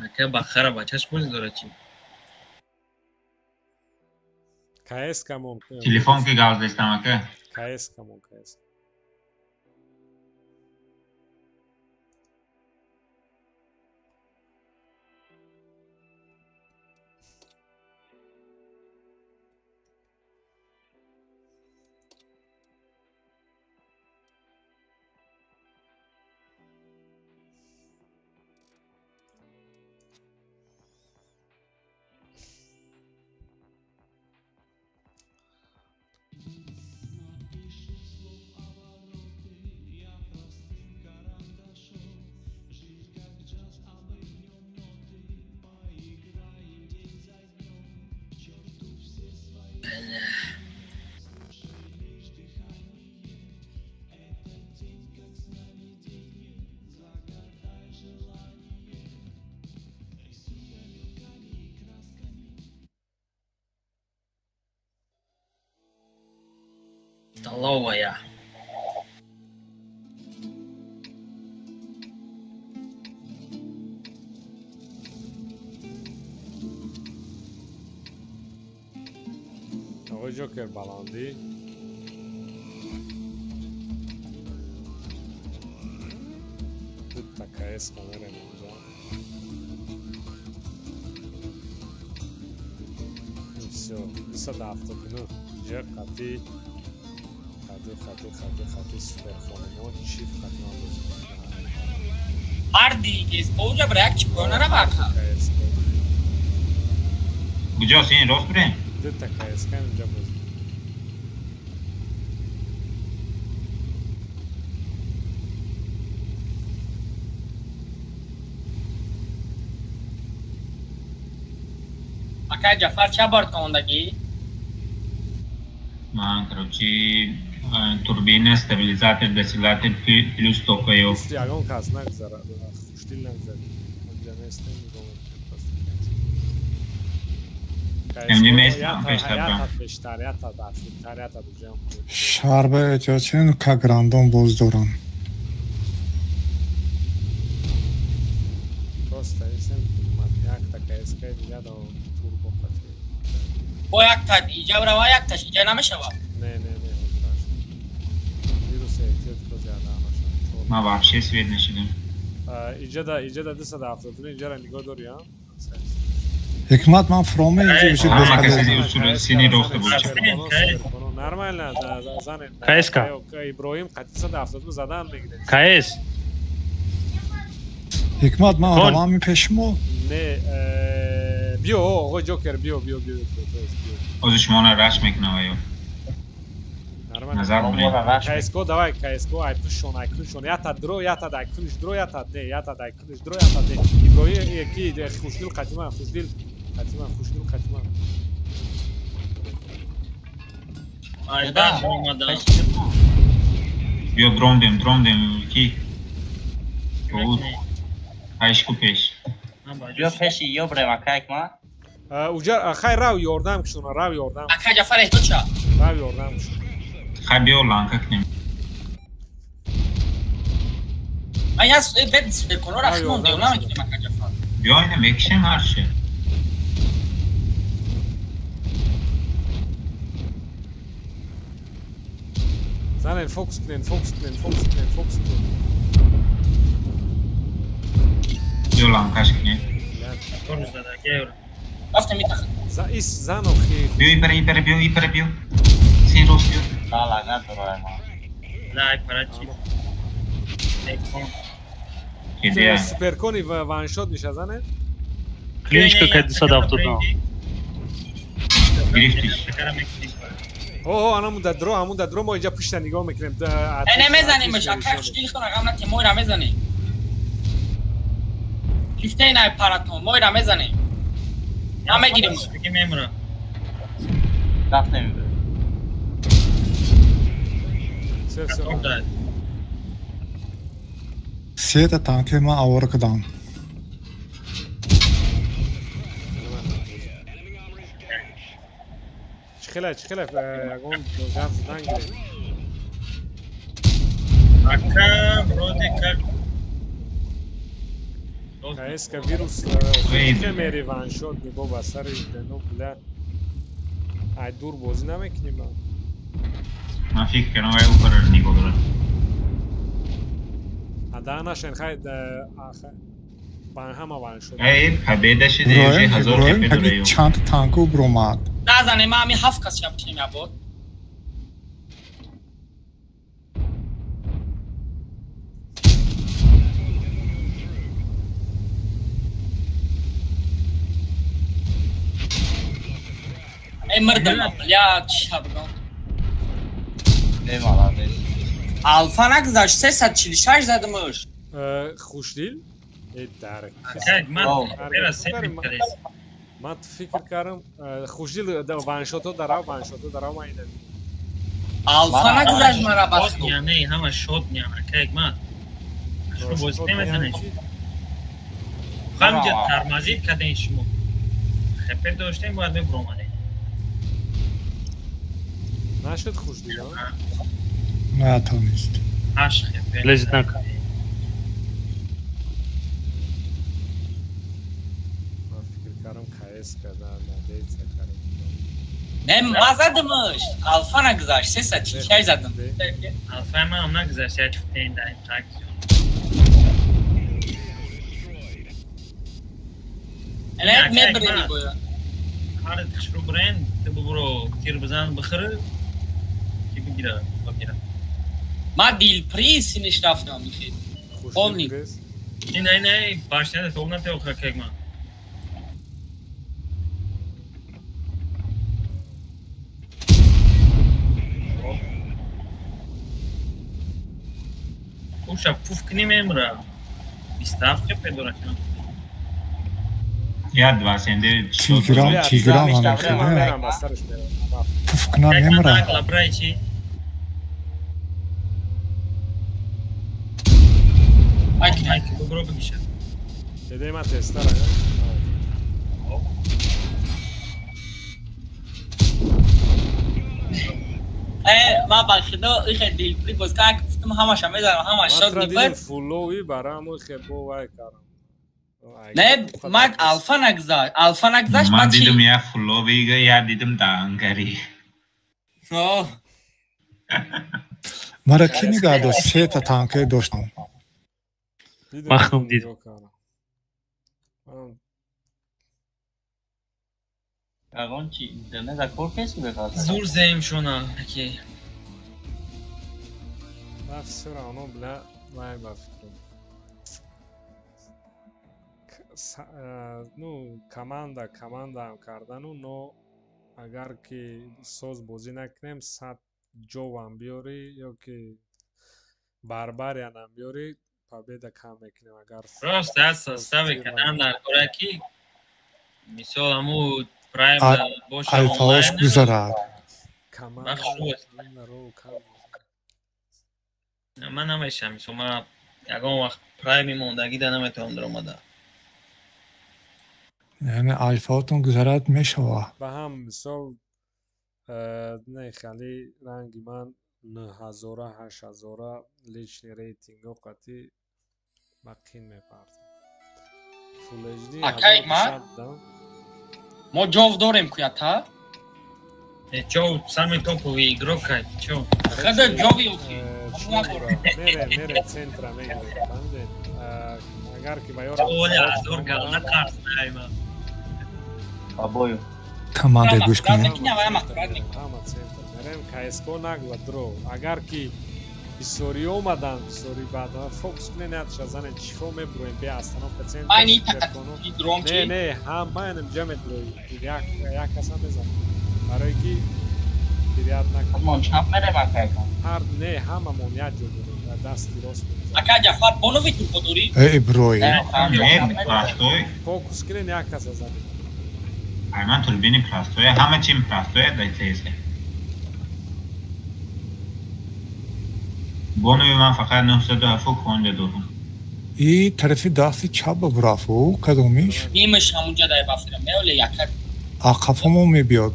Ака ба хара бачаш бози дорад чи? КС камон. Телефон ки гап зестам ака. КС камон, КС. Столовая. Оғои Ҷокер баландӣ. Дута КС камерем инҷа. И всё, 279 ҷа қати хати хати хати хати суперхонимо чиф хати ман бозӣ Марди КС-ко уҷа бира як чипоё нарава ака. КС Куҷост ин рост бирем? Дута КС кам инҷа бозӣ. Ака Ҷафар ча бор комондагӣ? Ман короче турбина, стабилизатор, досилатор плюс токаё. Мисли ягон кас нагзарад, хуштил нагзарад. Онҷа нестем, нигоҳ мекунем просто КС. Инҷа местам пештар брам. Ята пештар, ята дафиртар, ята дуҷам. Шарба эҳтиёҷ чен как рандом боз дорам. Просто исем якта КС-каи дига до турбо қати. Бо якта иҷа рава якташ иҷа намешава. Не, не, не, ҳозираш. Вирус эҳтиёҷ ко зиёда наша. Ман вообще свет нашидам. Иҷада, иҷада 279 иҷара нигоҳ дори, а? Ҳикмат ман фроме инҷа бишед Ҳама каси усули сини роста бошад. Нормально, занем. КСК. Иброҳим қати 279 задан мегиред. КС. Ҳикмат ман равам пешмо. Не, биё, оғои Ҷокер, биё, биё, биё, биё. Ҳозир шуморо раш мекунам аю. Назар бирем. КСК, давай КСК, ай пушон, ай куншон. Ята дро, ята дай кунш дро, ята не, ята дай кунш дро, ята не. Иброҳим яки хушдил қатима, хушдил қатима, хушдил қатима. Айда омадам. Биё дромдем, дромдем ки. Буд. Айшку пеш. Биё пеши ё брем ака ҳикмат. Уҷа хай рав ёрдам кушона, рав ёрдам. Ака Ҷафар эҳтиёҷ ша. Рав ёрдам кушона. Хай биё ланка кунем. Ман як бед суперконо рафт мондем, намекунем ака Ҷафар. Биё ина мекишем ҳарчи. Занен фокус кунен, фокус кунен, фокус кунен, фокус кунен. Биё ланкаш кунем. Рафтем митахт. Ис занохи. Биё ипара, ипара, биё, ипара, биё. Син рост биё. Ла надорам. Ла ипара чи? Суперкони ваншот меша зане? Клиничка кай 279. Гирифтиш. О, анамун дар дро, ҳамун дар дро мо инҷа пушта нигоҳ мекунем. Э, намезанем, ака хуштил хона ғам нати, моира мезанем. Кифтаи най паратон, моира мезанем. Мегирим. Мемра. Рафтем. Сета танки ман авора кардам. Чихела, ягон гап задан гирем. Ака, вроде как. КСК вирус ки мери ваншот нигоҳ ба сари но бля. Ай дур бозӣ намекунӣ ман. Ман фикр кардам вай ӯ нигоҳ дорад. Ада нашен хай ҳама ваншот. Эй, победа шиди, уже 1000 хп дорад. Чанд танку бромад. Назане, ма ҳамин 7 кас шаб чинем ябор. Эй, мардам, бля, чабгам. Не молодец. Алфа нагузашт, 346 задамаш. Хушдил? Эй, дарк. Ман фикр кардам, хушдил ваншото дарав, ман ида. Алфа нагузашт мара бас. Не, ҳама шот не, акай ман. Шумо бозӣ наметонед. Ҳамҷа тормозит кардем шумо. Хепер доштем, бояд мебуромадем. Нашуд хушдил, а? Натонист. 8 хепер. Лезет нака. Ман фикр кардам КС карда, надеяться кардам. Не, ма задамаш. Алфа нагузашт, 346 задам. Алфа ман нагузашт, як фтен дай так. Элет мебрени боя. Ҳар хушру брен, ту бубуро тир бизан бихӯр, ки бигира, бигира. Ма дилпри синиш рафтам михи. Помни. Не, не, башня тоб натео хакек ман. Уша пуф кни мемра. 27 хп дорад. Я 29. Тиграм ҳамехеле. Пуф кна мемра. Едема тестара. Э, ма ба худо ихе дилпри боз как гуфтам ҳамаша мезанам, ҳама шод нибад. Фулови бараму хебо вай кардам. Не, ман алфа нагузашт. Алфа нагузашт, ман дидам я фуловига, я дидам дангари. О. Мара ки нигаҳ дошт? Сета танке доштам. Махнум дидам. Ягон чи интернет за кор кеси бехаз? Зур зем шона, аки. Ма всё равно, бля, вай ба фикрам. Ну, командаам кардану, но агар ки соз бозӣ накунем, 100 ҷовам биёрӣ ё ки барбарианам биёрӣ, победа кам мекунем агар. Просто аз составе кадан дар кора ки мисол ҳаму прайм боша Алфаош гузарад. Ман намешам, мисол ман ягон вақт прайми мондагӣ да наметавонам даромада. Яъне алфаотон гузарад мешава. Ба ҳам мисол не хали ранги ман 9000 8000 личный рейтинго қатӣ ба қин мепартам. Full HD Акай ма? Мо ҷов дорем куята? Чо, самый топовый игрок, чо? Хада ҷови охи. Мере центра мегирем, фаҳмидед? Агар ки ба ёрам Оля, азор гална қарз найма. Бабою. Команда гӯш кунем. Ҳама центр мерем, КСК нагла дро. Агар ки бисёрӣ омаданд, бисёрӣ баъд фокус кунед, ятша занед, чифо мебуроем, бе остановка центр. Не, не, ҳама инам ҷа медрои. Як каса мезанад. Барои ки пирят накунад. Мон чап мерем акай. Ҳар не, ҳамамон як ҷо дорем, дасти рост мезанем. Ака Ҷафар, бонови ту дорӣ? Э, иброи. Не, постой. Фокус кунед, як каса занед. Айман турбини простое, ҳама чим простое дар ЦС. Бонуи ман фақат 907 конда дорам. И тарафи дасти чап бураф, ӯ кадомиш? Нимаш ҳамунҷа дай бафирам, меоле яка. Ақафамо мебиёд.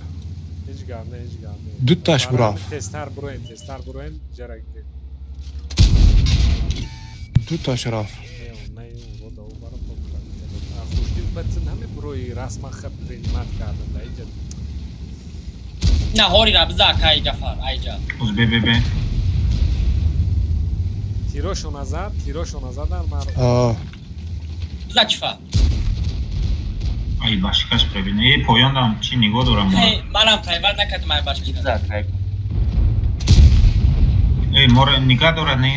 Ҳеҷ гап не, ҳеҷ гап не. Дуташ бураф. Тезтар буроем, тезтар буроем, ҷара гирем. Дуташ рафт. Не, вода убара хушдил бацин ҳаме бурои расман хаб принимат кардан да иҷа. На ҳори ра биза акай Ҷафар, айҷа. Уз бе бе бе. Тирошона зад, тирошона задан мар. Биза чифа. Ай башкаш пребине. Эй поёндам чи нигоҳ дорам. Манам прайват накардам ай башкаш. Биза акай. Эй мора нигоҳ дорад не?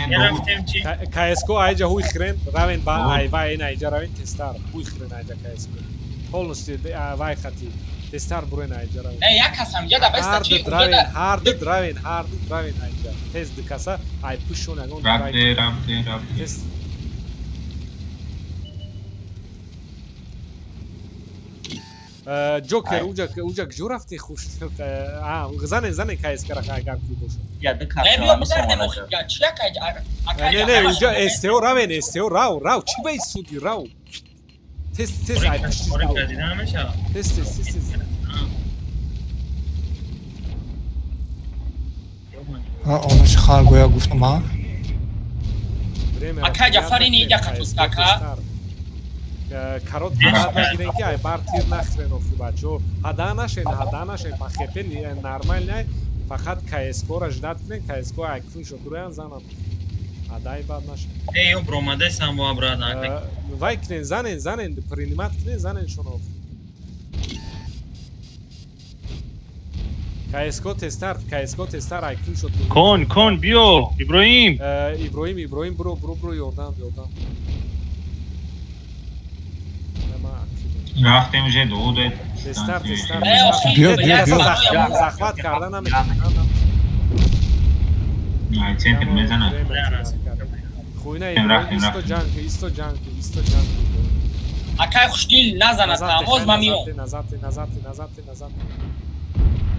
КСК айҷа ҳуй хирен, равен ба ай вай ин айҷа равен тезтар. Ҳуй хирен айҷа КСК. Полностью вай хати. Тезтар бурен айҷа равен. Э як касам ҷа да баста чи? Ҳар ду равен, ҳар ду равен айҷа. Тез ду каса ай пушон ягон. Рафте, рафте, рафте. Тез. Ҷокер уҷа уҷа куҷо рафти хуш? А занен занен КСК-ра агар ки бошад. Я ду каса. Не биё бигардем охи, чи акай акай. Не не уҷа СТО равен, СТО рав, рав, чӣ ба суди рав. Тез тез ай пушти. Тез тез тез тез. Онаш хар гоя гуфтам а? Акай Ҷафар ин иҷа қатус ака. Карот фақат нагирен ки ай бар тир нахӯрен охи бачаҳо. Ҳада нашен, ҳада нашен, па хепе нормал най, фақат КСК-ро ждат кунен, КСК ай куншо дуроян занам. Ҳадаи бад нашен. Эй, ё бромадесам бо обратно. Вай кунен, занен, занен, принимат кунен, занен шон охи. КСК тезтар, КСК тезтар ай куншо. Кон, кон, биё, Иброҳим. Иброҳим, Иброҳим, буро, буро, буро, ёрдам, ёрдам. Рафтем уже дуде. Тезтар, тезтар. Биё, биё, биё. Захват карда наметавонам. Ай центр мезанад. Хуйна Иброҳим, исто ҷанг, исто ҷанг, исто ҷанг. Акай хушдил назанад, тамоз ма миём. Назад, назад, назад, назад.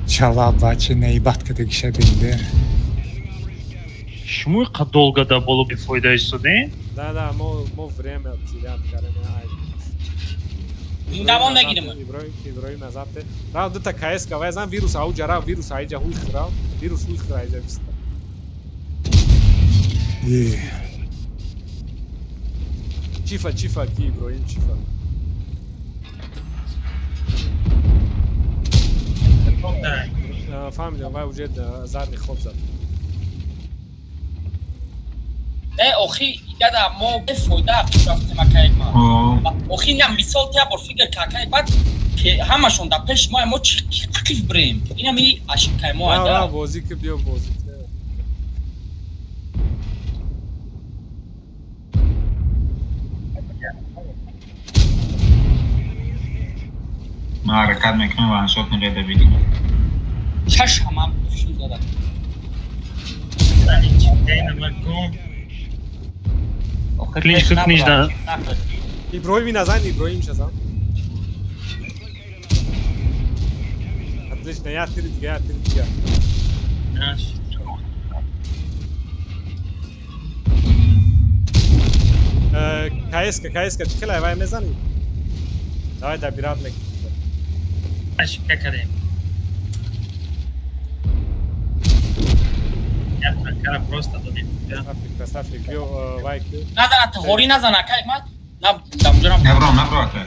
Чала бача наибат кардагиша бинде. Шумо қа долго да боло бефоида истодем? Да, да, мо время терять кардем. Давом нагирем. Иброҳим, Иброҳим назад. Рав дута КСК, вай зан вирус ауҷа рав, вирус айҷа ҳуй хирав, вирус ҳуй хира айҷа биста. Чифа, чифа ки Иброҳим, чифа. Фаҳмидам, вай уже задний ход зад. Не, охи, дада, мо бефоида рафтем акай ма. Охи, на мисол тя бор фигр какай бад ки ҳамашон дар пеш мо мо чӣ қиф бирем. Инам и ашикай мо ада. Ра бозӣ ки биё бозӣ. Ман ҳаракат мекунам ваншот нигоҳ бигирам. Шаш ҳамам шун зада. Клинч клинч да. Иброҳим назан, Иброҳим шазан. Отлично, я тир дига, я тир дига. КСК, КСК, чӣ хеле вай мезанӣ? Давай добират мекунем. Ошибка кардем. Я танкара просто додем. Красавчик, красавчик, биё вай ки. Назана, ҳори назана, акай мат. На, дамҷурам. Набро, набро ака.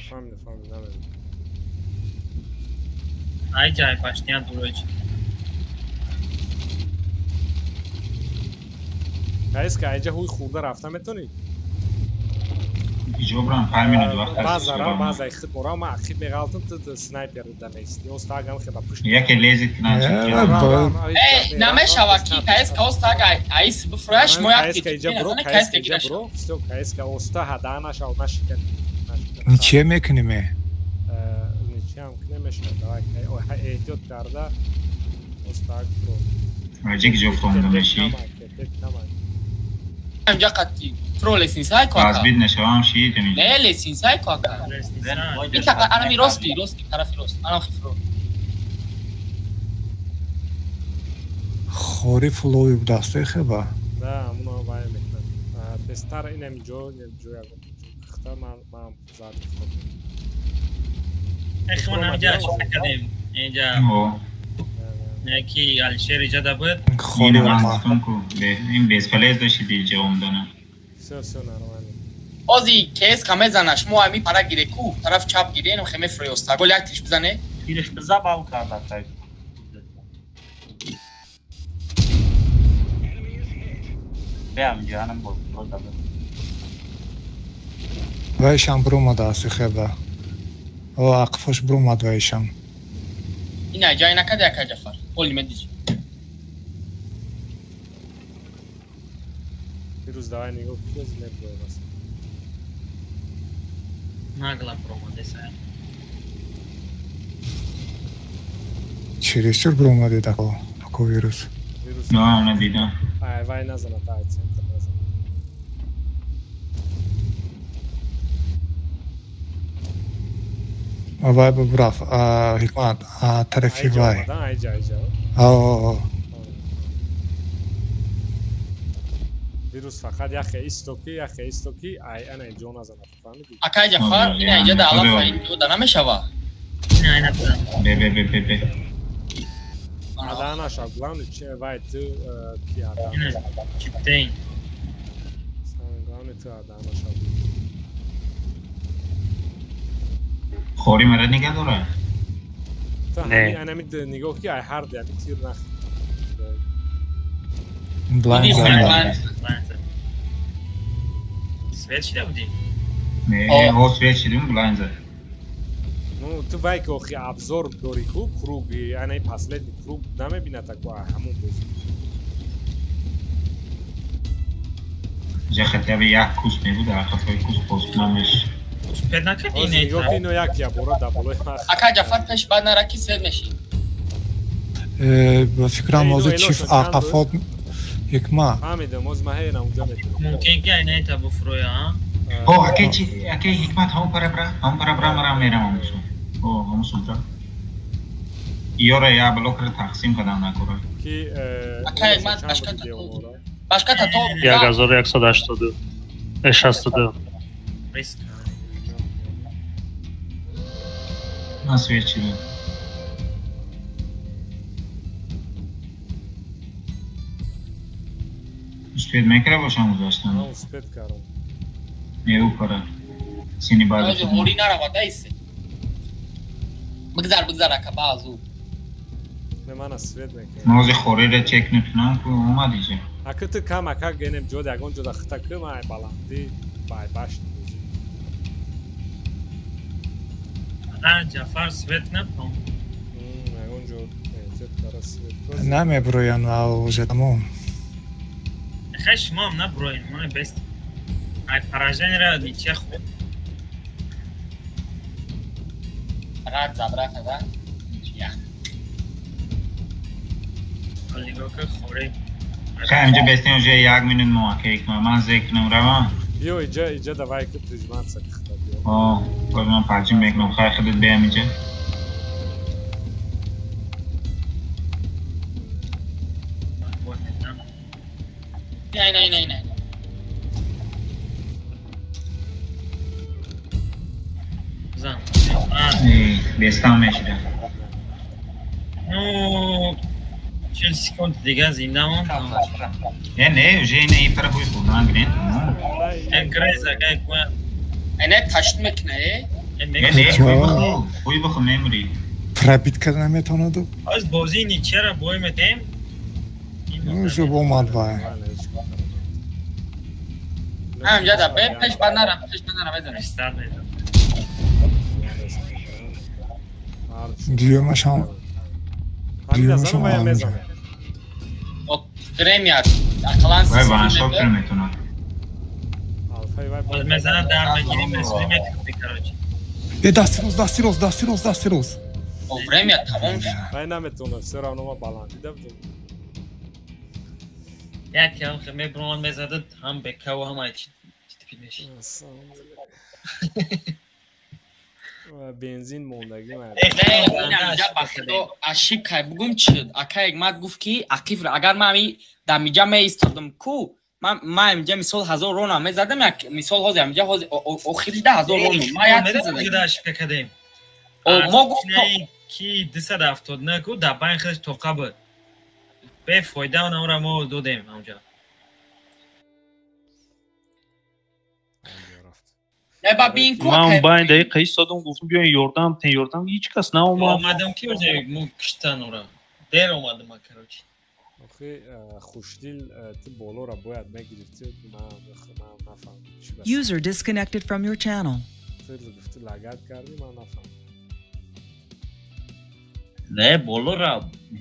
Фаҳмидам, фаҳмидам, намедонам. Ай ҷай башня дуроч. КСК айҷа ҳуй хурда рафта метонӣ? Иҷобрам 5 минут вақт аст. База рав, база хид морав, ман хид меғалтам, ту снайпер да меистӣ. Остагам хеба пушт. Яке лезет кунад. Э, намешава ки КСК остаг айс бифураш, мо як КСК иҷа бро, КСК иҷа бро. Всё, КСК оста ҳада нашав, нашикан. Ничья мекунем? Ничья ам намешава. Давай, эҳтиёт карда остаг бро. Аҷик ҷо фронда меши. Инҷа қатӣ. Фро лестница ко ака. Разбит нашавам шиит инҷа. Не лестница ко ака. Ита анами рости, рости тарафи рост. Ана фро. Хори флови будасте хеба. Да, амуно вай мекунад. Тезтар инам ҷо, ҷо ягон хта ман зад хоб. Эхмон ҳамҷа кардем. Инҷа. Яки Алишер иҷа да буд. Хори ин бесполезно шиди иҷа омдана. Всё, всё нормально. Ози кес каме занаш мо ами пара гире ку, тараф чап гире, инам хеме фроёста. Гол як тиш бизане. Тирш биза бал карда тай. Бям ҷанам бо да. Вайшам бромада аси хеба. О ақфош бромад вайшам. Ина ҷай накади ака Ҷафар. Оли медиҷ. Вирус давай нигоҳ кун, меброем. Нагла бромаде сай. Чересчур бромаде тако, тако вирус. Да, надидам. Ай, вай назана тай центр назана. Вай бабрав, Ҳикмат, тарафи вай. Айҷа, айҷа. О. Вирус фақат яхе истоки, яхе истоки, ай ана ҷо назана, фаҳмидӣ? Акай Ҷафар, ина иҷа да алафа ин ҷо да намешава. Ина ина бизан. Бе бе бе бе бе. Адана ша, главное че вай ту ки адана. Ина чиптейн. Самое главное ту адана ша. Хори мара нигоҳ дора? Не. Ана ми нигоҳ ки ай ҳар ди тир нах. Блайн зад. Свет шида будӣ? Не, о свет шидим блайн зад. Ну, ту вай ки охи обзор дори ку круг, ана и последний круг намебинад тако ҳамон боз. Ҷа хотя бы як кус мебуд, а қафои кус боз намеш. Успед накардӣ не? Нигоҳ ино як я бора да болои мах. Ака Ҷафар пеш бад нара ки свет меши. Ба фикрам ҳозир чиф ақафот Ҳикмат. Фаҳмидам, ҳозир ман ҳейнам унҷа метавонам. Мумкин ки айнаита буфурӯя, а? О, аке чи, аке Ҳикмат ҳамон пара бра, ҳамон пара бра марам мерам ҳамон. О, ҳамон сумра. Ёра я блокро тақсим кардам накора. Ки ака Ҳикмат башката башката то 1182 62. Риск. Ман свет шидам. Успед мекара бошам гузаштан? Ман успед кардам. Не упара. Сини база. Ҳори наравад айсе. Бигзар, бигзар ака баъзу. Не мана свет мекунам. Ман ҳозир хориро чек мекунам ку омад иҷа. Ака ту кам ака генем ҷо ягон ҷода хита ку ман ай баландӣ бай башт. А Ҷафар свет напом. Ягон ҷо свет кара свет. Намеброян уже тамом. Хай шумоам наброем, моне бест. Ай поражение ничья хуб. Рад забра када ничья. Нигоҳ ка хоре. Хай инҷа бестем уже як минут мо ака Ҳикмат, ман зек кунам равам. Биё иҷа, иҷа давай ки прижиматься кихта биё. О, боз ман парчим мекунам, хай худат биям иҷа. Не, не, не, не. Зан. Бестам мешида. Ну, 40 секунд дига зинда монд. Не, не, уже не ипара бой хурдан гирен. Э, греза, гай куя. Э, не ташт мекна, э? Не, не, бой биху мемури. Пробит карда наметавонаду? Аз бозии ничера бой метем. Уже омад вай. Ҳамҷа да бе пеш бад нарам, пеш бад нарам мезанам. Дуюмашам. Дуюмашам ҳамҷа. Премия ақаллан Вай ваншот метавонад. Боз мезанад дар мегирим, месӯи мекунӣ, короче. Э, дасти рост, дасти рост, дасти рост, дасти рост. О, время тамом шуд. Вай наметавонад, всё равно ма баландӣ да будам. Як ҳам мебромад мезадад, ҳам бекаву ҳам ай чи. спид меши. Бензин мондагӣ. Ошибка бугум чӣ ака Ҳикмат гуфт ки ақиф агар ман ами дамиҷа меистодам ку ман амиҷа мисол 1000 рона мезадам як мисол ҳозир амиҷа ҳозир охири 10000 рон ман як чиз задам ошибка кардем. Мо гуфт ки 279 ку дар байн худаш тоқа буд. Бефоида онро мо додем онҷа. Ман байн дақиқа истодам гуфтам биёен ёрдам тен ёрдам ҳеҷ кас наомад. Омадам ки оҷа мо киштан ора. Дер омадам ман короче. Охи хушдил ту болоро бояд мегирифти ман нафаҳмидам. User disconnected from your channel. Ту гуфти лагат кардӣ ман нафаҳмидам. Не болора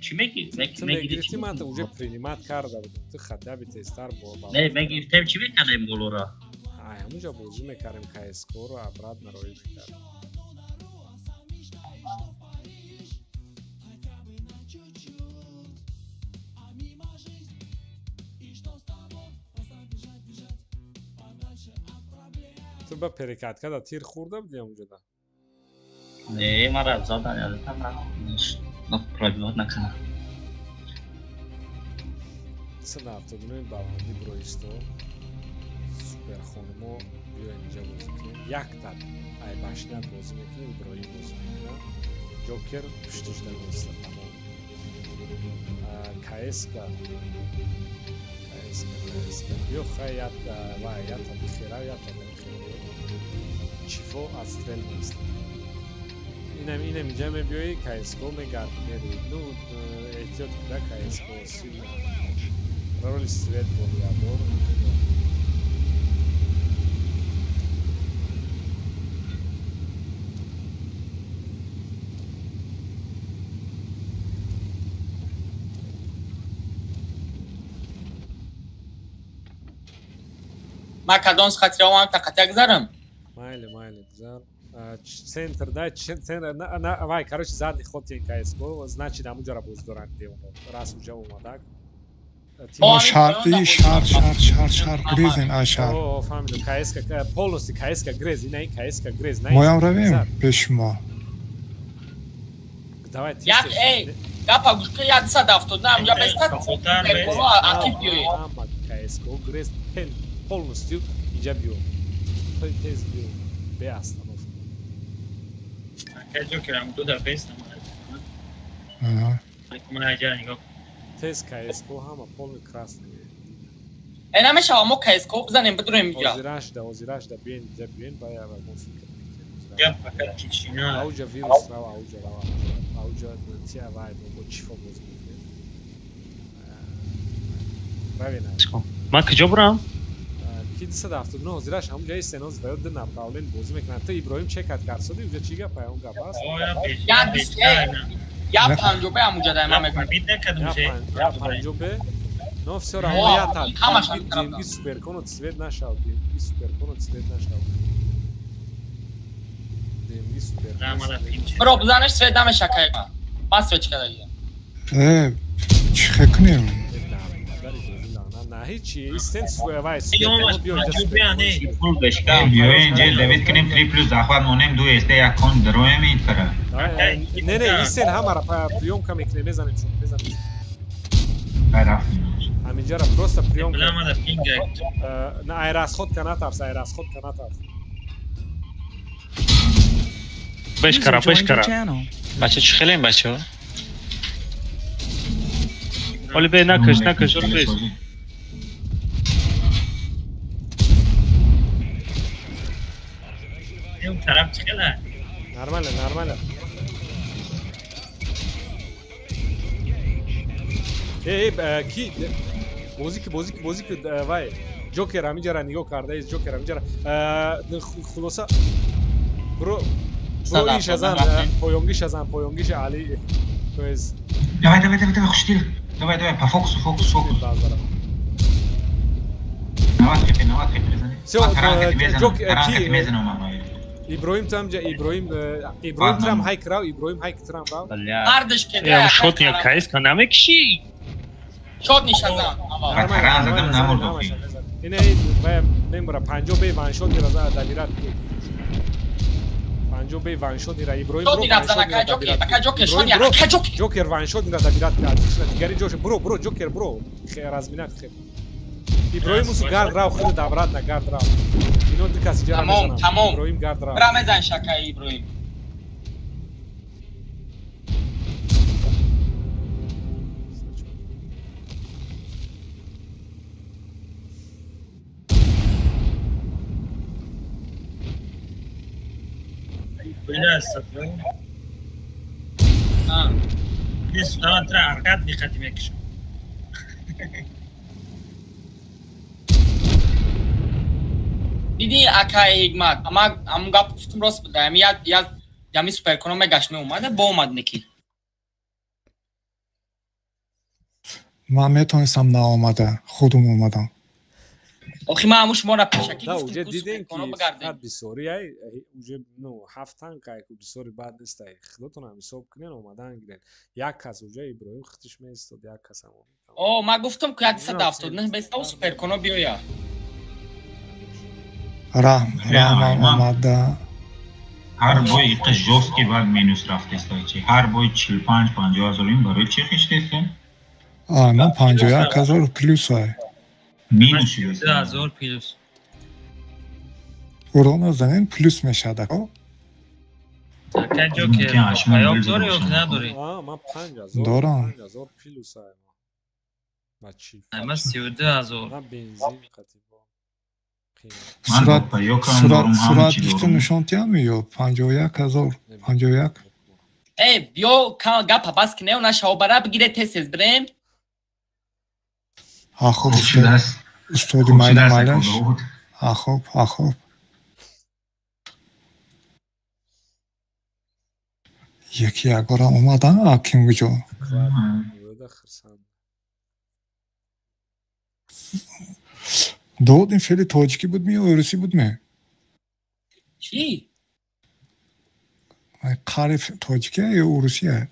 чӣ мегирифти? Мегирифти ман уже принимать карда будам. Ту хотя бы тезтар бо. Не мегирифтем чӣ мекардем болора? Ҳамунҷо бозӣ мекардем КСК-ро обратно роӣ мекардем. Ту ба перекатка да тир хӯрда будӣ ҳамунҷода? Не, мара задан ёдатам пробивать накардам. 179 баландӣ бироисто. Суперхонумо биёем инҷа бозӣ кунем. Якта айбашнят бозӣ мекунем, Иброҳим бозӣ мекунад. Ҷокер пуштиш намеиста тамом. КСК КСК биё хай ята вай ята бихера ята бихера. Чифо аз стрел меиста. Инам инҷа мебиёӣ КСК мегарди мери. Ну эҳтиёт куда КСК сильно. Роли свет болиядор. Ман кадом хатира омам тақатя гузарам? Майли, майли, гузар. Центр, да, центр, на, вай, короче, задний ход тен КСК, значит, ҳамунҷоро боз доранд девоно. Раз уҷа омадак. Шар, шар, шар, шар, шар, грезен, а шар. О, фаҳмидам, КСК, полностью КСК грез, ина ин КСК грез, на. Моям равем пеш мо. Давай, як, эй, гапа гӯш кун, 179 ҳамунҷа бестад. Акиф биёед. Ҳама КСК грез полностью инҷа биё. Тез биё. Бе остановка. Ака Ҷокерам ду дар бестам. Аҳа. Ман аҷа нигоҳ. Тез КСК ҳама полный красный. Э намешава мо КСК бизанем бидурем инҷа. Озираш да биен инҷа биен ба я мо фикр мекунем. Гап фақат кичина. Ауҷа вирус рава, ауҷа рава. Ауҷа тия вай бо чифо боз мекунем. Равена. Ман куҷо бурам? Ки 279 ҳозираш ҳамунҷа истеноз ва ё ду направлен бозӣ мекунанд. Ту Иброҳим чекат кард соди уҷа чӣ гап он гап аст? Я панҷобе ҳамунҷа дай ман мегӯям. Я панҷобе? Но всё равно я та. Димги суперконо цвет нашав, димги суперконо цвет нашав. Димги суперконо. Бро бизанеш цвет намеша кайма. Ман свет чикадагиям. Э, чӣ кунем? ҳеҷи истен вай биёен ҷел давид кунем 3 плюс захват монем 2 СТ як кон дароем ин фара. Не не истен ҳамара приёмка мекунем мезанем шумо мезанем. Ҳаминҷара просто приёмка. На ай расход ка натарс, ай расход ка натарс. Бешкара, бешкара. Бача чӣ хелем бачаҳо? Оли бе накаш, накаш, оли бе. Тараф чӣ хела? Нормально, нормально. Эй, ки бозӣ ки бозӣ ки бозӣ ки вай Ҷокер ҳаминҷара нигоҳ кардаист, Ҷокер ҳаминҷара хулоса бро бро иш азан поёнгиш азан поёнгиш Али то есть Давай, давай, давай, давай, хушдил. Давай, давай, по фокусу, фокус, фокус. 90 хп, 90 хп мезанӣ. Всё, Ҷокер ки Иброҳим ту ҳамҷа Иброҳим Иброҳим трам ҳайк рав, Иброҳим ҳайк трам рав. Ҳардаш ки шот я КСК намекишӣ? Шот нишазан. Таран задам намурд. Ина ва мембра 50 бе ваншот мира добират ки. 50 бе ваншот мира Иброим бро. Ака Ҷокер, шони ака Ҷокер. Ҷокер ваншот мира добират ки. Отлично. Дигари ҷош бро, бро Ҷокер бро. Хе разминат хе. Иброим усу гард рав худ обратно гард рав. Ино ду каси ҷара Тамом, тамом. Иброим гард рав. Бра мезан шака Иброим. Бля, сафар. Нес, давай тра аркад диққати мекушам. Диди акай Ҳикмат, ама ҳамун гап гуфтум рост буда. Ами як як ями суперконо мегашт меомада, бо омад неки. Ман метавонистам наомада, худум омадам. Охи ман ҳамун шуморо пешакӣ Да, гуфтум, уже ку дидем ки суперконо бигардем. фақат бисёри ай, уже ну ҳафт танк ай ку бисёри бад нест ай. Худотон ҳам ҳисоб кунен омадан гирен. Як кас уже Иброим худиш меистод, як кас ҳам. О, ман гуфтум ку 179 беста суперконо биёя. Раҳм, раҳмам омада. Ҳар бой иқа жёсткий бад минус рафтеста чи. Ҳар бой 45 50 ҳазор ин барои чӣ хиштестем? А, ман 51 ҳазор плюс ай. Минус шудест. 2000 плюс. Урона занен плюс мешавад, ако? Ака Ҷокер, паёк дорӣ ё надорӣ? А, ман 5000. Дорам. 5000 плюс ай. Ма чӣ? Ман 32000. Ман бензин қатибо. Сурат, паёкам сурат, дорум, ҳама сурат чӣ гифта дорум. нишон тиям ё 51 ҳазор, 51. Эй, биё гапа бас ки нео нашаво бара бигире тез тез бирем. А хуб, Хуб шудааст. устоди Хуб майда шудааст, майлаш. Довуд. А хуб, а хуб. Яки якбора омадан, а ким куҷо? Юда хирсанд. Довуд ин феъли тоҷикӣ буд ми ё русӣ буд ми? Чӣ? Қари тоҷикия ё урусия?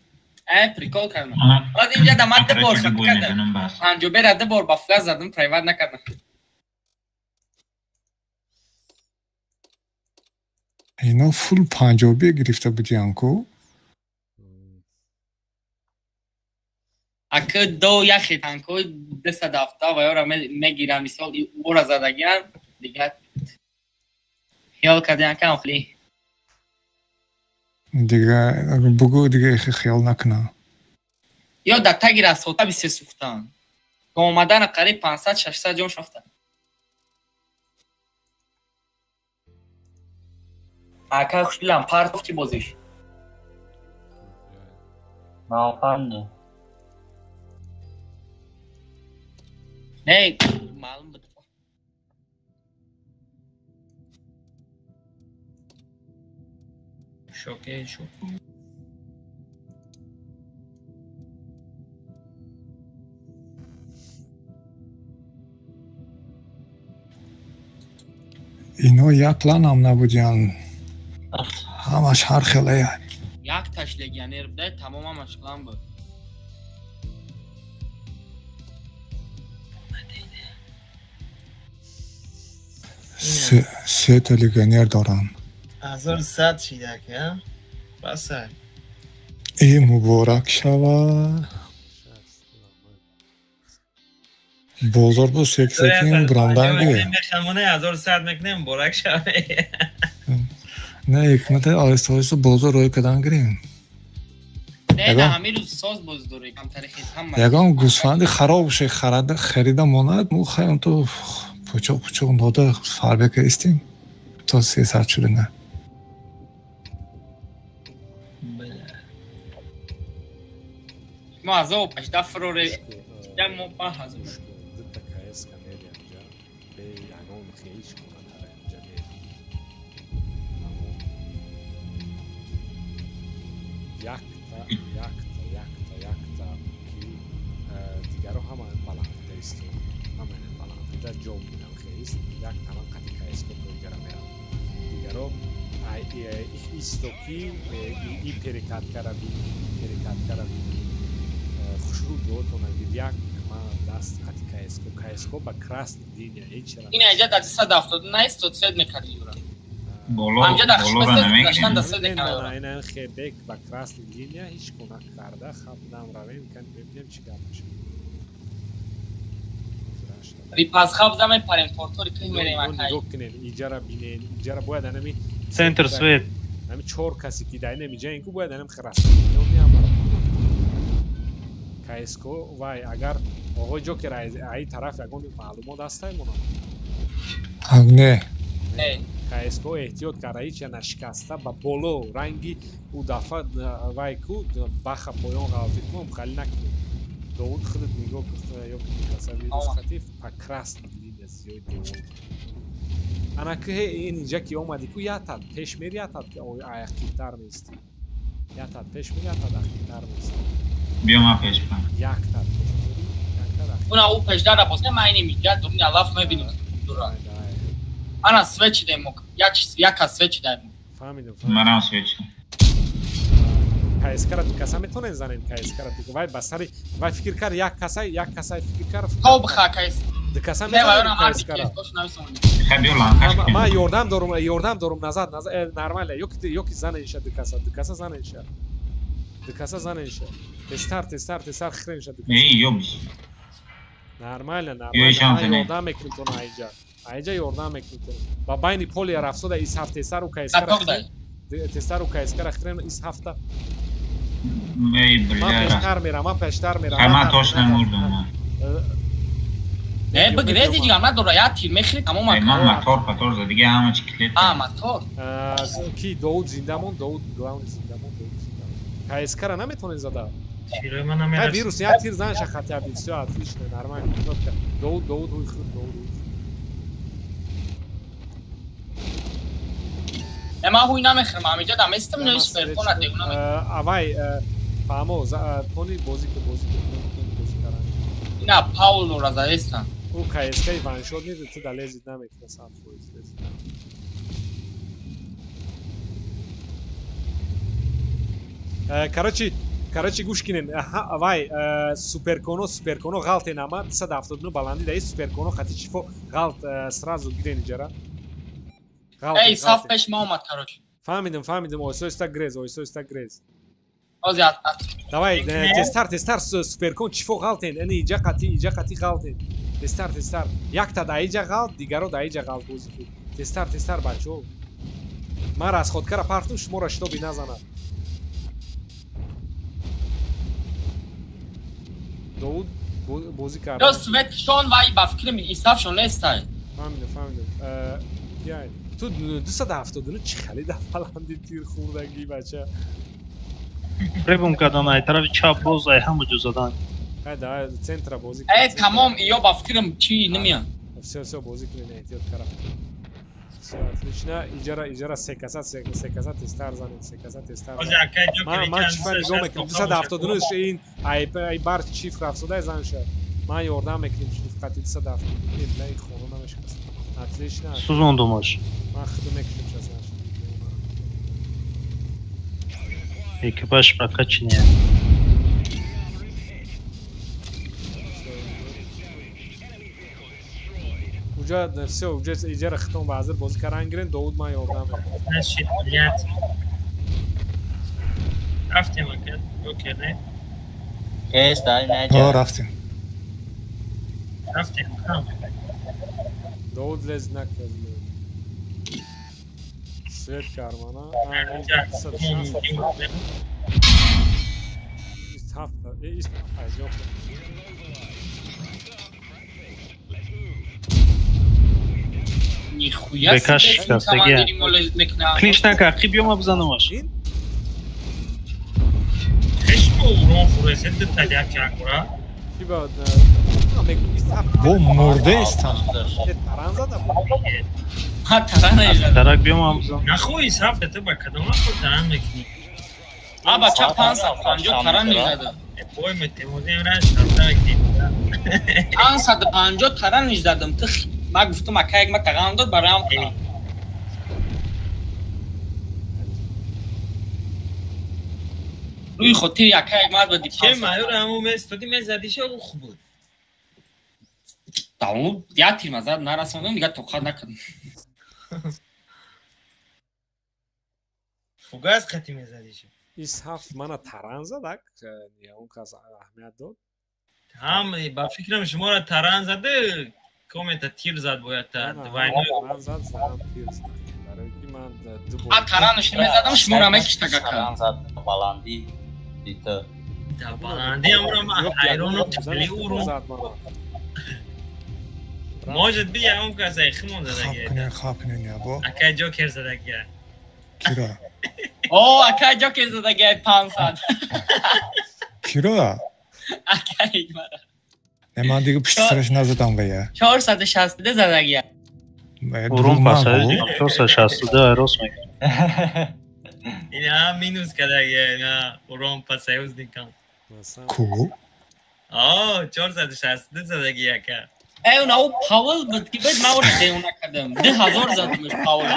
Э, прикол кардам. Баъд инҷа да ман ду бор Короче, хат бой кардам. мезанам бас. Панҷобера ду бор ба флаз задам, прайват накардам. Ино фул панҷобия гирифта будиян ку? Ака до яхе танкои 270 ва ёра мегирам, мисол ора задагиан, дигар хиёл кардиан кам хли. Дига бугӯ дига хиёл накунам. Ё дар таги расота бисёр сӯхтан. Бо омадана қариб 500-600 ҷон шофтан. Ака хушдилам партофти бозиш. Нафаҳмидам. Не, маълум буд. Шоке, шок. Ино як ланам набудиян. Ҳамаш ҳар хелая. Якташ легионер буда, тамоман машғулан буд. Сета легионер дорам. 1100 шида ки, а? Басай. И муборак шава. Бозор бо сексекин бронданги. Мехамоне 1100 мекунем, муборак шаве. Не, ҳикмата оҳиста оҳиста бозор рӯй кардан гирем. Не, да ҳамин рӯз соз боз дорӣ, камтари хит ҳама. Ягон гӯсфанди хароб ше харида монад, мо хай онто пучоқ пучоқ дода фарбека истем то 300 шуда на. Мо азоб 18 фроре, мо 5000. Дута КС камери анҷа, бе ягон хеич кона тара анҷа мери. Якта, якта, якта, якта ки дигаро ҳама баландида истод. Ҳама баландида ҷо бинам хеист, як таман қати КС ко дигара мерам. Дигаро исто ки и перекаткара би, перекаткара би. Хушрӯ ҷотона гир як Ман даст қати КСК, КСК ба красный линия ҳеҷ чара. Ин инҷа дар 270 нест, то свет мекарди юра. Боло Ҳамҷа дар болоро хишмаст намегирем. гаштан дар свет мекарди. Ина ин хебек ба красный линия ҳеҷ кунак карда хаб дам равем, кан бибинем чӣ гап мешавад. Рипас хаб зам мепарем, тортори ки мерем акай. Нигоҳ кунед, иҷара бинед, иҷара бояд анами Центр свет. Ами чор каси ки дар инами ҷа инку бояд анам красный линия меамара. КСК вай агар оғои Ҷокер ай тараф ягон маълумот ҳастай монам. Не. КСК эҳтиёт карда, ҳеҷ я нашикаста ба боло ранги ӯ дафъа вай ку баха поён ғалтид ку хали накунед. Довуд худат нигоҳ кун, ё каса вирус хатиф па красный линия зиёд девол. Ана ки ин инҷа ки омади ку ятад пеш мери ятад ки аяққитар меисти. Ятад пеш мери ятад аққитар меисти. Биё ман пеш бирам. Яктад пеш мери, яктад аққитар. Уна ӯ пешдар боз не ман инем ҷа дурни алаф мебинем дура. Ана свет чидаем мо. Як як аз свет чидаем. Фаҳмидам. Манам свет чидам. КСК-ра ду каса метавонед занед КСК-ра ду вай ба сари вай фикр кард як касай як касай фикр кард. То биха КС. Ду каса Не вай метавонед она марди КСК-ра. КС тош нависонед. Хай биё ланкаш кунем. Ман ёрдам дорум назад назад нормально ёки занеша ду каса занеша. Ду каса занеша. Тезтар тезтар тезтар хиренша ду каса. Эй ёбиш. Нормально Ё нормально. ишам Ман зане. ёрдам мекунем то айҷа. Айҷа ёрдам мекунем то. Ба байни поли рафсода ис ҳафт тезтар у КСК-ра. Готов дай. Тезтар у КСК-ра хирен ис ҳафта. Эй Ман бля. пештар мерам, ман пештар мерам. Хай ман тош намурдам. Ман. Не бигрези ҷигам надора, як тир мехӯри тамом Эй, ман ака. мотор патор за дига ҳама чи клет. А мотор. Ки Довуд зиндамон, Довуд главный зиндамон, Довуд зиндамон. КСК-ра наметавонед зада. Тирои ман Хай намерасад. вирус як тир занша хотя бы, всё отлично, нормально. Кнопка. Довуд, Довуд, ҳуй худ, Довуд. ҳуй. Не ман ҳуй намехӯрам, ҳамиҷа дам истам не суперфона дегуна. Авай фаҳмо, тони бозӣ ку, бозӣ ку, тони бозӣ каран. Ина Пауло ра заестан. Ӯ КСК-и ваншот нест, ту да лезид намекуна 100% лезид. Короче гӯш кинен. Вай суперконо, суперконо ғалтен ама 279 баландӣ даи суперконо хати чифо ғалт сразу гирен иҷара. Эй саф пеш ма омад короче. Фаҳмидам, фаҳмидам, ойсо иста грез, ойсо иста грез. Ози ат. Давай, тезтар, тезтар суперкон чифо ғалтен, ини иҷа қати, иҷа қати ғалтен. Тезтар, тезтар. Якта да иҷа ғалт, дигаро да иҷа ғалт бозӣ кун. Тезтар, тезтар бачаҳо. Ман расходкара партум, шуморо шитоби назанад. Довуд бозӣ кард. Ё светшон вай ба фикрам исафшон нестай. Фаҳмидам, фаҳмидам. Я ту 279 чӣ хали дар баланди тир хӯрдагӣ бача. Пребум кардан ай тарафи чап боз ай ҳама ҷо задан. Хай да центра бозӣ Э тамом ё ба фикрам чӣ намеян. Всё, всё бозӣ кунед, эҳтиёт кара. Всё отлично. Иҷара, иҷара се каса, се каса тезтар занед, се каса тезтар. Ози акай Ҷокер Ман ича чифа нигоҳ мекунам. 279 ин ай бар чифр афзода зан шад. Ман ёрдам мекунем чиф қати 279. Э, бля, ин хона намешкаст. Отлично. Сӯзондумаш. Ман худам мекушам сейчас наш. Экипаж прокачанный. Уҷа всё, уҷа иҷара хитон ба ҳазир бозӣ кардан гирен, Довуд ман ёрдам мекунам. Нашид, блядь. Рафтем ака, Ҷокер, не? Эс дай О, наҷа. рафтем. Рафтем, хам. Довуд лез накард. Свет кармана. Нихуя Бекаш себе шикастагия. командири мо лез мекунад. Клинч накард, қи биёма бизанамаш. Хеш бо урон хӯресе ду та як якура. Бо мурдаистан. Таран зада буд. Ҳа таран незада. Дарак биёма бизан. Нахоҳи саф ту ба кадом вақт таран мекунӣ? А бача 550 таран незада. Бой метемозем раш шарта мекунӣ. 550 таран незадам. Ту ма гуфтам ака як ма тағам дод бароям. Рӯи хотири ака як мад ба ди Че майор ҳамун местоди мезадиша ӯ хуб буд. Давно як тир назад нарасондам, дигар тоқат накардам. Фугас қати мезадӣ шо. Ис ҳафт мана таран задак, он кас аҳамият дод. Ҳам ба фикрам шуморо таран заде, комента тир зад бояд та двойной. Таран зад, зад тир зад. Барои ки ман ду бор. А таранаш мезадам, шуморо мекиштага ка. Таран зад баландӣ дита. Да баландӣ амро ман ҳайронам, хеле урон. Может быть, я он каса химон задаги. Хаб кунен ябо. Акай Ҷокер задаги. Кира. О, акай Ҷокер задаги 500. Кира? Акай мара. Не, ман дига пушти сараш назадам вая. 462 задаги. Урон пасаи 462 рост мегӯяд. Ина минус кадаги, на урон пасаюз никам. Ку? О, 462 задаги ака. Эй, она у Павел буд ки бед ман ӯро девона кардам. 2000 задамаш Павел.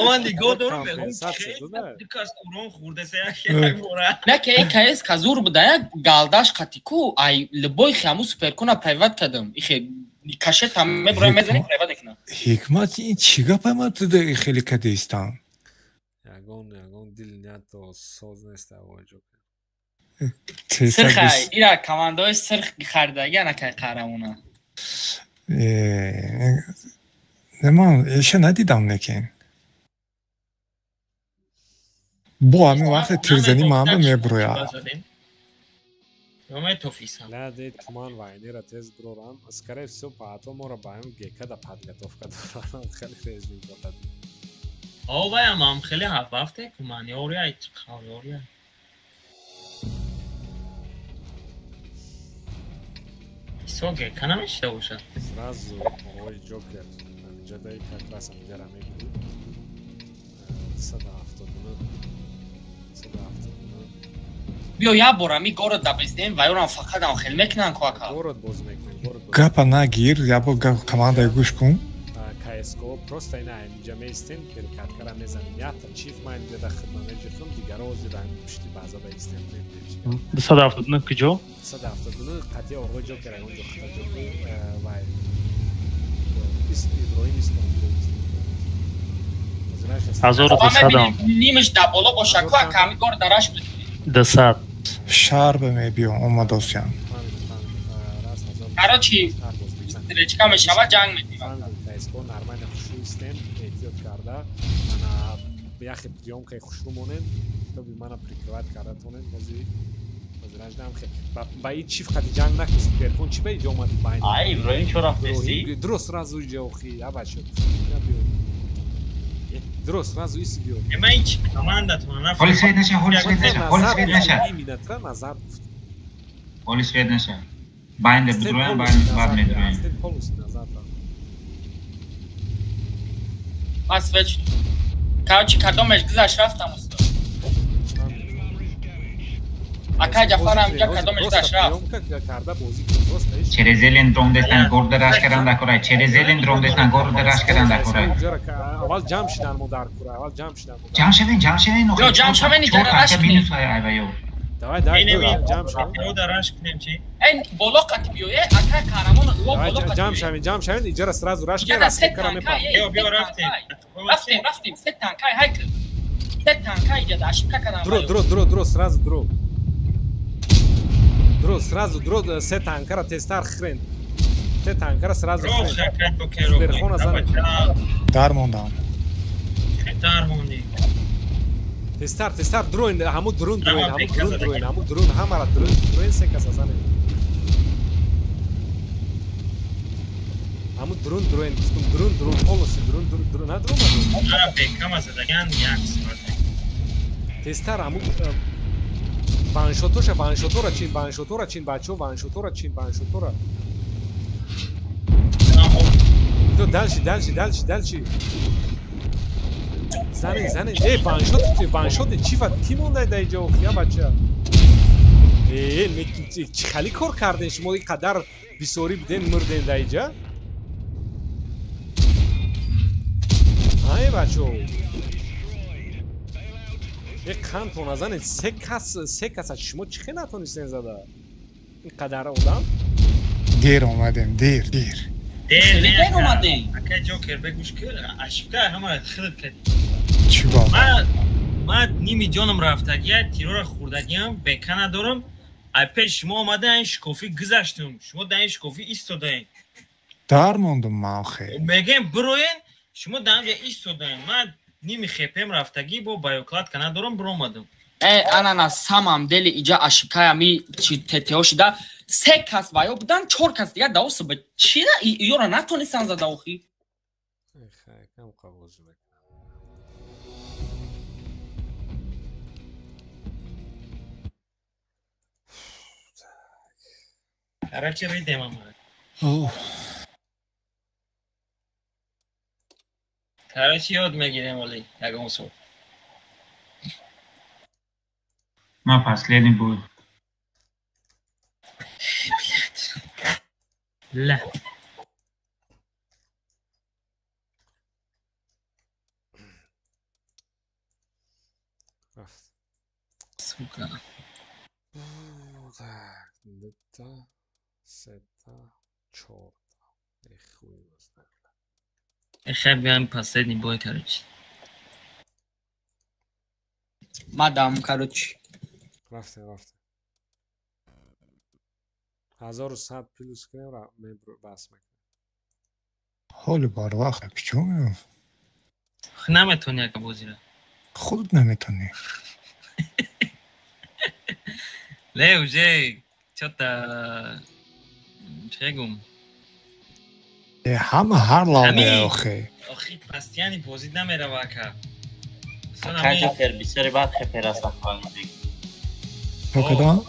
Ман нигоҳ дорам, мегӯям ду кас урон хӯрдаса як бора. Не ки эй кс казур буда, як галдаш қати ку, ай любой хаму суперкуна приват кардам. Ихе кашет там мебурам мезанем приват мекунам. Ҳикмат ин чӣ гапа ман туда хеле кадистам? Ягон дил ният соз нест авоҷо. Сирхай, ира командаҳои сирх харидаги анакай қаҳрамона. Не, ман иша надидам лекин. Бо ҳамин вақте тирзанӣ ман ба мебурояд. Ладе туман вайнера тез бурорам. Скорее всего, паато моро ба ҳамин гекада подготовка дорам. Хеле режим дорад. О, ваям ам хеле ҳафт куман ёрия чиқар ёрия. Соге, канамешида бошад. Сразу ой Ҷокер. Ҳаминҷа дай как раз ҳаминҷара мегирӣ. 179 179. Биё як бор ами город дабиздем ва ёрам фақат ам хел мекунан ку ака. Город боз мекунем, город боз. Гапа нагир, як бор командаи гӯш кун. КСГО просто ина инҷа меистем, перекаткара мезанем. Якта чиф ман инҷа да хидма меҷихм, дигаро ҳозир ҳамин пушти база да истем. 279 куҷо? 279 қатъи оғои Ҷокер ягон ҷо хита ҷоку вай Иброҳим Ислом. 1200. Нимаш да боло боша ку ака ами гор дараш буд. 200. Шаҳр ба мебиём, омадосям. Короче, стречка мешава ҷанг медиҳам. КСГО нормально хушрӯ истем, эҳтиёт карда, ана яхе приёмкаи хушрӯ монем, то би мана прикрывать карда тонем, ҳозир ҳозир хе. Ба ин чиф қати ҷанг накун, суперкун чи ба иҷо омади байн? Ай, Иброҳим чо рафтеси? Дуруст сразу иҷо охи, аба шуд. Дуруст сразу иси биё. Ма ин чи командатон наф. Ҳоли свет наша, ҳоли свет наша, ҳоли свет наша. Именно назар. Ҳоли свет наша. Байнда бидроям, байнд бад медроям. Назар. Ман свет шуд. Короче, кадомеш гузашт рафтам устод. Акай Ҷафар ҳамҷа кадомеш гузашт рафт. Через зелен дром дестан горда раш кардан дакорай. Через зелен дром дестан горда раш кардан дакорай. Аввал ҷамъ шидан мо дар кура, аввал ҷамъ шидан. Ҷамъ шавен, ҷамъ шавен. Ё ҷамъ шавен, иҷара раш кунем. Минус ай ай ё. Давай, давай, ҷамъ шавем. Ё раш кунем чи? Эн боло қати биё, э, акай қаҳрамон ӯ боло қати. Ҷамъ шавен, ҷамъ шавен, иҷара сразу раш кунем. Биё, биё рафтем. Рафтем, рафтем, се танкай ҳайкл. Се танкай иҷада ошибка кардам. Дро, дро, дро, дро, сразу дро. Дро, сразу дро, се танкара тезтар хрен. Се танкара сразу хрен. Суперхона занем. Дар мондам. Дар мондӣ. Тезтар, тезтар дроин, ҳамун дрон дроин, ҳамун дрон дроин, ҳамун дрон ҳамара дрон, дроин се каса занем. Ҳамун дрон дроин, гуфтум дрон дрон, полностью дрон дрон дрон, на дрон дрон. Ара бекама задаган як соат. Тезтар ҳамун ваншотоша, ваншотора чин, ваншотора чин, бачо, ваншотора чин, ваншотора. То дальше, дальше, дальше, дальше. Занен, занен. Эй, ваншот, ваншот, чифа, ки мондай дар иҷо охи, я бача? Э, чи хали кор карден шумо ин қадар бисёрӣ буден, мурден дар иҷа? Ай, бачо. Э, қандтона занед, се кас, се каса шумо чӣ хел натонистен зада? Ин қадар одам? Дер омадем, дер, дер. Дер омадем. Ака Ҷокер бегӯш ки ошибка ҳамаро худат кардӣ. Чӣ бо? Ман ними ҷоном рафтагия, тирора хӯрдагиам, бека надорам. Ай пеш шумо омада ин шикофӣ гузаштум. Шумо дар ин шикофӣ истодаем. Дар мондум ман охе. Мегем бироен, шумо дар онҷа истодаем. Ман ними хепем рафтагӣ бо баёкладка надорам биромадам. Э, ана самам дели иҷа ошибкая ми чи ТТО шида се кас ваё будан, чор кас дигар даоса ба чира ёра натонистан зада охи. Хай, кам қабозӣ мекунам. Короче, видем ама. Короче, ёд мегирем оли ягон сол. Ма последний будет. Ла. Сука. Так, дута, сета, чорта. Эх, хуй его знает. Эхай биям последний бой, короче. Мадам, короче. Рафтем, рафтем. 1100 плюс кунем, бас мекунем. Ҳоли барвақт кичо меёфт? Наметонӣ ака бозира. Худат наметонӣ. Не, уже чё-то чӣ гум? Ҳама ҳар лавме охе. Охи постоянно бозӣ намерава ака. Ака Ҷокер бисёри бад хепер аст аквалинбек. Кадом?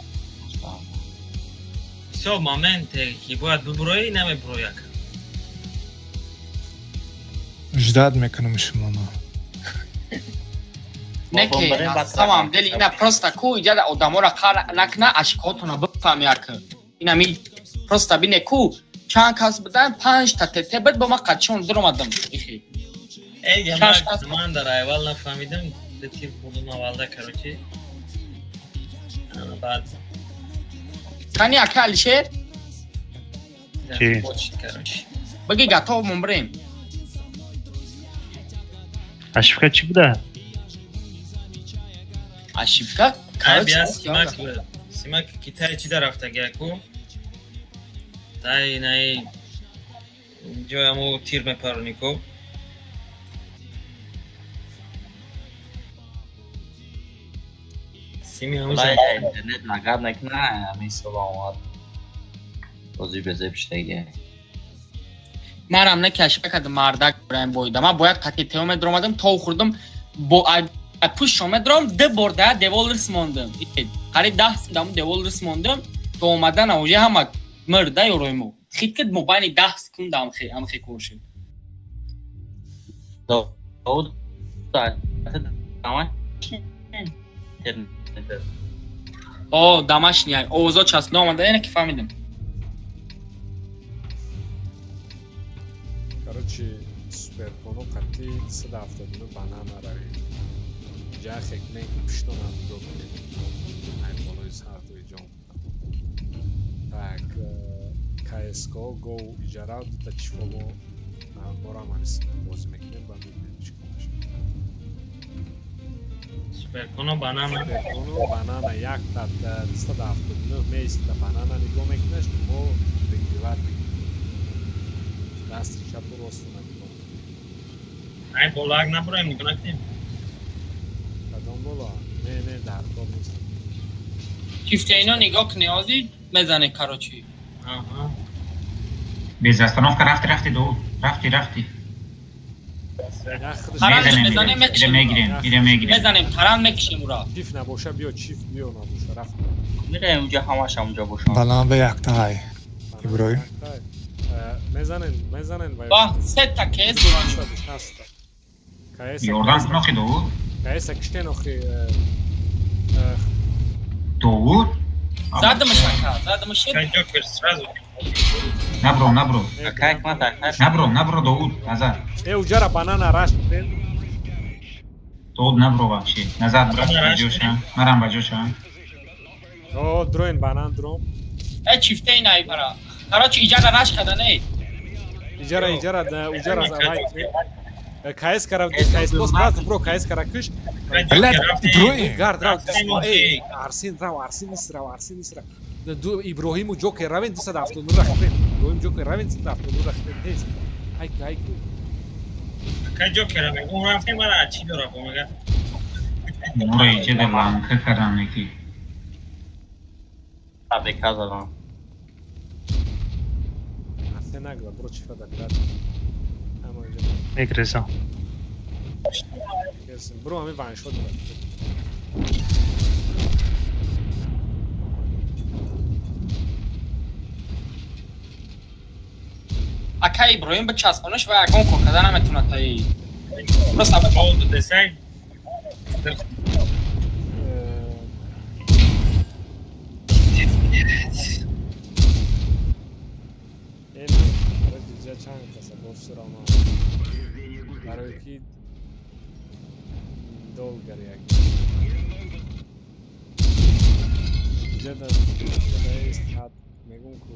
Всё моменте ки бояд бибуроӣ намебуроӣ ака. Ждать мекунам шумоно. Не ки на самом деле ина просто ку иҷада одаморо қар накна, ашкотона бифаҳми ака. Ина ми просто бине ку чанд кас будан, панҷта ТТ буд, бо ман қадшон дуромадам. Ихи. Эй, ман дар аввал нафаҳмидам, тир хӯрдум аввалда, короче. Баъд Кани ака Алишер? Чи? Короче. Баги готов мон бирем. Ошибка чӣ буда? Ошибка? Короче, симак Китай чи дарафтаги аку? Тай най ҷояму тир мепаронико. Сими ҳамуза интернет лагар накна, ҳамин сол омад. Бозӣ безеб шудаги. Манам не ки ошибка кардам, мардак бираем боида. Ман бояд қати ТО медромадам, то хӯрдам, бо пушшо медром, ду бор да девол рис мондам. Қариб 10 секунд девол рис мондам, то омадана уже ҳама мирда ёрои мо. Хит кид мо байни 10 секунд амхе кор шуд. Довуд, О, домашний, овозо часп наомада, яъне ки фаҳмидам. Короче, суперконо қати 179 банана равем. Ҷа хекне ки пиштонам нигоҳ кунем. Ай болои сартои ҷон. Так, КСК го иҷара дута чифоло морам ҳамис бозӣ мекунем ва мебинем чӣ кор мешавад. Суперконо банана. Суперконо банана як та 179 меиста банана нигоҳ мекунаш, мо прикриват мекунем. Дасти чапу росту нигоҳ мекунем. Ай болоак набуроем, нигоҳ накунем. Кадом боло? Не, не, дар кор нест. Чифта ино нигоҳ кунӣ, ҳозир мезане, короче. Аҳа. Без остановка рафти, рафти, Довуд. Рафти, рафти. Мезанем, мекушем. Мегирем, мегирем, мегирем. Мезанем, таран мекушем ура. Чиф набоша, биё, чиф биё набоша, рафт. Мираем унҷа, ҳамаш ҳамунҷа бошам. Баланд ба якта ҳай. Иброҳим. Мезанен, мезанен ва. Ба, сета кес дуран шуд. Ёрдам кун охи, Довуд. КС киштен охи. Довуд? Задамаш ака, задамаш. Ҷокер сразу. Набро, набро. Ака, ман так. Набро, набро, Довуд, назад. Э, уҷара банана раш кунен. Довуд набро вообще. Назад, брат, ба ҷоша. Марам ба ҷоша. О, дроин банан дром. Э чифтейн ай бара. Короче, иҷара раш када не. Иҷара, иҷара, уҷара лайк. КС кара, КС боз брат, бро, КС кара куш. Блядь, Иброҳим. Гард рав, эй, Арсен рав, Арсен ис рав, Арсен ис рав. Ду Иброҳиму Ҷокер равен 279 рахтем. Иброҳим Ҷокер равен 279 рахтем. Тез. Айк, айк. Ка Ҷокер мегум рафтем мара чӣ дора бо мега. Моро иҷада ланка кардан ки. АБК задам. Арсен нагла, бро чифа да брат. Ама иҷа. Мегрезам. Бро, ами ваншот брат. Ака Иброҳим бичаспонаш ва ягон кор карда наметавонад та и. Просто десай. Барои ки долгар як. Иҷада ҳад мегум ку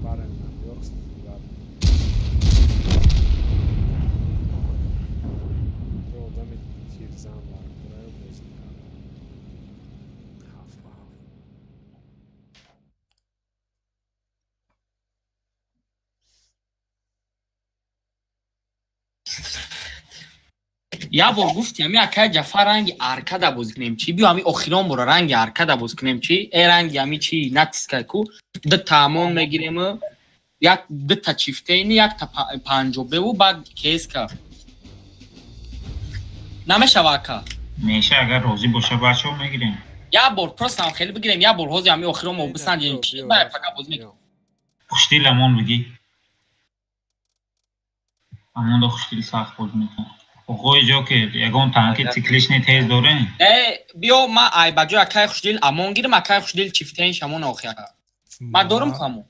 барен Йоркс одами тирзан бар кураю бозӣ кард. Ҳафт ба ҳафт. Я бор гуфти ами акай Ҷафар ранги аркада бозӣ кунем чӣ? Биё ами охирон бора ранги аркада бозӣ кунем чӣ? Э ранги ами чӣ натискай ку? Ду таамон мегирем, як дута чифтейни, якта панҷобеву баъд кеска. Намешава ака? Меша агар розӣ боша бачаҳо мегирем. Я бор просто ам хеле бигирем, я бор ҳозир ами охирон мо бисанҷем чӣ? Баъд пака бозӣ мекунем. Хуштил амон бигӣ. Амонда хуштил сахт бозӣ мекунем. Оғои Ҷокер, ягон танки циклични тез дорем? Э, биё ма ай ба ҷои акай Хушдил амон гирим, акай Хушдил чифтейн шамон охи ака. Ма дорум ку амон.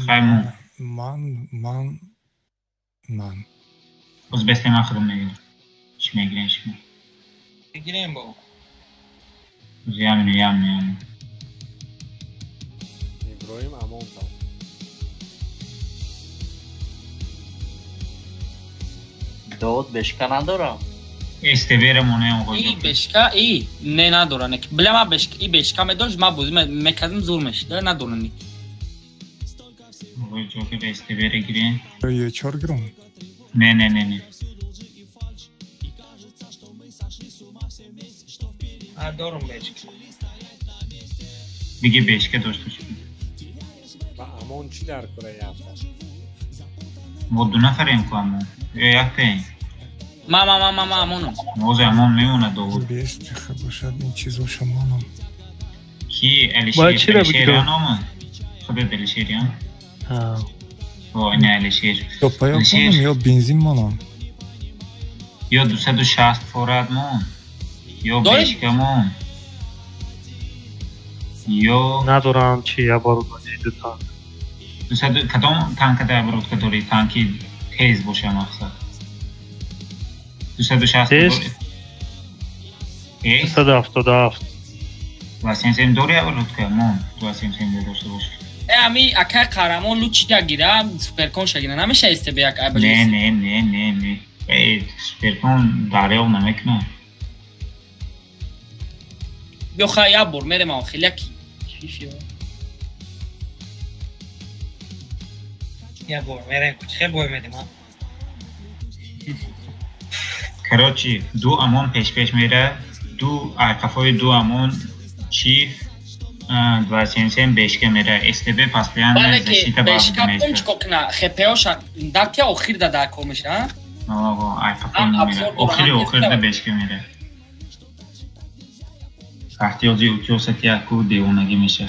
Хаймон. Ман, ман, ман. Боз бесте ман худам мегирам. Чӣ мегирем шумо? Мегирем бо. Ямину, ямину, ямину. Иброҳим амон там. Довуд бешка надорам. СТБ-ра монеам оғои И Ҷокер. бешка, и не надора не. Бля ма бешка, и бешка медошт, ма бозӣ мекардим зур мешид. Надора не. Оғои Ҷокер СТБ-ра гирем. Ё чор гирам? Не, не, не, не. А дорум бешка. Биги бешка дошта шуд. Ба амон чӣ дар кора яфта? Мо ду нафарем ку амон. Ё яктаем. Ма ма ма ма ма амонам. Ҳозир амон мемонад Довуд. Бест бошад ин чизо шамонам. Ки Алишер, Бояд чиро Алишер бигирам? нома? Худат Алишериан? Ҳа. Во, ина Алишер. Ё паёк Алишер. монам ё бензин монам. Ё 260 форад мон. Ё Дорем? бешка мон. Ё Надорам чи оборудование ду танк. 200 кадом танка дар оборудка дорӣ? Танки тез боша мақсад. 260 Тез? дорӣ? Э? 277. 277 дорӣ оборудка мон? 277 дошта бошӣ. Э ами акай Қаҳрамон лучида гира, суперкон шагира. Намеша СТБ як ай ба Не, ҷои не, не, не, не. Э, суперкон дарёб намекунад. Биё хай як бор мерем ам хеле ки. Я бор мерем, кучхе бой медем, а? Короче, ду амон пешпеш мера, ду қафои ду амон чиф 277 бешка мера, СТБ постоянно Бале ки защита бешка баб кун меша. чико кна, ХПО-ша датя охир да дар кор меша, а? Ого, ай қафои Ам мера. абсорб дора, Охири ҳам охир да тез бешка мера. Вақти утёса ку девонагӣ меша.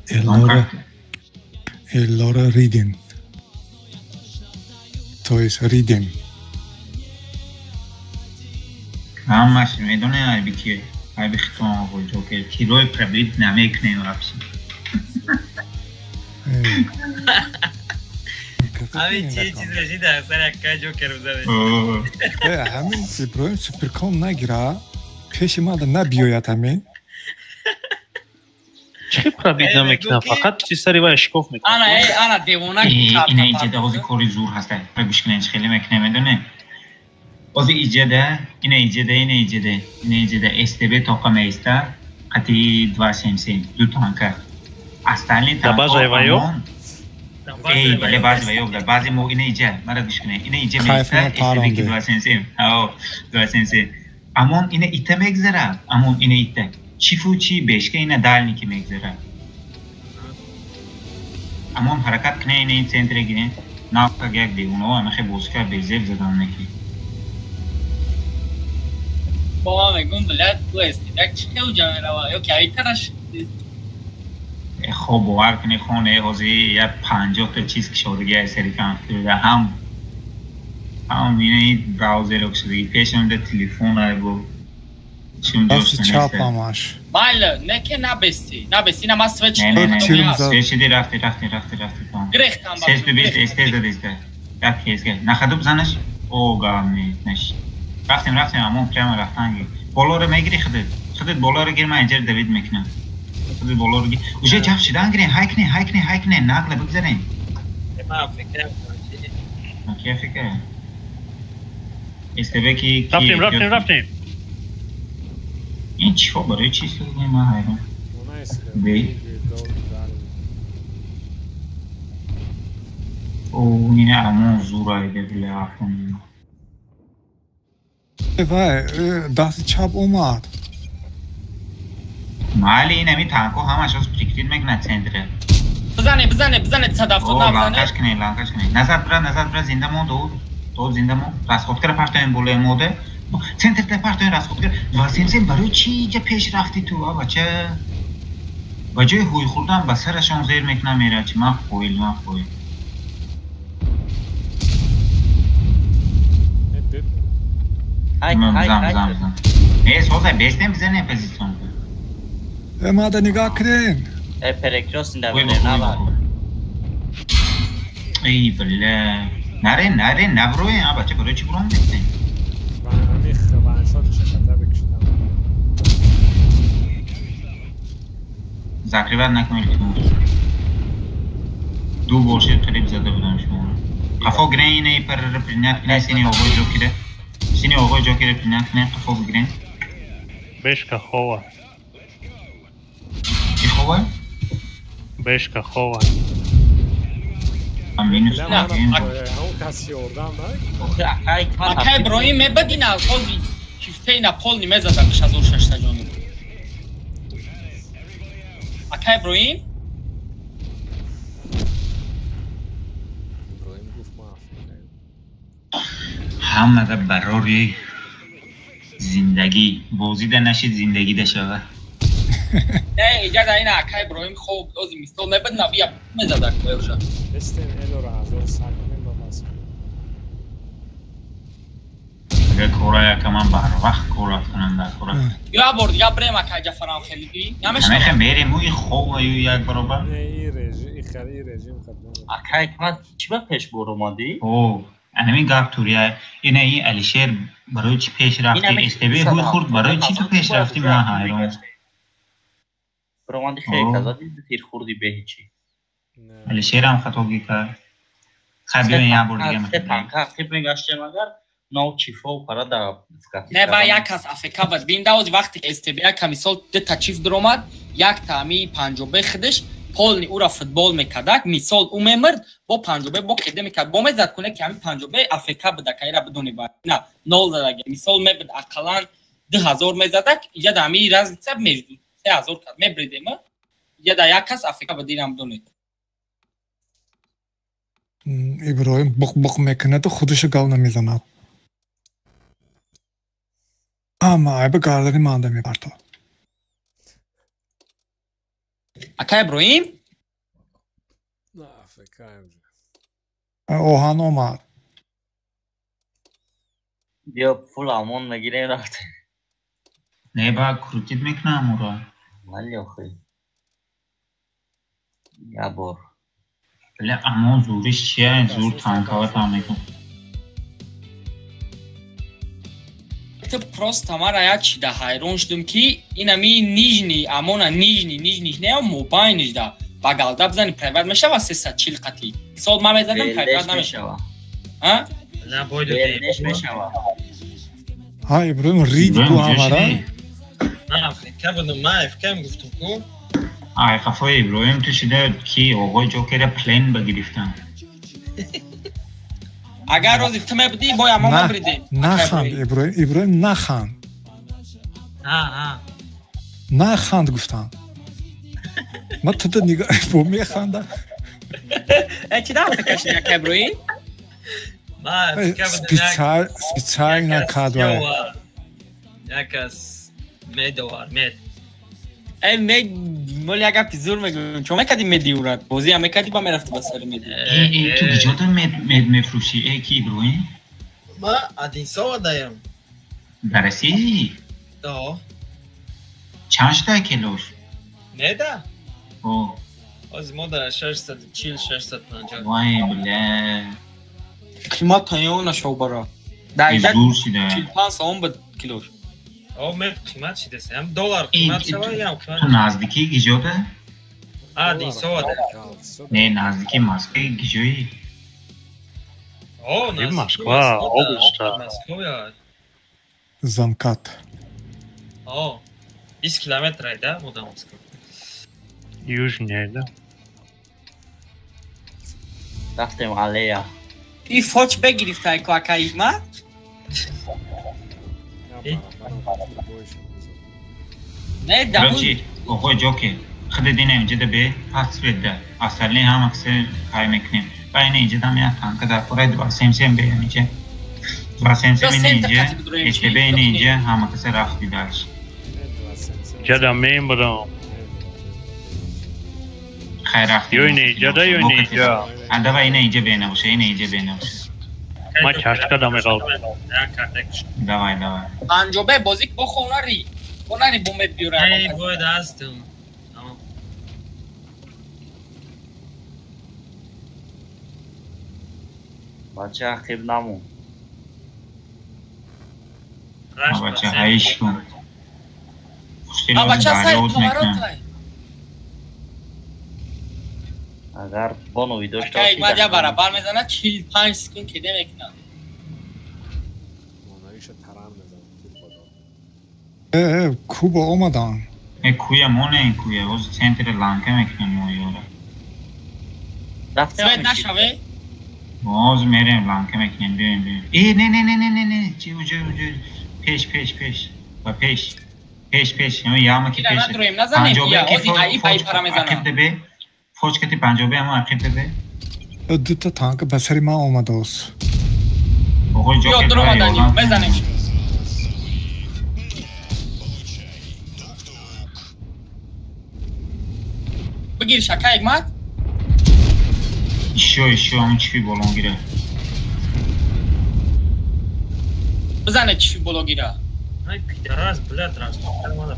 Элора, Элора Риден. То есть Риден. Ҳамаш медонед айби ки айби хитон оғои Ҷокер. Тирои пробит намекунем вообще. Эй. Ҳамин чи чиз решида сар якка ҷокер бизанед. Ҳамин Иброҳим суперкон нагира, пеши ман набиёяд ҳамин. Чӣ пробит намекунам, фақат чи сари вай шикоф мекунам. Ана, ана девона. Ина иҷада ҳозир кори зур ҳаста. Гӯш кунед, хеле мекунем, медонед? Ҳозир иҷада, ина иҷада, ина иҷада, ина иҷада СТБ тоқа меиста, қати 277, ду танка. Остальные Да база вайо? Эй, бале, баъзе вайо, да баъзе мо ина иҷа, мара гӯш кунед. Ина иҷа меиста, СТБ ки 277. Ҳао, 277. Амон ина ита мегзара, амон ина ита. Чифу чи бешка ина дальники мегзара. Амон ҳаракат кунед, ина ин центре гиред. Навка як девонао амахе бозика безеб задан неки. Бо мегум блядь, ту СТБ чи хел мерава? Ё ки айтараш хоб бовар кунед, хоне ҳозир як 50 та чиз кушодагӣ аз сари компютер ҳам ҳам ина ин браузеро кушодагӣ, пешам да телефон ай бо дасти чап ҳамаш. Майли, не ки набести, набести, ина ман свеч. Свеч рафти, рафти, рафти, рафти. Гирехтам. Сес бибис, СТ задеста. Як кезга. Нахаду бизанаш? О, гам неш. Рафтем, рафтем, амон прямо рафтанги. Болоро мегири худат. Худат болоро гир, ман инҷа давид мекунам. Худат болоро гир. Уже ҷаф шидан гирен, ҳай кунен, ҳай кунен, ҳай кунен, нағла бигзарен. Ман фикр Ки фикр? СТБ ки Рафтем, рафтем, рафтем. Ин чӣ барои чӣ истифода ман ҳайрон. Бей. О, ина амон зур айда бля афон. Вай, дасти чап омад. Майли, ин ами танко ҳамаш аз прикрит мекунад центре. Бизане, бизане, бизане, 170 бизане. Ланкаш кунед, ланкаш кунед. Назад бира, назад бира, зинда мо, дуд. Дуд зинда мо. Расходкара партоем болои моде. Центр та партоем расходкара. 277 барои чӣ иҷа пеш рафти ту, а бача? Ба ҷои ҳуй хӯрдан ба сарашон зер мекунам мера чи ман хоил, ман хоил. Зам, зам, зам. Не, созай, бестем бизанем позицион. Мада нигоҳ кунем. Перекрёст набар. Эй, бля. Наре, наре, наброем, а бача, барои чӣ буром бестем? Закрывать накунед илтимос. Ду бор шед қариб зада будам шуморо. Қафо гирен, ина и парара принять кунед, сини оғои ҷокира. Сини оғои ҷокира принять кунед, қафо бигирен. Бешка хова. Чӣ хова? Бешка хова. Минус. Акай Иброҳим мебадина ҳози чифтаи на полни мезада 6600 ҷону. Акай Иброҳим? Иброҳим гуфт ман африкаем. Ҳамада барори зиндагӣ бозида нашид, зиндагида шава. Не, иҷада ина акай Иброҳим хоб ози мисол мебадина бия мезада кӯша. Бестем элора ҳазор саг кунем ба бас. Агар кора якаман барвақт кор рафтанам дар кора. Я бор дига брем акай Ҷафарам хелиди. Намешава. Намехе мерем уи хоб аю як баробар. Не, и режим, и хали и режим хадмат. Акай ман чӣ ба пеш бор омадӣ? О, анами гап турия. Ина и Алишер барои чӣ пеш рафти? СТБ ҳуй хурд барои чӣ ту пеш рафти? Ман ҳайрон. Баромади хеле казади тир хурди бе ҳичи. Алишерам хатогӣ кард. Хай биёем як бор дига. Се танка ақиб мегаштем агар нав чифо пара да Не, ба як кас АФК бад. Бинда ози вақте ки СТБ як мисол дета чиф дуромад, як та ами панҷобе худаш полни ура футбол мекардак, мисол ӯ мемирд, бо панҷобе бо кеде мекард, бо мезад куне ки ами панҷобе АФК буда, кайра бидони ба. На, нол задаги. Мисол мебуд ақаллан 2000 мезадак, иҷа да ами разница между 3000 кард мебридем. Иҷа да як кас АФК буда, инам бидонед. Иброҳим буқ-буқ мекунаду худашо гал намезанад. Ҳама айба гардани манда мепартод. Акай Иброҳим? На, африкаем. Оҳан омад. Биё пул амон мегирем рафтем. Не, ба крутит мекунам уро. Вале охи. Я бор. Бля, амон зуриш чия? Зур танкава мекун. Ту просто мара як чида ҳайрон шудум ки инами нижний амона нижний нижний не мобайниш да ба галда бизани прайват мешава 340 қатӣ. Сол ман мезадам прайват намешава. А? На бой мешава. Ҳа, Иброҳим риди ку ҳамара. Ман Африка будам, ман АФК-м гуфтум ку. Ай қафои Иброҳим ту шида ки оғои Ҷокера плен багирифтан. Агар рози ту мебудӣ, боя мо мебридем. Наханд, Иброҳим, Иброҳим наханд. Ҳа, ҳа. Наханд гуфтам. Ма туда нигоҳ бо механда. Э, чи да Африка шида, ака Иброҳим? Ман АФК будам. Специально кадва. Як аз медовар, мед. Э, мед, моли як гапи зур мегӯям. Чо мекардӣ меди урад? Бозиам мекардӣ ба мерафтӣ ба сари меди. Э, э, ту куҷода мед мефурӯшӣ? Э, ки Иброҳим? Ман Одинцово даям. Дар Россия? Да. Чанд шуда килош? Меда? О. Ҳозир мо дар 640, 650. Вай, бля. Қимат таёна шобара. Дар Зур шуда. 45 сомон буд килош. О, мед қимат шидаст. Ҳам доллар қимат шава, ям қимат. Ту наздики гиҷода? А, Одинцово да. Не, наздики Москваи гиҷои? О, наздики Москва, область. Москва. Замкат. О, 20 километр айда, ода Москва. Южнее, да? Рафтем аллея. И фоч бегирифта ку ака Ҳикмат? Не, дамун. Короче, оғои Ҷокер, худи дина инҷода бе пас свет да. Остальные ҳама кисе ҳай мекунем. Ба ина инҷодам як танка дар пораи два сем сем бе инҷа. Два сем сем ина инҷа, СТБ ина инҷа, ҳама кисе рафти дальше. Ҷада мембурам. Хай рафти. Ё ина иҷада, ё ина иҷа. А давай ина инҷа бе набоша, ина инҷа бе набоша. Ман чашка да меғалтам. Давай, давай. Панҷобе бозӣ бо хонари. Хонари бо мед биёра. Эй, бояд ҳастам. Бача ақиб намон. Бача ҳайш кун. А бача сай поворот ай. Агар бонови дошта Ака Ҳикмат я барабар мезанад 45 секунд кеде мекунад. Монаиша таран мезанад тир бодо. Э, Куба омадан. Э, куя моне куя, оз центри ланка мекунем мо ёра. Свет нашаве? Боз мерем ланка мекунем, биёем, биёем. Э, не, не, не, не, не, не, чи уҷо, уҷо, пеш, пеш, пеш. Ба пеш. Пеш, пеш, яма ки Ира пеш. надроем, назанем, Панҷобе ия, ки ози аи пай пара мезанам. Ақиб дебе. Фоч кати панҷобе ама ақиб дебе. Дута танка ба сари ман омадааст. Оғои Ё Ҷокер дур давай омаданем, ёрдам. мезанем. Бигир шака Ҳикмат. Ишё, ишё, ҳамун чифи болонгира. Бизане чифи бологира. Ай, пидорас, блядь, транспортер мада.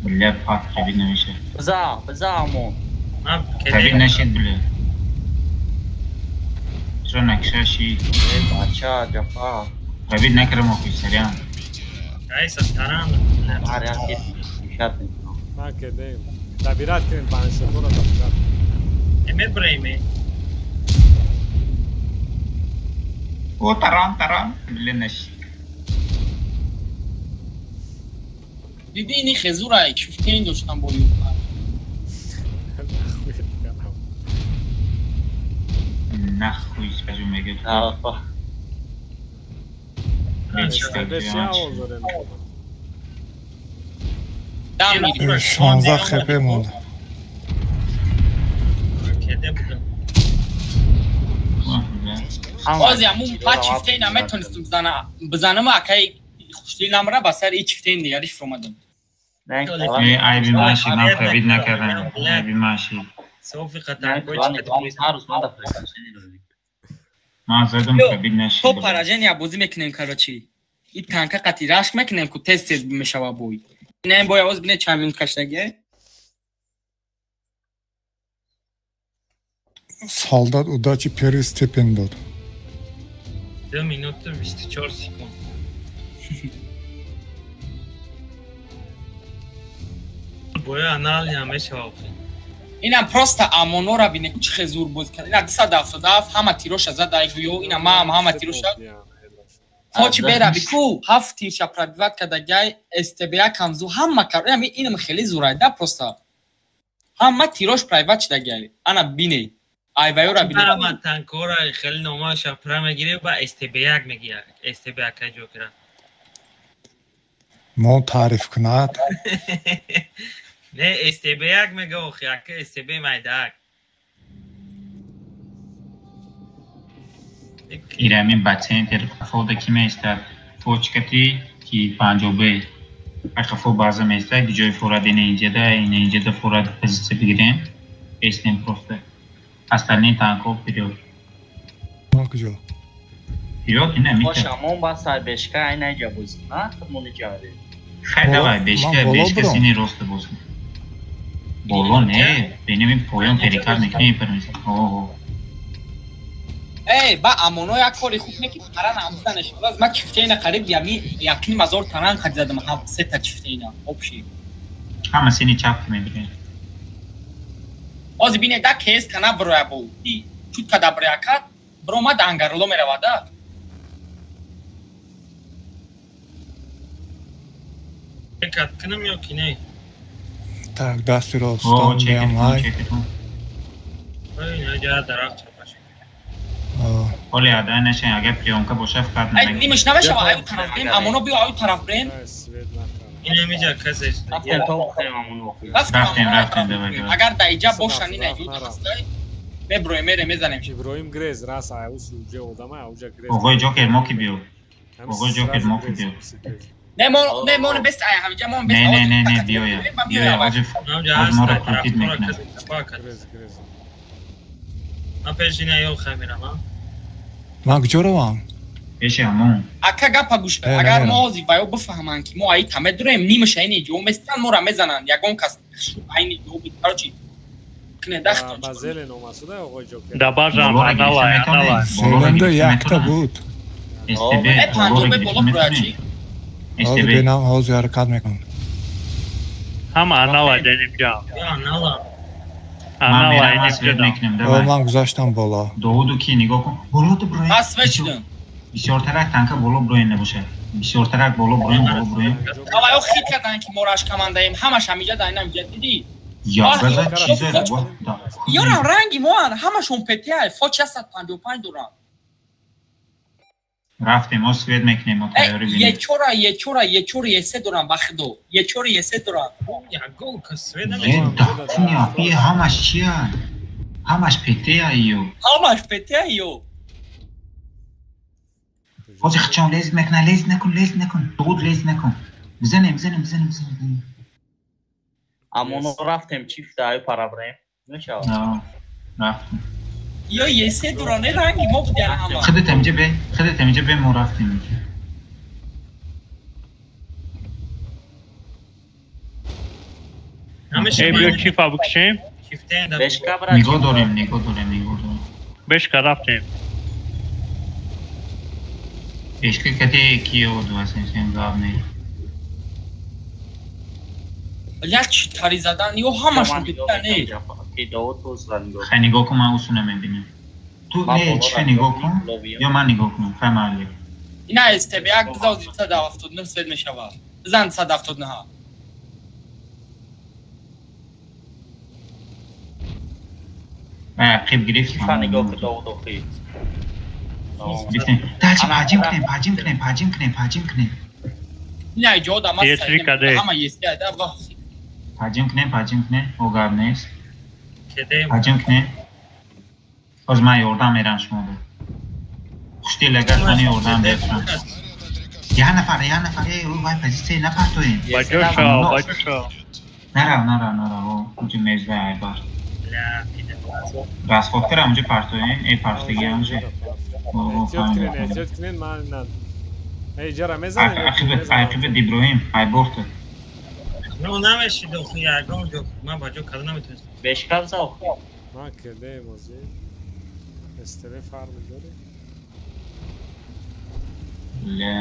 Бля, пат қабил намеша. Биза, биза амон. Ман Қабил нашид, бля. Чаро накшаши? Э, бача, ҷафа. Қабил накардам охи, сарям. Райса таран. Ҳар як ки шарт мекунам. Ман кедем. Добират кунем панҷшабора добират. Э, мебраем, э. О, таран, таран. Бля, нашид. Диди ини хезурай, чифтен доштам бо ю. Нахуй, скажу, мега. Ҷафа. СТБ чи овоз дорем? Дам мегирем. 16 хп монд. Кеде будам. Ози амун па чифтен наметонистум бизанам, акай хуштил намра ба сари и чифтен дигариш фуромадам. Э, айби маши, ман қабил накардам. Айби маши. Софи қатар Ман задам қабил нашид. То поражения бозӣ мекунем, короче. И танка қати рашк мекунем ку тез тез мешава бой. Не бой овоз бине чанд минут каштаги. Солдат удачи первый степень дод. 2 минута 24 секунд. Боя анал намешава. Ина просто амонора бине чӣ хел зур боз кард. Ина 277 ҳама тироша зад айгӯё, ина маам ҳама тироша. Хочи бера бику ҳафт тирша пробиват кардагай СТБ камзу ҳама кар. Ина инам хеле зурайда просто. Ҳама тирош пробиват шудагай. Ана бине. Айвайора бине. Ҳама танкора хеле номаша пра мегире ба СТБ1 мегирад. СТБ1 каҷо кира. Мо таъриф кунад. Не, СТБ1 мега охи, ака СТБ майдак. Ирамин ба центр қафода ки меистад? Фочкати ки 50Б. Қафо база меистад, ҷои фурад ина инҷада, ина инҷада фурад позитсия бигирем. Эстем просто. Остальные танков вперед. Ма куҷо? Вперед ина мита. Боша, мон ба бешка айна инҷа боз. На, худмон инҷа. Хай давай, бешка, бешка сини роста боз. Боло не, бинем поён перекат мекунем пермиса. О. Эй, ба амоно як кори хуб меки таран амзанеш. Аз ма чифтейна қариб ями якним ҳазор таран қад задам ҳам сета чифтейна общий. Ҳама сини чап мебинем. Ози бине да кес кана броя бу. И чут када броя кад, брома да ангарло меравада. Перекат кунам ё ки не? Так, дасти ростон меам ҳай. Ой, наҷа дарахт чапаш. Оли адай нашин, агар приёмка боша фақат намегирем. Нимаш намешава, аю тараф брем, амоно биё аю тараф брем. Ин ҳамиҷа касе. Рафтем, рафтем, давай, давай. Агар дар иҷа бошанд, ин аю ҳастай, меброем, мерем, мезанем. Иброҳим грез, рас аю суҷа одама, ауҷа грез. Оғои Ҷокер мо ки биё. Оғои Ҷокер мо ки биё. Не, мо не, мо бест ай ҳамиҷа мо бест. Не, не, не, не, биёя. Биёя, оҷи моро крутит мекунад. Ман пеши ина ё хамирам, а? Ман куҷо равам? Пеши ҳамон. Ака гапа гӯш кун. Агар мо ҳозир ва ё бифаҳманд ки мо аи таме дурем, нимаша ини ҷо местан, моро мезананд. Ягон кас айни ҷо короче кне дахтон. Ба зелен омасуда оғои Ҷокер. Да бажам анала, анала. Зеленда якта буд. СТБ панҷоби боло буроя чи? Ҳозир бинам, ҳозир ҳаракат мекунам. Ҳама анала деним ҷам. Анала. Анала иним. Ман гузаштам боло. Довуду ки нигоҳ кун. Боло ту броем. Пас вечидам. Бисёртарак танка боло броем набошад. Бисёртарак боло броем, боло броем. Ава ё хит кардан ки мо раш командаем, ҳамаш ҳамиҷа да инам ҷа дидӣ. Я газа чизе ва. Ёрам ранги моан, ҳамашон ПТА, фоч 155 дорам. Рафтем, мо свет мекунем, мо тайёрӣ бинем. Ечора, ечора, ечора, есе дорам ба худо. Ечора, есе дорам. Ягон кас свет намекунад. Е, ҳамаш чия? Ҳамаш ПТА ё. Ҳамаш ПТА ё. Ҳозир хичон лез мекунад, лез накун, лез накун, дуд лез накун. Бизанем, бизанем, бизанем, бизанем. Амоно рафтем чифта аю пара брем. Мешавад. Рафтем. Ё есе дуране ранги мо будян ҳама. Худат ҳамиҷа бе, худат ҳамиҷа бе, мо рафтем. Эй, биё чифа бикушем. Нигоҳ дорем, нигоҳ дорем, нигоҳ дорем. Бешка рафтем. Бешка кате киё дуасенсен главный. Бля, чӣ тари задан, ё ҳамашон битта не. Хай нигоҳ кун, ман усуна мебинам. Ту не, чифа нигоҳ кун, ё ман нигоҳ кунам, хай майли. Ина СТБ як бизав 179 свет мешавад. Бизан 179. Қиб гирифт. Чифа нигоҳ кун, Довуд охи. Дальше паҷим кунем, паҷим кунем, паҷим кунем, паҷим кунем. Ина ҷо да мас ҳама ЕСТ да вах. Паҷим кунем, паҷим кунем, о гап нест. Паҷим кунем. Ҳозир ман ёрдам мерам шуморо. Хуштил агар мани ёрдам берам. Я нафар, я нафар, эй, вай позитсия напартоем. Баҷо шав, баҷо шав. Нарав, нарав, нарав, унҷо мезда айбар. Расходкара унҷо партоем, эй партоги унҷо. Эҳтиёт кунед, эҳтиёт кунед, ман на. Эй, ҷара мезанем. Ақибат Иброҳим, айборта. Ну намешид охи, ягон ҷо ман ба ҷо карда наметавонистам. Бешка бза охи. Ман кардем озӣ. СТВ фарм дорӣ? Ле.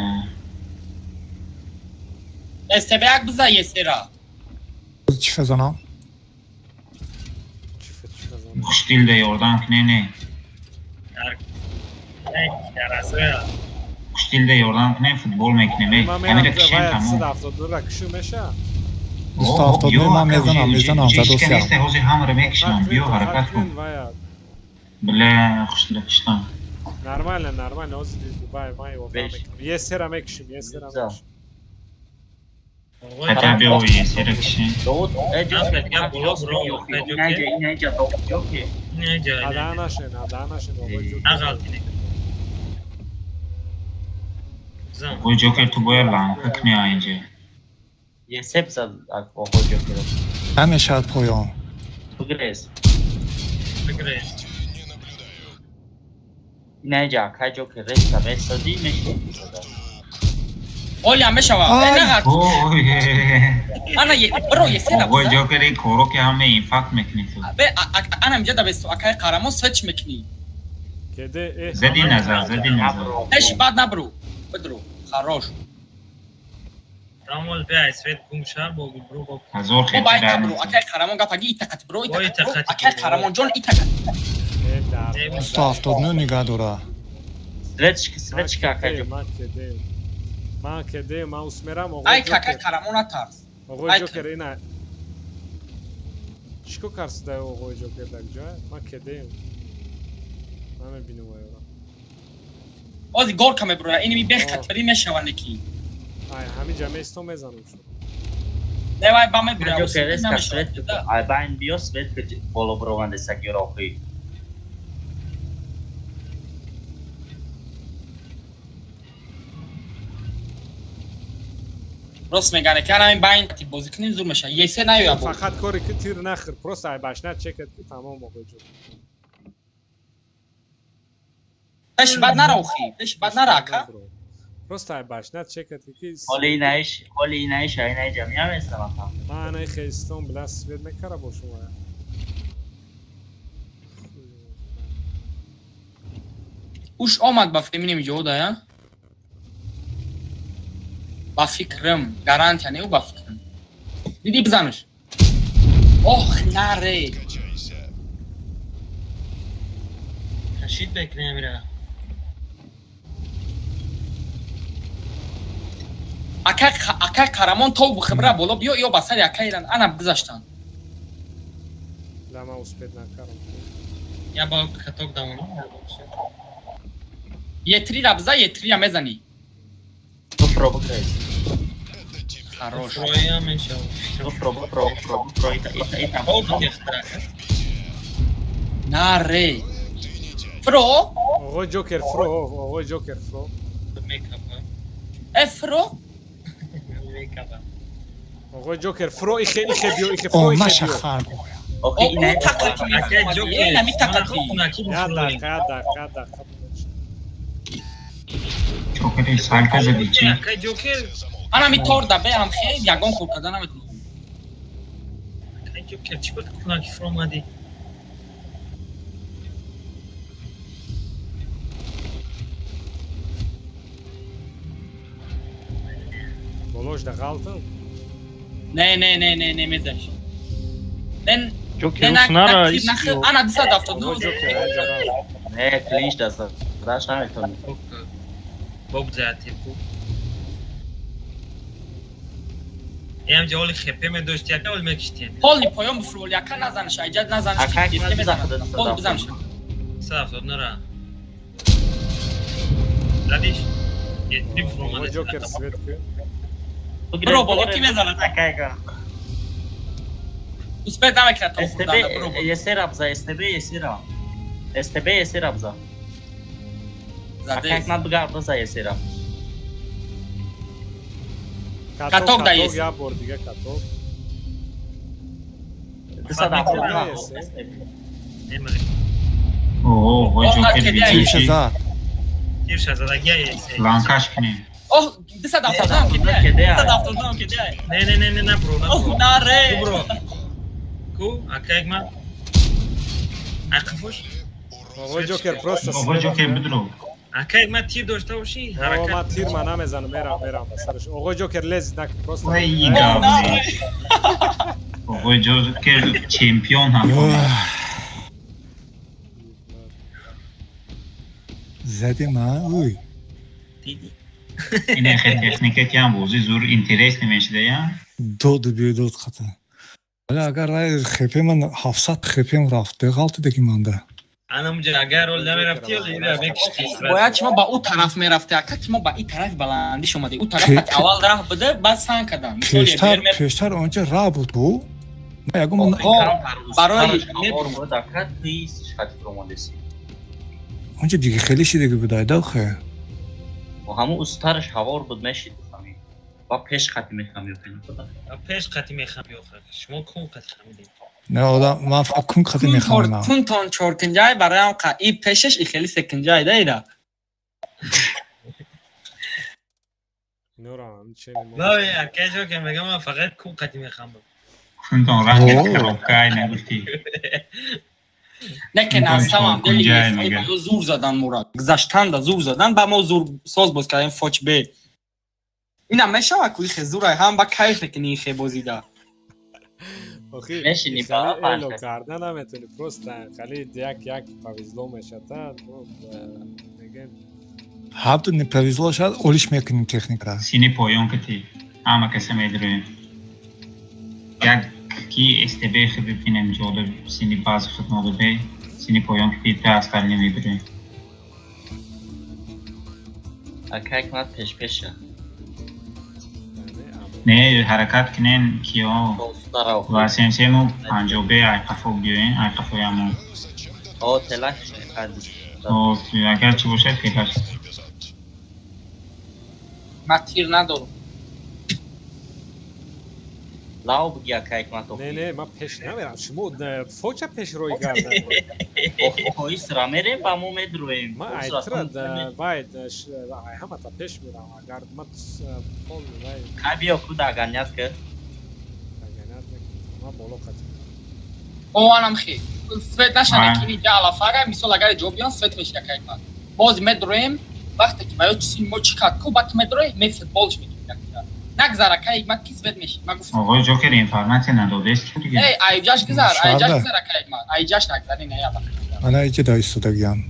СТВ як биза есера. Чӣ фазанам? Хуштил да ёрдам кне не. Хуштил да ёрдам кне футбол мекунем. Ҳамира кишем тамом. 272 ра кишу меша? 272 ман мезанам задосия. Ҳеч ҳозир ҳамаро мекишам. Биё ҳаракат кун. Бля, хуштила киштам. Нормально, нормально. Ҳозир Дубай ман ёрдам мекунам. Есера мекишим, есера мекишим. Хотя бы есера кишем. Ада нашен, ада нашен. Оғои Ҷокер ту бояд ланка кунӣ инҷа. Есеп зад оғои Ҷокер. Намешавад поён. Бигрез. Бигрез. Инаҷа акай Ҷокер реста рестади мешавад. Оля мешава. Нағар. Ана бро есера. Оғои Ҷокер ин коро ки ҳама инфакт мекунӣ ту. Бе ана инҷа да бесто акай Қарамон свеч мекунӣ. Кеде зади назар, зади назар. Еш бад набру. Бедру. Хорош. Тамол бе свет гум шар бо бро бо. Ҳазор хел. Бо бро акай Қарамон гапаги итақат бро итақат. Акай Қарамон ҷон итақат. 279 нигаҳ дора. Светчка, светчка акай ҷо. Ман кеде, ман усмерам оғои Ай какай Қарамон натарс. Оғои Ҷокер ина. Чико карсида оғои Ҷокер дар ҷо? Ман кеде. Ман мебинам оёра. Ози горка меброя, иними бех хатари мешава неки. Ай, ҳамин ҷа местом мезанам шуд. Не вай ба меброя. Ҷокер реска свет. Ай байн биё свет боло брованде сагирохи. Рост мегане ки ана ин байн бозӣ кунем зур меша. Есе наёя бо. Фақат кори ки тир нахӯр, просто ай башна чекат ки тамом оғои Ҷокер. Пеш бад нара охи, пеш бад нара ака. Просто ай башна чекат ки Оли инаиш, оли инаиш, ай наи ҷамъия местам ака. Ман анаи хестон била свет мекара бо шумо. Уш омад ба феминим ҷода я? Ба фикрам, гарантия не ба фикрам. Диди бизанаш. Ох, наре. Кашид бекунем ира. Акай Қарамон тов бихибра боло биё ё ба сари акай иран ана гузаштан. Ла ман успед накардам. Я ба каток дамон. Етри ра биза, етри ра мезанӣ. Бро бигрез. Хорош. Фроя мешава. Бро бро бро бро ита ита ита. Наре. Фро? Оғои Ҷокер фро, оғои Ҷокер фро. Э фро? Оғои Ҷокер фро ихе ихе биё ихе фро ихе Омаша биё. хар гоя. Охи ина Акай Ҷокер. Ина митақати. Я дақиқа, я дақиқа, я дақиқа. Ҷокери салька зади чӣ? Акай Ҷокер. Ана ми торда бе ам хе ягон кор карда наметавонам. Акай Ҷокер чӣ буд кунаки фро омадӣ? Болош да ғалтам. Не не не не не мезаш. Не Ҷокер не ус нара ана 279. Оғои Ҷокер аҷа ғалт. Не, клинч да задаш наметавонӣ. Бог заяти ку. Ям ҷаволи хепе медошт, як ҷавол мекиштем. Полни поён бифрол, яка назанаш, айҷад назанаш. Акай Есте мезанад. Пол бизанаш. 170 нара. Задиш? Етри фро Оғои омаде. Ҷокер свет ки. Бро боло ки мезанад? Акай га. Успед намекунад то СТБ хурданда бро боло. есера бза, СТБ есера. СТБ есера бза. Акай Задес. ман бигар бза есера. Каток да каток ес. я бор дига каток. 279. Немали. Оғои Оғои Ҷокер Ҷокер види Тирша чӣ? зад. Тирша задагия есе. Ланкаш кунем. Ох, 279 ки де. 279 ки де. Не не не не на бро, на Ох, бро. наре. Ку бро. Ку акай ма. Ақифуш. Оғои Ҷокер просто Оғои Ҷокер бидро. Акай ман тир дошта бошӣ, ҳаракат. Ман тир ман намезанам, мерам ба сараш. Оғои Ҷокер лез нак просто. Ой, гавне. Оғои Ҷокер чемпион ҳам. Задим, а? Уй. Диди. Ин хеле техника ки ҳам бозӣ зур интерес намешида, я? Доду бедод хата. Вале агар рай хепе ман 700 хепем рафт, ғалти деки манда. Анамҷа агар рол намерафти, ира мекишти. Бояд шумо ба ӯ тараф мерафте, ака ки мо ба ин тараф баландиш омадем. Ӯ тараф аввал раҳ буда, баъд сан кардам. Пештар онҷа раҳ буд ӯ. Ман ягон барои онҷа дига хеле шидаги буда, айдохе. Ҳамун устараш ҳавор буд, мешид хамин. Ба пеш қати мехами охи. Пеш қати мехами охи. Шумо кун қати хамидед. Не, одам ман фақат кун қати мехамам. Кунтон чоркинҷай бароям қа и пешаш и хеле секинҷай да ира. Нурам че мо. Не, акай ҷо ки мегам ман фақат кун қати мехамам. Кунтон ранги коробкай нагуфти. Не ки насамам дели зур задан мурад. Гузаштанда зур задан ба мо зур соз боз кардем фоч б. Ина мешава ку ихе зурай ҳам ба кайф мекунӣ ихе бозида. Охи мешини ба эло карда наметони просто хали як як повезло мешата мегем. Ҳабду не повезло шад олиш мекунем техникара. Сини поён кати ҳама каса медроем. Як ки СТБ хи бибинем ҷода сини баъзи хидмода бе сини поён ки та остальные медроем. Акай кунад пешпеша. Не, ҳаракат кунен киё ва СМС-му 50 айқафо биёен, айқафояму. О, телаш О, агар чӣ бошад телаш. Ман тир надорам. Лав буги акай кунад охи. Не, не, ман пеш намерам. Шумо фоча пеш рӯй гардам. Охи, сра мерем, ба мо медроем. Ман айтра вай ҳамата пеш мерам. Агар ман пол вай. Кай биё куда аганят ки? Аганят мекунам. Ман боло қати. О, анам хи. Свет нашане ки ин алафара, мисол агар ҷо биён свет меши акай кунад. Боз медроем, вақте ки ва ё чизи мо чӣ кард ку, баъд медроем, ме футболш мекунем. Нагзар акай ман ки свет меши. Ман гуфтам. Оғои Ҷокер информатсия надодест ки дига. Эй, айҷаш гузар, айҷаш гузар акай ман. Айҷаш нагзари не я. Ана иҷа да истодагиам.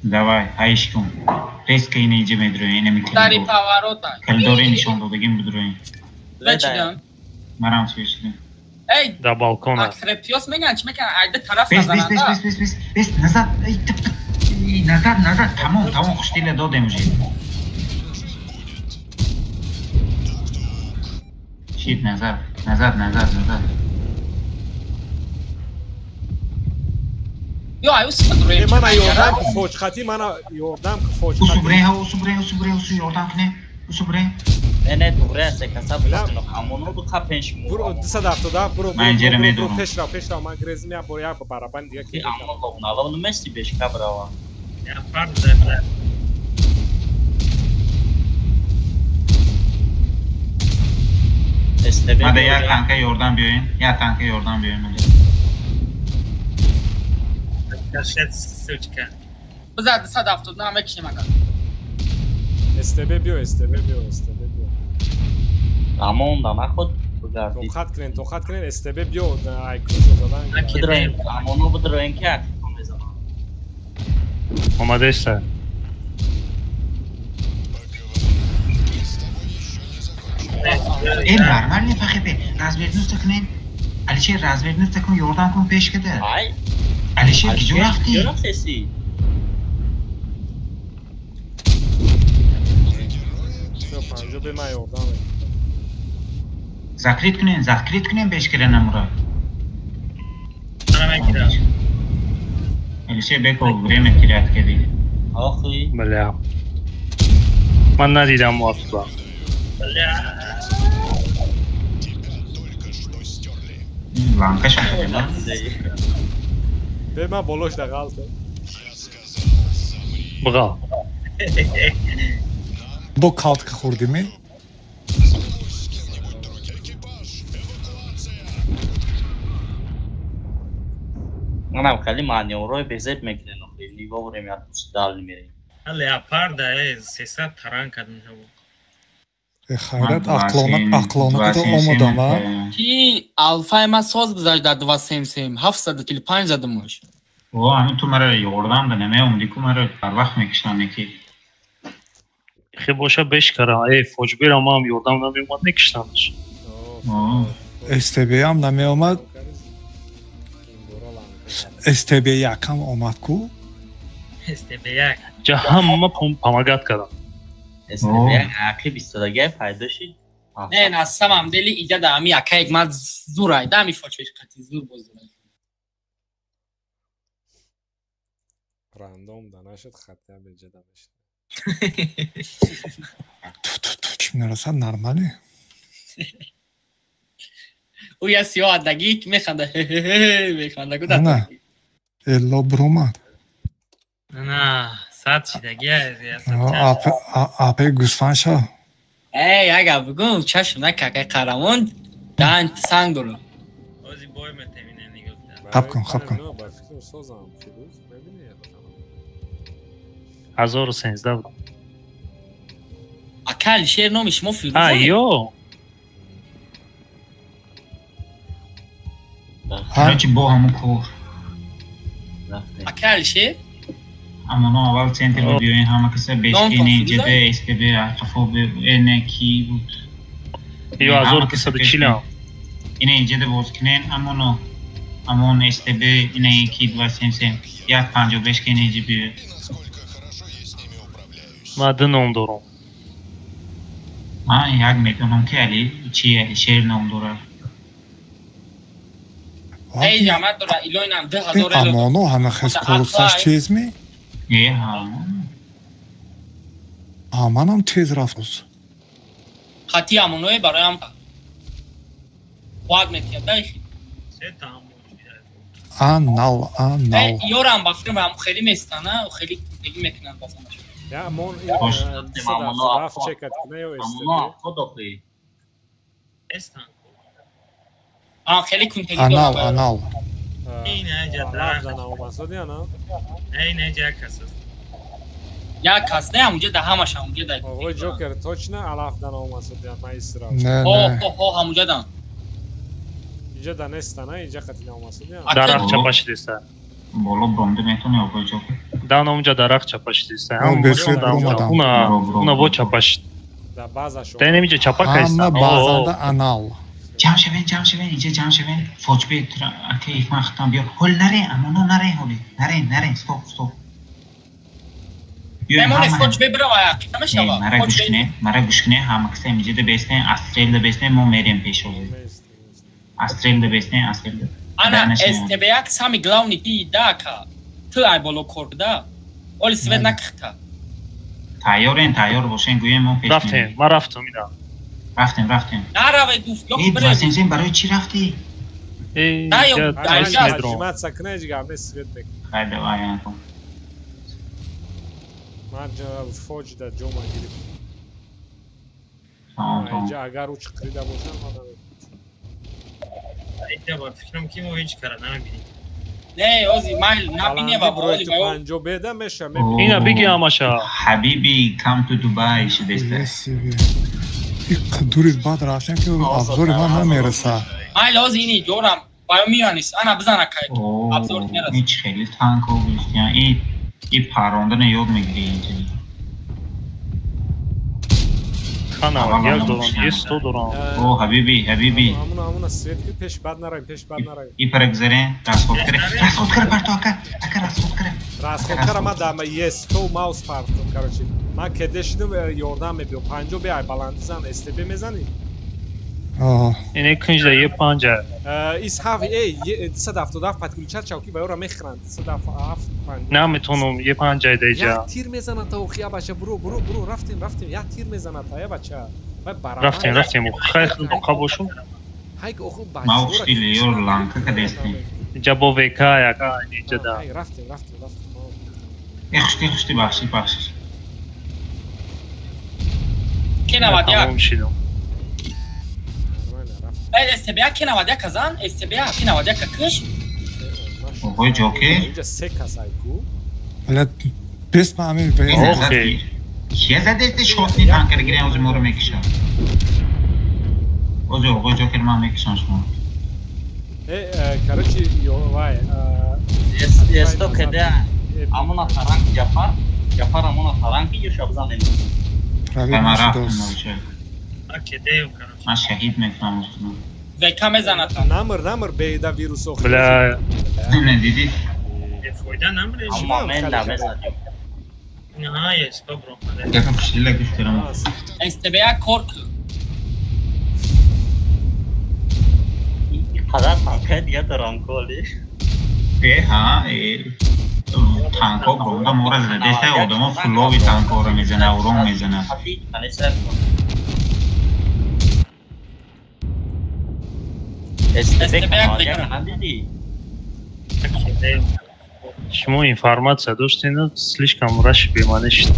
Давай, ҳайш кун. Резко ина иҷа медроем, ина микрон. Дари поворота. Коридори нишон додагим бидроем. Вечидам. Марам свечидам. Эй, да балкона. Аксрептиос меган, чӣ мекан? Айда тараф назананда. Бес, бес, бес, бес, назад. Эй, тп, тп. Назад, назад. Тамом, тамом, хуштила додем уже. Щит назад, назад, назад, назад. Ё, ай усу бадроем. Мана ёрдам ки фоҷхати, мана ёрдам ки фоҷхати. Усу бре, усу бре, усу бре, усу ёрдам кне. Усу бре. Не, не, туғри аст, каса бутино ҳамоно ду қапен шумо. Буро 277 буро. Ман ҷера медорам. Пеш рав, пеш рав, ман грезим я бор як барабан дига ки. Аммо ловна, ловна бешка брава. Я правда. Мада як танка ёрдам биёен, як танка ёрдам биёен мада. Кашет сучка. Бизар 270 на мекишем агар. СТБ биё, СТБ биё, СТБ биё. Амон да наход бугарди. Тоқат кунен, тоқат кунен, СТБ биё, айкрушо задан. Бидроем, амоно бидроем ки акфон мезанам. Омадеста. Эй, нормально фахипе. Развернуться кунен. Алишер развернуться кун, ёрдам кун пеш када. Ай. Алишер киҷо рафтӣ? Киҷо рафтеси? Панҷо бе ман ёрдам. Закрит кунен, закрит кунен пеш кира намура. Алишер беко время терять кардӣ. Охи. Бля. Ман надидам муаффиба. Бля. Ланка шуда. Бе ман болош дағалта. Бға. Бо калтка хӯрдимӣ? Манам хеле маневрҳои безеб мекунем, охи не вовремя дал мерем. Леопарда 300 таран кардем ҳаво. Хайрат ақлона ақлона када омадам а. Ки алфаи ма соз гузашт дар 277 745 задамаш. О, ҳамин ту маро ёрдам да намеомадӣ ку маро барвақт мекиштанд ки. Хе боша беш кара. Фоҷбера мам ёрдам намеомад мекиштандаш. СТБ ҳам намеомад. СТБ якам омад ку? СТБ як. Ҷа ҳама помогат кардам. СТБ як ақиб истодагия пайдо шид. Не, на самом деле иҷа да ами якаек ман зур ай, да ами фоҷбеш қати зур боз дорай. Рандом да нашуд, хатя беҷа да мешуд. Ту чӣ нарасад нормале? Ӯ я сиёҳ адагӣ механда, механда ку да. На. Элло бромад. На, сад шидагия. Апе гӯсфанд шав. Эй, ага бугум, чашм накакай қарамон, дан санг дорам. Ози бой метемине нигоҳ. Хаб кун, хаб кун. 1013 буд. Ака Алишер номи шумо Фирӯз? А, ё. Короче, бо ҳамун кор. Ака Алишер? Амоно аввал центр биёен ҳама каса бешкини ҷб СТБ қафо н ки буд. Ё 1340. Ина инҷа боз кунен амоно амон СТБ ина ки 277 155 кини инҷа биёед. Ман ду ном дорам. Ман як медонам ки Али чи Алишер ном дорад. Эй ҷамъат дора илоинам 2000 эло. Амоно ҳама хез курсаш тез ми? Е ҳа. Аманам тез рафт. Хати амоное бароям қувват метиҳад дай. Анал, анал. Ёрам ба филм ҳам хеле местана, хеле кунтагӣ мекунанд базанаш. Я мон рафт чекат куна ё СТБ? Амоно Эстан. А хеле кунтагӣ Анал, анал. Ин аҷа ана? Ин аҷа як кас аст. Як кас не, ҳамунҷа да ҳамаш ҳамунҷа да. Оғои Ҷокер точно алаф дан омасад я маисра. Не, О, не. о, о, ҳамунҷа дан. Инҷа да нестана, инҷа қати наомасад я. Дарахт чапа шидиста. Боло бромда метони оғои Ҷокер. Дан онҷа дарахт чапа шидиста. О, бесвет бромадам. Уна бо чапа шид. Да база шо. Да инамиҷа чапа кайста. Ҳама базанда анал. Ҷамъ шавен, ҷамъ шавен, инҷа ҷамъ шавен. Фоҷбе ака икман хитам биё. Ҳол наре, амоно наре ҳоли. Наре, наре, стоп, стоп. Мемоне фоҷбе бирава ақида мешава. Мара гӯш кунед, мара гӯш кунед, ҳама каса инҷа да бестен, астрел да бестен, мо мерем пешози. Астрел да бестен, астрел да. Ана СТБ1 самый главный ки да ака. Ту ай боло кор да. Оли свет накихта. Тайёрен, тайёр бошен, гӯем мо пеш. Рафтем, ман рафтам ина. Рафтем, рафтем. Нараве гуфт, ёк Э, бире. 277 барои чӣ рафтӣ? Да, ё, Ҷимат сакна ҳеҷ гап нест, свет мекунад. Хай, давай, янкун. Ман фоҷ да ҷома гирифт. Тамом, тамом. Инҷа агар ӯ чиқирида бошад, ман намедонам. Инҷа ба фикрам ки мо ҳеҷ кара намебинем. Не, ози майл набине ва Баланди оли ба панҷо беда меша Ина биги ҳамаша. Ҳабиби come to Dubai шидеста. Дури бад рафтем ки абзори ман намерасад. Майл ози ини ҷорам баё миёнис. Ана бизана кай. Абзор мерасад. Ҳеч хеле танко гирифтиян. И парондана ёд мегирӣ инҷа. Хана, як дорам, е 100 дорам. О, ҳабиби, ҳабиби. Ҳамуна, ҳамуна свет ки пеш бад наравем, пеш бад наравем. И парагзарен, расход кара. Расход кара парто ака. Ака расход кара. Расход кара ма да ма е 100 маус партом, короче. Ман кеде шидам ёрдам мебиём. 50 бе ай баланди зан, СТБ мезанӣ? Ине кунҷда е панҷа. Ис ҳафт, эй, 277 подключат шав ки ба ёра мехӯранд. 277 5. Наметонам, е панҷа даиҷа. Як тир мезанад та охи, я бача, буро, буро, буро, рафтем, рафтем. Як тир мезанад та, я бача. Вай барабан. Рафтем, рафтем. Хай худо бошум. Ҳай оху Ма бача. ушти ёр ланка кадестем. Инҷа бо ВК яка инҷа да. Ҳай рафтем, рафтем, рафтем. Э, хушти, хушти, бахшиш, бахшиш. Ки 91. Тамом шидам. Эй, СТБ1 ки 91 зан, СТБ1 ки 91 киш. Ман Оғои Ҷокер? Инҷа се кас айку. Бля, бес ма ҳамин Кия задете шотни танкер гирем ози моро мекишад. Ози оғои Ҷокер ман мекишам шумо. Короче, вай. Есто кеде амона таранг Ҷафар, Ҷафар амона таранг ё шабзан Ман рафтам ман шаҳид мекунам. Века мезанад. Намр, намр беда вирус охир. Бля. Не дидӣ? Фойда намре. Аммо мен намезанам. Ага, есто бро. Гапа хушдила гуфтарам. СТБ як кор кун. Қадар танка дига дорам коли. Э, ҳа, э. Танко бронда мора задеста, одамо фулови танкоро мезана, урон мезана. Шумо информация доштед, слишком раши бемаъне шид.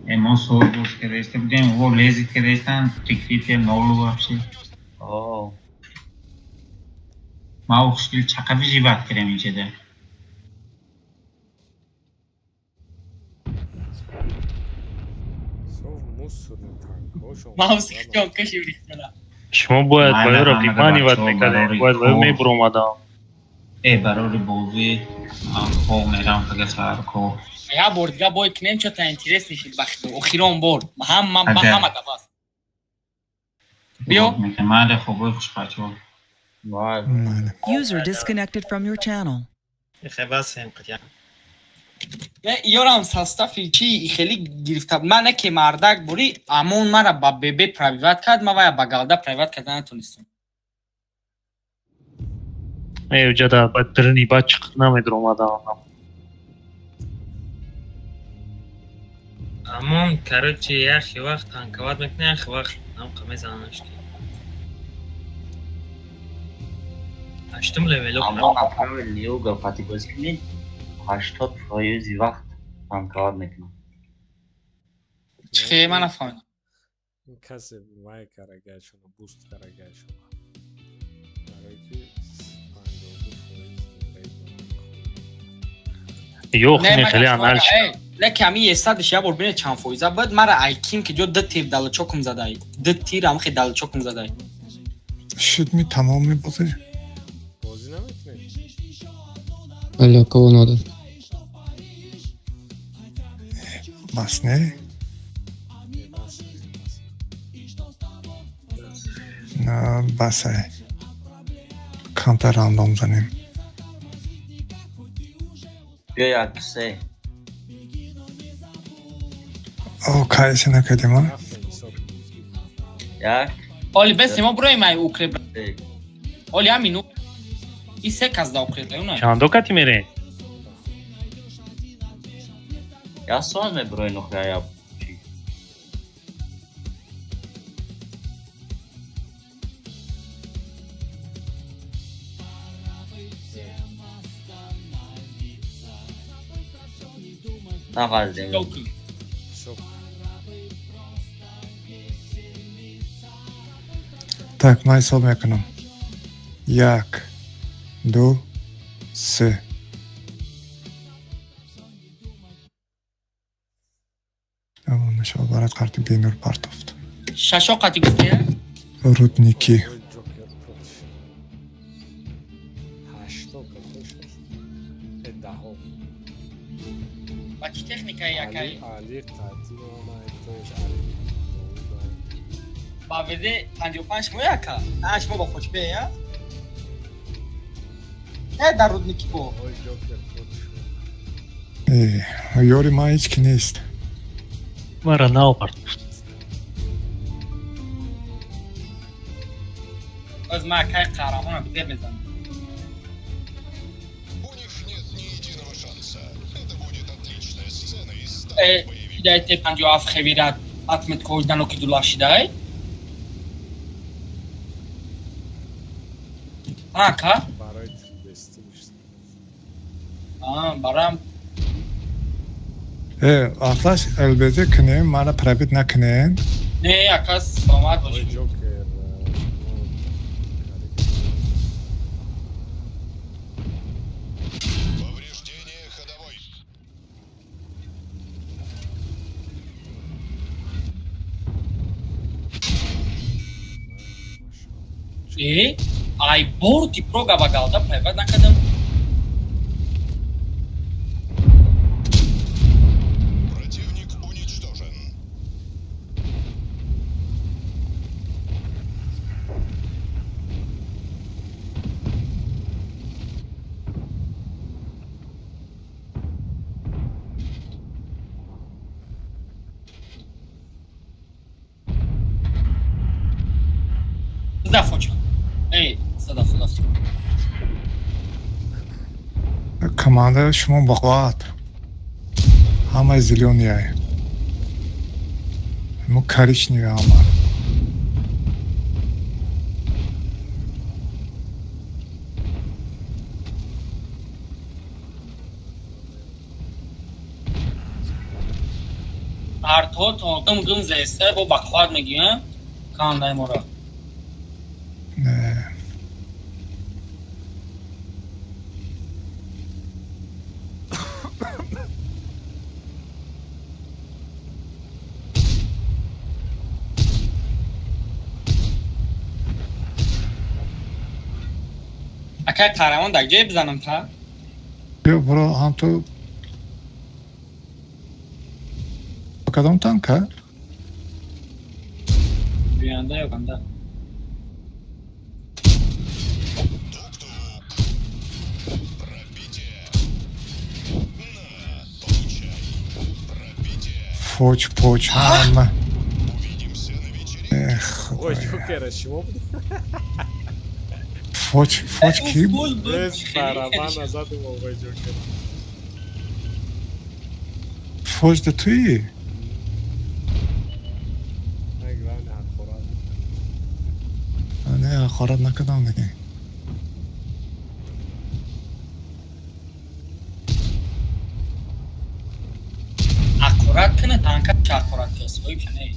Мо сол боз кардааста будем, во лезит кардаастан, прикрытие нолу вообще. Ма хушдил чақа выживать кардем инҷода. Шумо бояд ба ёро вниманиват мекардем, бояд ба ё мебуромадам. Э, барори бозӣ хоб мерам фага саҳар ко. Я бор дига бой кунем, чо-то интерес нишид бахти. Охирон бор. Ҳама ҳама табас. Биё. Майли хобои хуш бачаҳо. User disconnected from your channel. Не, ёрам состафи чи хеле гирифта. Ман не ки мардак бури, амон мара ба ББ пробивать кард, ман вая ба галда пробивать карда натонистам. Э, уҷада ба дрни ба чиқ намедуромадам. Амон, короче, яхи вақт танковат мекунад, яхи вақт намқа мезанаш ки. Ҳаштум левело. Амон правильный угол қати бозӣ кунед, 80% вақт танковат мекунад. Чӣ ман нафаҳмидам. Касе вай карагашона, буст карагашона. Барои ки 52% Ёх, не хеле анализ. Леки ҳамин есадш як бор бинед чанд фоиза буд. Мара айким ки ҷо ду тир далчокум задай. Ду тир ҳам хе далчокум задай. Шуд ми тамоми бозӣ? Бозӣ наметунем. Алло, кого надо? Бас не? На басай. Камтар рандом занем. Биё як се. О, кайси накардем, а? Як. Оли бес мо броем ай укреп. Оли ҳамин и се кас да укреп, ай унай. Чандо кати мерем? Я соат меброем охира я. Нағаздем. Так, ман ҳисоб мекунам. Як, ду, се. Барат қарти бенур партофт. Шашо қати гуфти? Рудники. Ба чӣ техникае якай? Ба ВД 55 шумо яка? А шумо ба Хочбе, я? Э, дар Рудники бо. Э, ёри ман ҳеҷ ки нест. Мара наовард. Боз ман акай қаҳрамона бизер мезанам. Э, идаи Т57 хевира атмет коҷдано ки дулашидай? Ака? А, барам. Э, аслаш ЛБЗ кунем, мара пробит накунем. Не, ака, саломат бошед. Ай борти прога ба галда пайванд накардам. Противник уничтожен. Зафоча. Эй, садаф. Команда шумо бақват. Ҳамаи зелёный. Мо коричневый ҳама. Артҳо то гум гум зеста бо бақват мегӯянд командаи моро. Акай қаҳрамон дар ҷое бизанам та? Биё буро ҳам ту ба кадом танка? Гӯянда ё ганда? Фоч, поч, ҳама. Эх, Ой, Ҷокера шумо буд? Фоч, фоч ки буд? Барабана задум оғои Ҷокер. Фоч да туи? Не, главное ҳақорат. Не, ҳақорат накардам дига. Ҳақорат кунад, танка ча ҳақорат кунад, соҳиб не.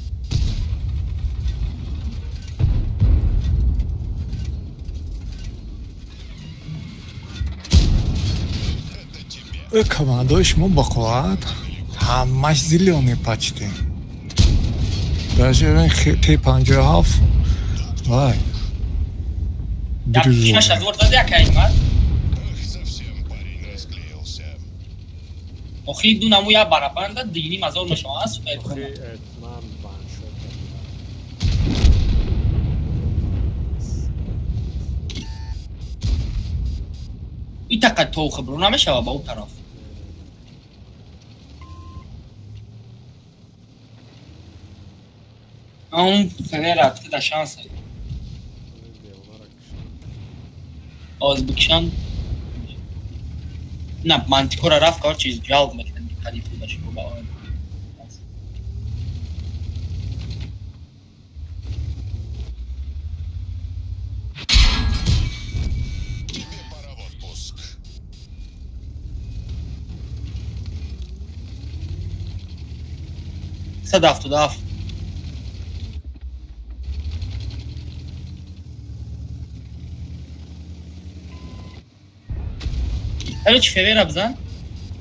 Командаи шумо бақувват, ҳамаш зелёный почти. Даже Т57 вай. Бирюзовый. Шаш ҳазор зади акай мад? Охи ду наму як барабанда диним ҳазор мешавад супер. Охи ман ваншот. И тақа тоухи бро намешава ба ӯ тараф. Он фенера да шанса. Оз бикшан. На мантикора рафт кор чиз ҷалб мекунад диққати худаш ба он. 177. Короче, февера бзан.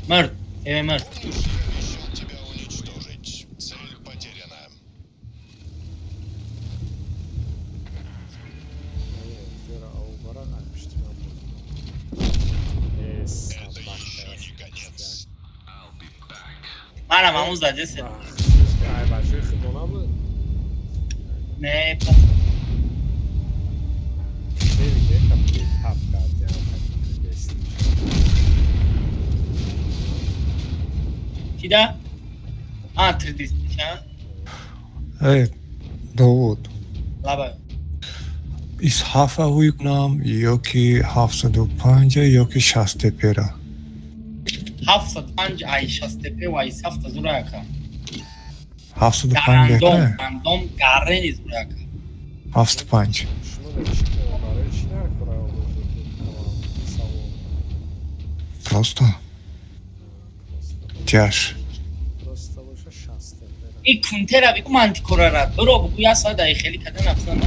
Мэрд, феве мэрд. Манам ҳамун задесе. Ай бачаи худона буд? Не, Кида? А, 3D, Эй, Довуд. Лаба. Ис ҳафа ҳуй кунам ёки 75 ёки 60 тепера? 75 ай 60 тепе ва ай 7 зура яка. 75 беҳтар? Рандом гарени зура яка. 75. Просто. Тяж. И кунтера бигу мантикорара. Бро бугу я соат ай хели кадан афсана.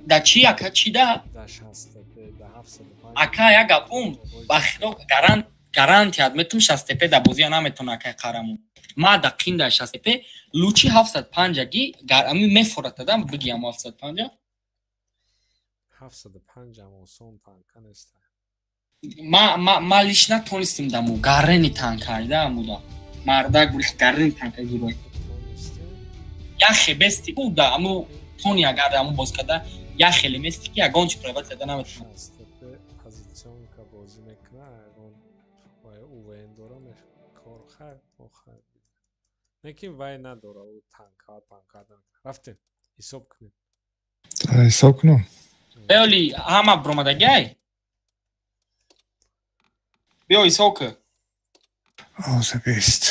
Да чи ака чи да? Ака я гапум ба хило гарант Гарантият метум 65 да бозия наметона акай Қаҳрамон. Ма да қинда 65 лучи 705 ги ами мефорат адам биги ам 705. 705 ам осон танка нест. Ма лично тонистим даму гарени танка да амуда. Мардак бурих гарени танка гирой. Я хебести ку да аму тони агар аму боз када я хеле мести ки ягон чи прават када наметонам. Позиционка бозӣ мекуна, ягон вай УВН дора, кор хайр, охайр. Лекин вай надора, ӯ танка, танка. Рафтем, ҳисоб кунем. Ҳисоб кунам. Беоли ҳама бромадагай? Биё ҳисоб кун. Озабест.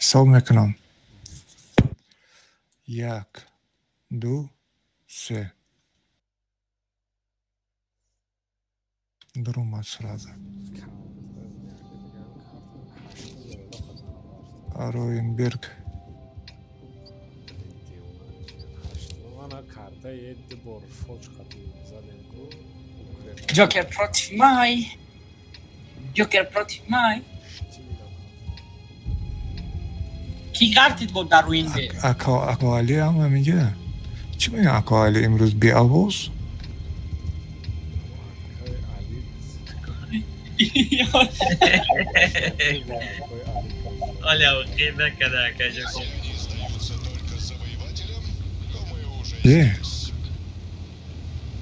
Ҳисоб мекунам. 1, 2, 3. Даромад сразу. Роенберг. Ҷокер против май. Ҷокер против май. Ки ғалтид бо дар Руинберг? Ако Али ҳам ҳаминҷа. Чӣ мегӯян Ако Али имрӯз беавоз? Оля, окей, накада, кажа.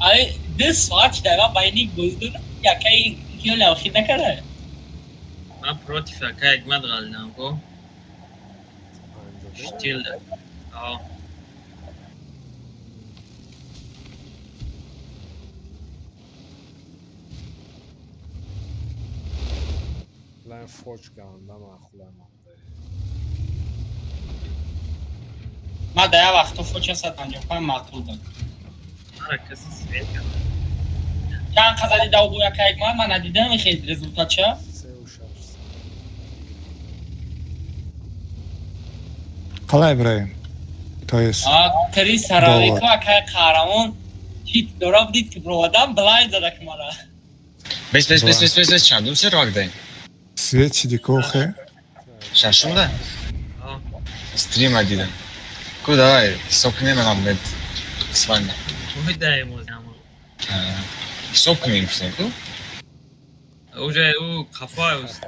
Ай, ду соат дава байни боздор якай ки оля охир накарда. Ман против акай Ҳикмат ғалидам ко. Штил. А. Лайн фоч ганда маъқулам омада. Ма да я вақто фоч 155 маъқул буд. Ара каси свет кард. Чанд қазади дав бо якай Ҳикмат ман надидам хел результат ча? 3-6. Қалай Ибраҳим? То есть. А три саравико акай Қаҳрамон чит дораб дид ки бровадам блайнд зада ки мара. Бес бес бес бес бес бес чандум сер вак даем? Свет чиди кохе? Шашум да? Стрима дидам. Ку давай, ҳисоб кунем ман мед сванна. Даем озаму. Ҳисоб кунем гуфтем ку? Уже ӯ қафа уст.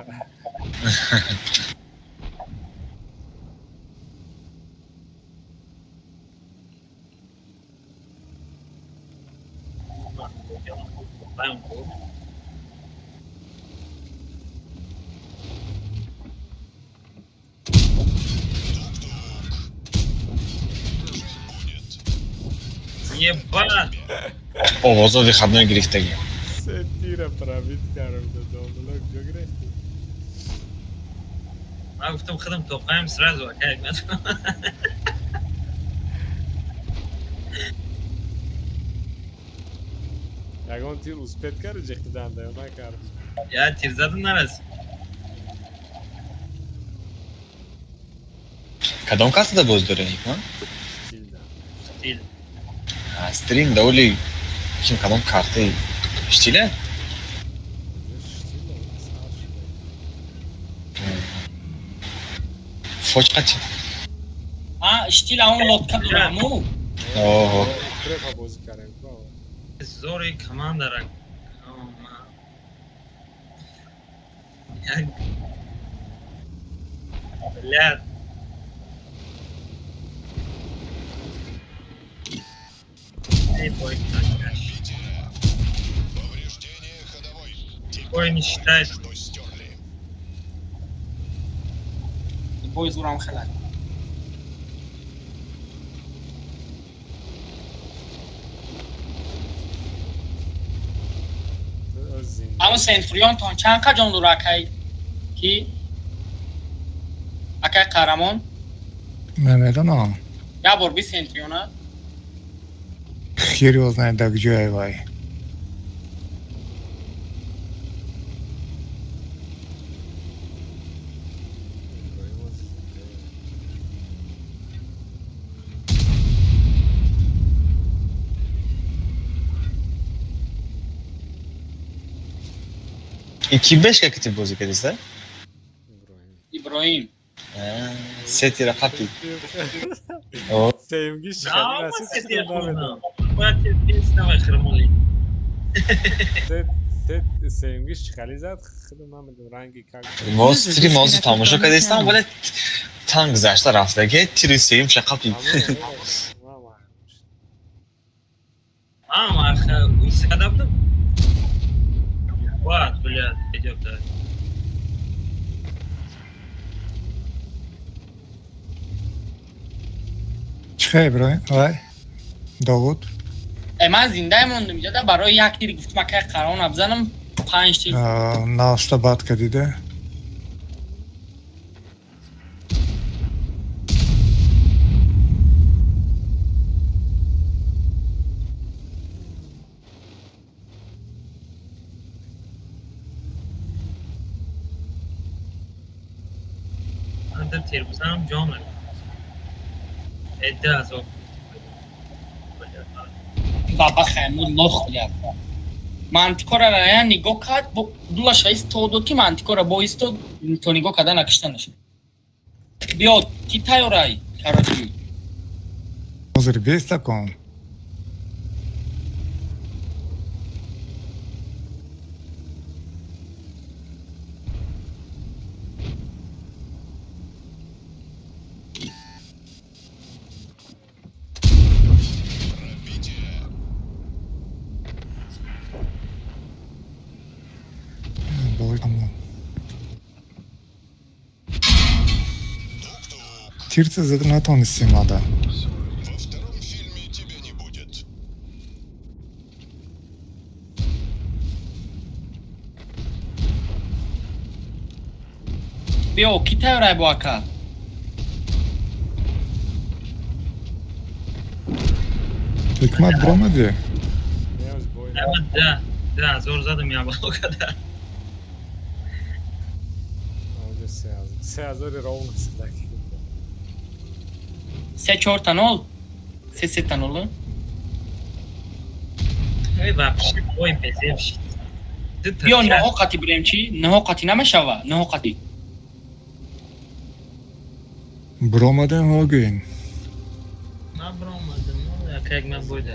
Ебать! Овозо выходной гирифтагӣ. Се тира пробит кардам домла куҷо гирифтӣ? Ман гуфтам худам тоқаем сразу акай Ҳикмат. Ягон тир успет карди ҷиқиданда ё накарди? Я тир задам нарасид. Кадом касада боз дорем Ҳикмат? Штил. Стрим да оли ким кадом картаи штиле? Фоч қати. А штил он лодка дораму? Оҳо. Крепа бозӣ кардем ко. Зори командара. Блядь. Повреждение ходовой. Бой не считает. Бой зурам хелак. Аммо Сентурион тон чанд қа ҷон дора акай ки? Акай Қаҳрамон? Намедонам. Я бор би Сентуриона? Хер его знает, да где вай. Ки бешка ки ти бозӣ кардиста? Иброҳим. Се тира қапи. Сеюмгиш сеюмгиш чӣ зад? Худам намедонам ранги как. Мо стрим ҳозир тамошо кардистам, вале танк гузашта рафтаги тири сеюм ша қапи. Вот, блядь, идёт, да. Чӣ Иброҳим? Вай, Довуд. Ман зинда мондум иҷода барои як тир гуфтам акай қарона бизанам 5 тир. Наоста бад кардида. Тир бизанам ҷон эдда баба хаймуд лох блядь. Мантикора я нигоҳ кард, дулаша истод дод ки мантикора бо истод то нигоҳ карда накишта нашуд. Биё, ки тайёрай, короче. Ҳозир беста кун. Тирца зада натонистем ада. Во втором фильме тебя не будет. Биё, ки тайёрай бо ака? Ҳикмат биромадӣ? Да, да, зор задам я бало када. 3000 ровно садаки. 3-4 та 0? 3-3 та 0? Ой, вообще, ой, безеб. Биё 9 қати бирем чӣ? 9 қати намешава? 9 қати. Биромадем ҳогин. На биромадем, як ман бойда.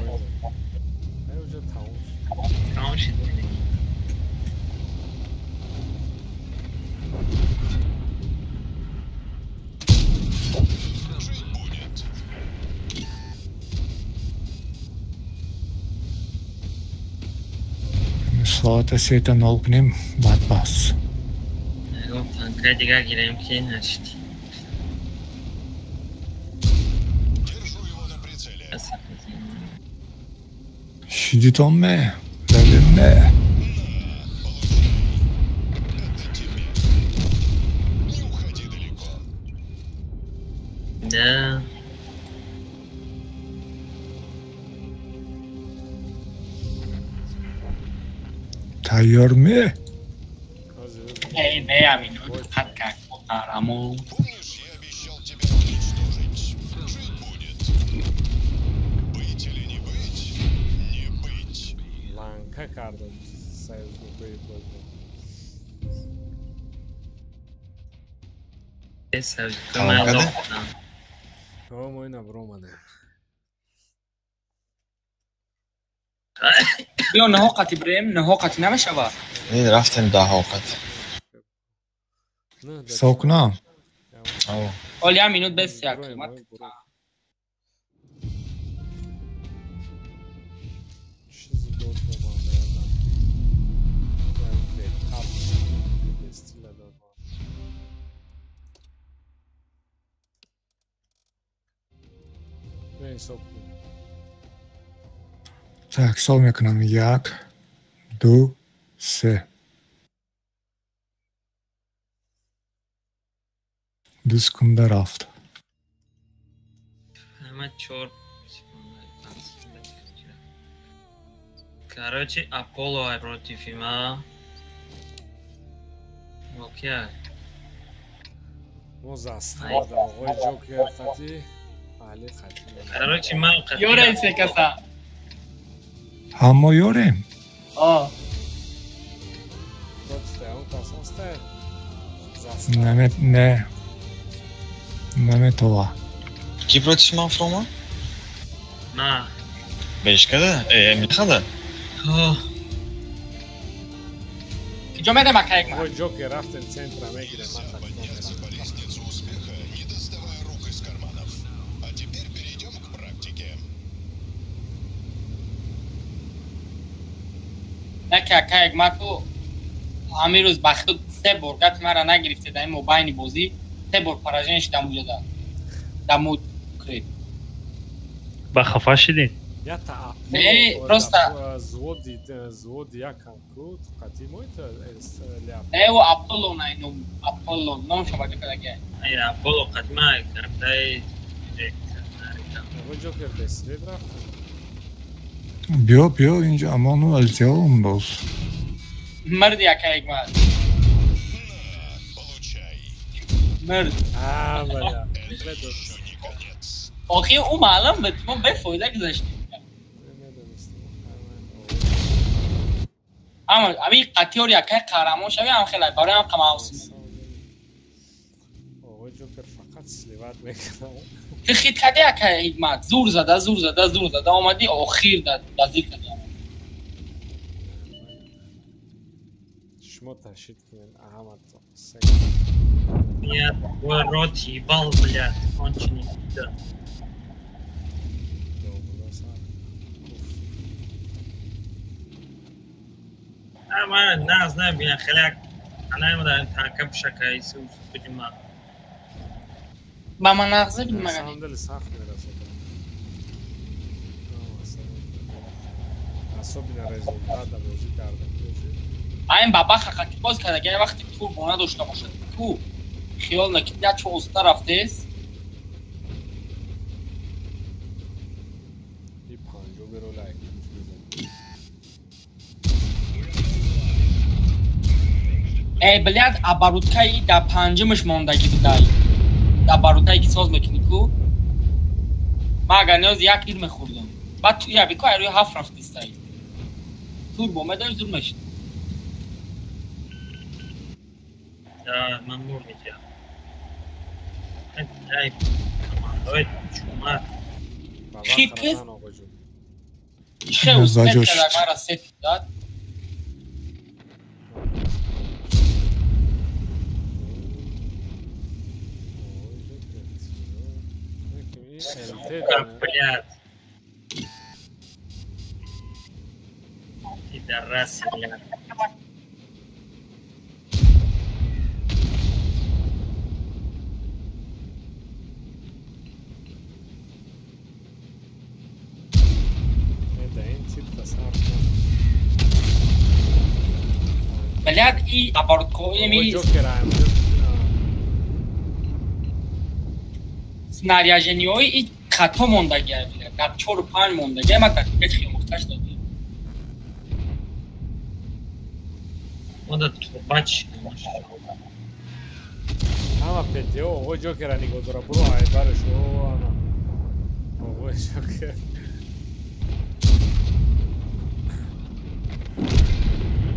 Тамом шид. Соата 3:00 кунем, баъд бас. Танкаи дигар гирем ки нашид. Шидитон ме, равем ме. Да. Тайёр ме? Эй, не, амин, как араму. Помнишь, я обещал тебя уничтожить? Жить будет. Быть или не быть? Не быть. Ланка карда союзникои бозбо. О, мой набромаде. Биё 9 қати бирем, 9 қати намешава? Ин рафтем 10 қати. Ҳисоб кунам? Ҳол як минут бес як. Так, ҳисоб мекунам. 1, 2, 3. 2 секунда рафт. Ҳама 4 секунда, 5 секунда. Короче, Аполло ай против ма. Окей. Мо застава да оғои Ҷокер қати, Али қати. Короче, ман қати. Ёрем се каса. Ҳаммо ёрем? О. Просто Просто Не. Наметова. Ки против ман фрома? На. Бешкада? Михада? Киҷо медем акаек ман? Ой, Ҷокер рафтем центра мегирем. Подняться по лестнице успеха, не доставая рук из карманов. А теперь перейдем к практике. Наки акаек ман ту ҳамин рӯз ба худ се бор гапи маро нагирифте дар ин мобайни бозӣ, се бор поражение шудам уҷода. Дар муд кред. Ба хафа шидӣ? Не, просто Зводи якам крут, қати мой ляп. Не, о Аполло най ном, Аполло, ном шо баҷо кадаги. Ай Аполло қати ма картай. Ой, Ҷокер бесвет рафт. Биё, биё инҷо амону алтиём боз. Мирди акаек ман. Мирд. А, бля. Охи ӯ маълум буд, мо бефоида гузаштем. Ама ами қатиёр якай қаҳрамон шави ам хеле барои ам қамаусим. Ой, Ҷокер фақат сливать мекунад. Ту хит кардӣ акай Ҳикмат, зур зада, зур зада, зур зада омадӣ охир дазир кардӣ. Шумо ташид кунед, аҳамад. Я твой рот ебал, блядь, конченый пидор. Ман нағз набинам, хеле анаймада танка пушака ису будима. Ба ман нағз набинам магар? На самом деле сахт мерасад. Особенно результат да бозӣ кардам. Айн баба хақати боз карда, агар вақте турбо надошта бошад, ту хиёл накунӣ, як чо оста рафтест. И панҷо беро лайк. Эй, блядь, оборудкаи да панҷумаш мондагӣ будай. Да оборудкае ки соз мекунӣ ку? Ман агар ниёз як тир мехӯрдам. Баъд ту яби ку айрӯи ҳафт рафтистай. Турбо медошт, зур мешид. Да, ман мур мекардам. Ай, командаи чума. Хит кист? Хе успет кард, мара сет дад. Сука, блядь. Пидорасы, блядь. Блядь, и оборудкоеми снаряжениҳои и хато мондагиа, блядь, дар чору панҷ мондагиа, ман дар ҳеҷ хиёмухташ додем. Ода турбач. Ҳама ПТО, оғои Ҷокера нигоҳ дора, буро айбарш, о, ана. Оғои Ҷокер.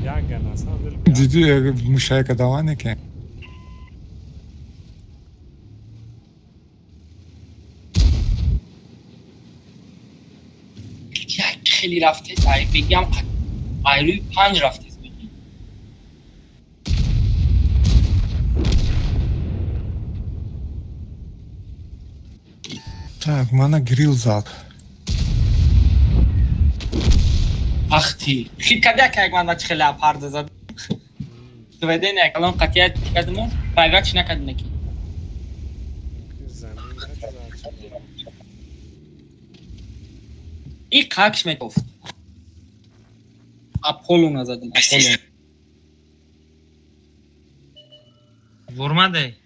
Яга, на самом деле. Диди мушака даване ки? Як хеле рафтест, ай бигам айрӯи панҷ рафтест бигӣ. Так, мана грил зад. Ахти. Хит кард як як ман чӣ хеле парда зад. Доведение калон қатъият кардему, проиграть накардем неки. И қакш мегуфт. Аполло назадем, Аполло. Вурмаде?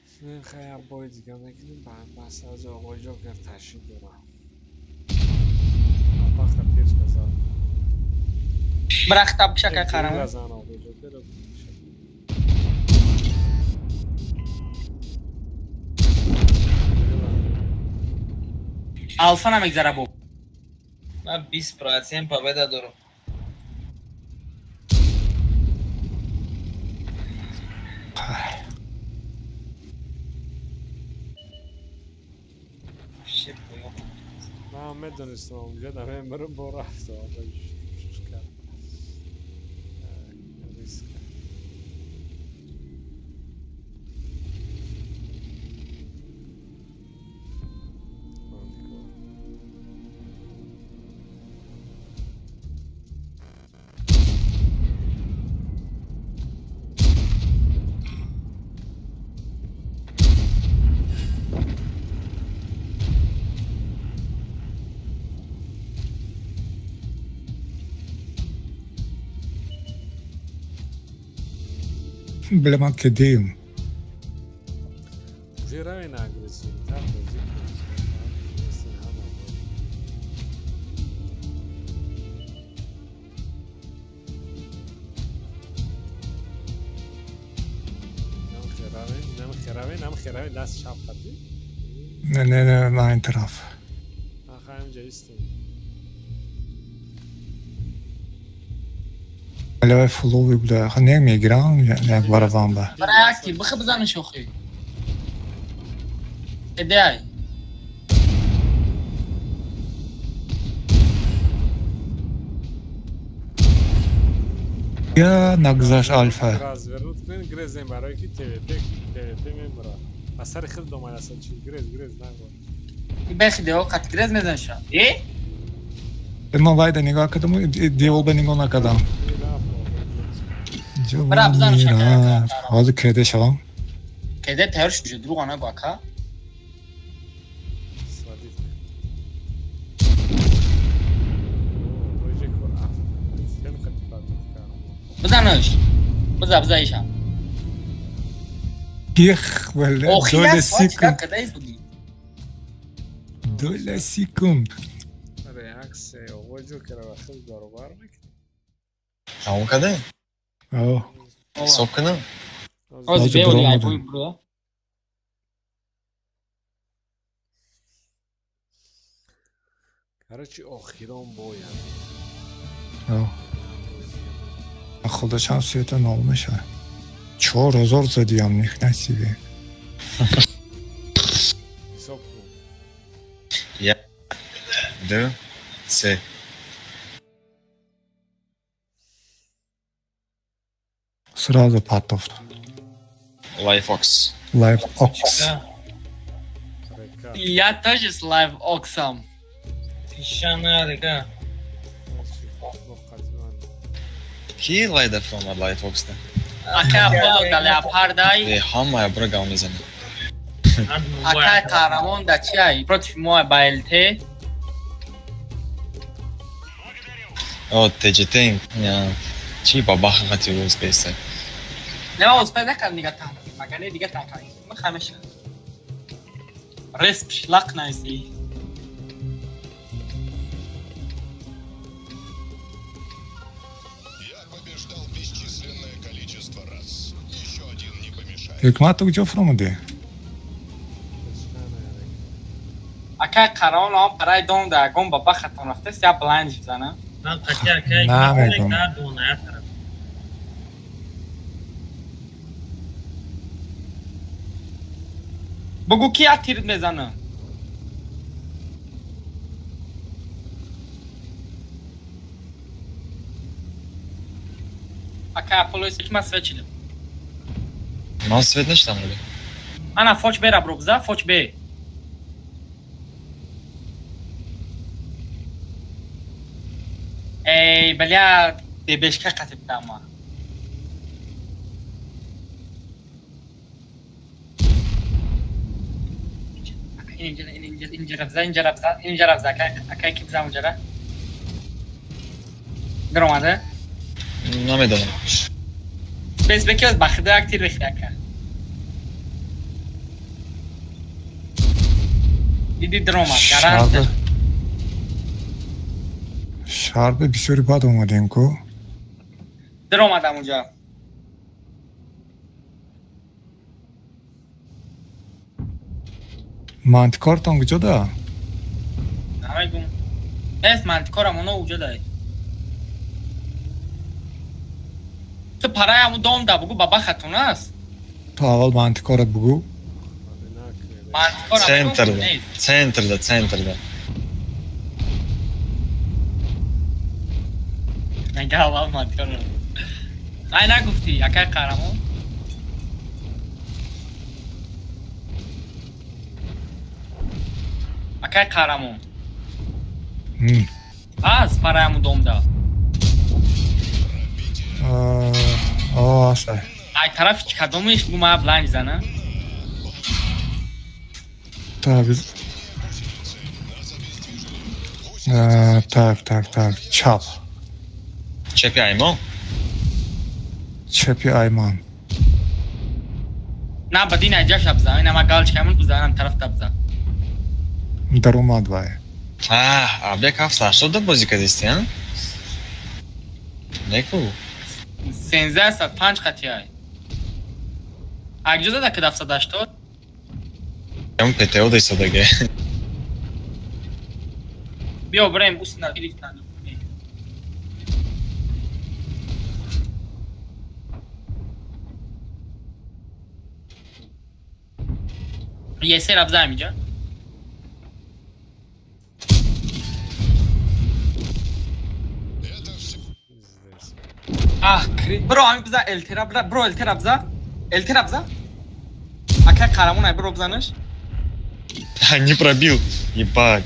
Хай бой дига мекунем, бас аз оғои Ҷокер ташид дора. Бахта пеш казад. Брахта бшака қарам. Алфа намегзара бо. Ман 20% победа дорам. Ман медонистам онҷо намемирам, бо рафтам. Риск. Бля, ман кедием. Уже равен агрессивтар бозӣ кунед. Ҳама. Намхеравен, намхеравен, даст чап қадӣ. Не, не, не, ман ин тараф. Аха, ҳамҷа истем. Левай фулови буда. Ха не мегирам, як баравам ба. Бара якти, бихи бизани шохи. Эдеай. Я нагзашт Алфа. Развернут кунед, грезем барое ки ТВП, ТВП мебара. Ба сари худ омад аса чи грез, грез нагор. Бехи део қат грез мезан ша. Э? Ман вайда нигоҳ кардам, девол ба нигоҳ накардам. Бара бизан шака. Ҳозир кеде шавам. Кеде тайёр шуд, дурӯға нагӯ ака. Сводит. Бизанаш. Биза, биза иша. Ех, вале, доля секунд. Доля секунд. Реаксия овоҷо кара худ баробар мекунад. Тамом кардем? О. Ҳисоб кунам? Ҳозир беоли айбои бро. Короче, охирон бояд. О. Худашам света нол мешавад. 4000 задиям, нихна себе. Ҳисоб кун. Як, ду, се. Сразу патофт. Лайфокс. Лайфокс. Я тоже с лайфоксом. Тишана река. Ки лайда фромад лайфоксда? Ака Аполло да леопардай. Э, ҳамая бро гав мезанад. Ака қаҳрамон да чиай? Против мо ба ЛТ. О, ТЖТ, чи бабаха хати рӯз беса. Не, ман успел накардам дига танк. Магар не дига танк. Ман ҳамеша. Респ шлак найси. Я побеждал бесчисленное количество раз. Еще один не помешает. Ҳикмат, ту куҷо фуромадӣ? Ака қарон ом парай дом да гом ба бахатон рафтаст, я бланд бизанам. Ман қати акай Намегум. дона тараф. Бугу ки я тир мезанам. Ака Аполло ки ман свет чидам. Ман свет нашидам вале. Ана фоч бера бро биза, фоч бе. Эй, бля, бебешка қатиб дама. Инҷа, инҷа, инҷа рафза, инҷа рафза, инҷа рафза, акай, акай ки бизам унҷара. Даромада? Намедонам. Бес беки аз бахида як тир бехи ака. Диди даромад, гарант. Шарби бисёри бад омадем ку. Даромадам унҷа. Мантикортон куҷо да? Намегум. Нест мантикорам, оно уҷо да. Ту парай ҳамун дом да бугу баба хатун аст. Ту аввал мантикорат бугу. Мантикорам Центрда, центрда, центрда. Мега аввал матёро. Ай нагуфтӣ, акай қаҳрамон? Акай қаҳрамон. Аз параяму домда. О, асай. Ай тарафи чӣ кадомиш бу ма блайн зана? Так. Так, так, так. Чап. Чапи Аймон? Чапи Аймон. На, бади найҷа шабза. Ина ма галчкамон бузанам тараф табза. Даромад вай. А, абек 780 бозӣ кардисти, а? Неку. 1305 қатӣ ай. Акҷо зада ки 780? Ям ПТО дайсадаге. Биё бирем бусина гирифтан. Есер абза инҷа. Ах, бро, ами биза элтера, бро, элтера биза. Элтера биза. Акай қарамон ай бро бизанаш. Не пробил, ебать.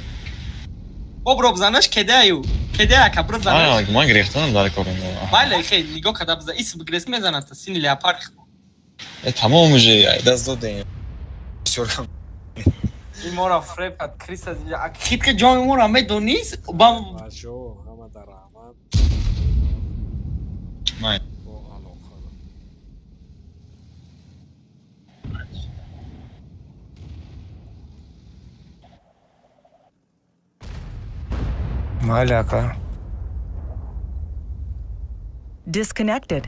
О, бро бизанаш, кедаю. Кеде ака бро бизанаш. А, ман гирифтанам дар корам. Бале, хей, нигоҳ када биза. Ис бигрес мезанад, сини леопард. Э, тамом уже, ай даст додем. Всё. Ин мора фреб кад Криса, хитка ҷони мора медонист, бам. Бачо, ҳама дар раҳмат. Май. Бо алоқа. Майли ака. Disconnected.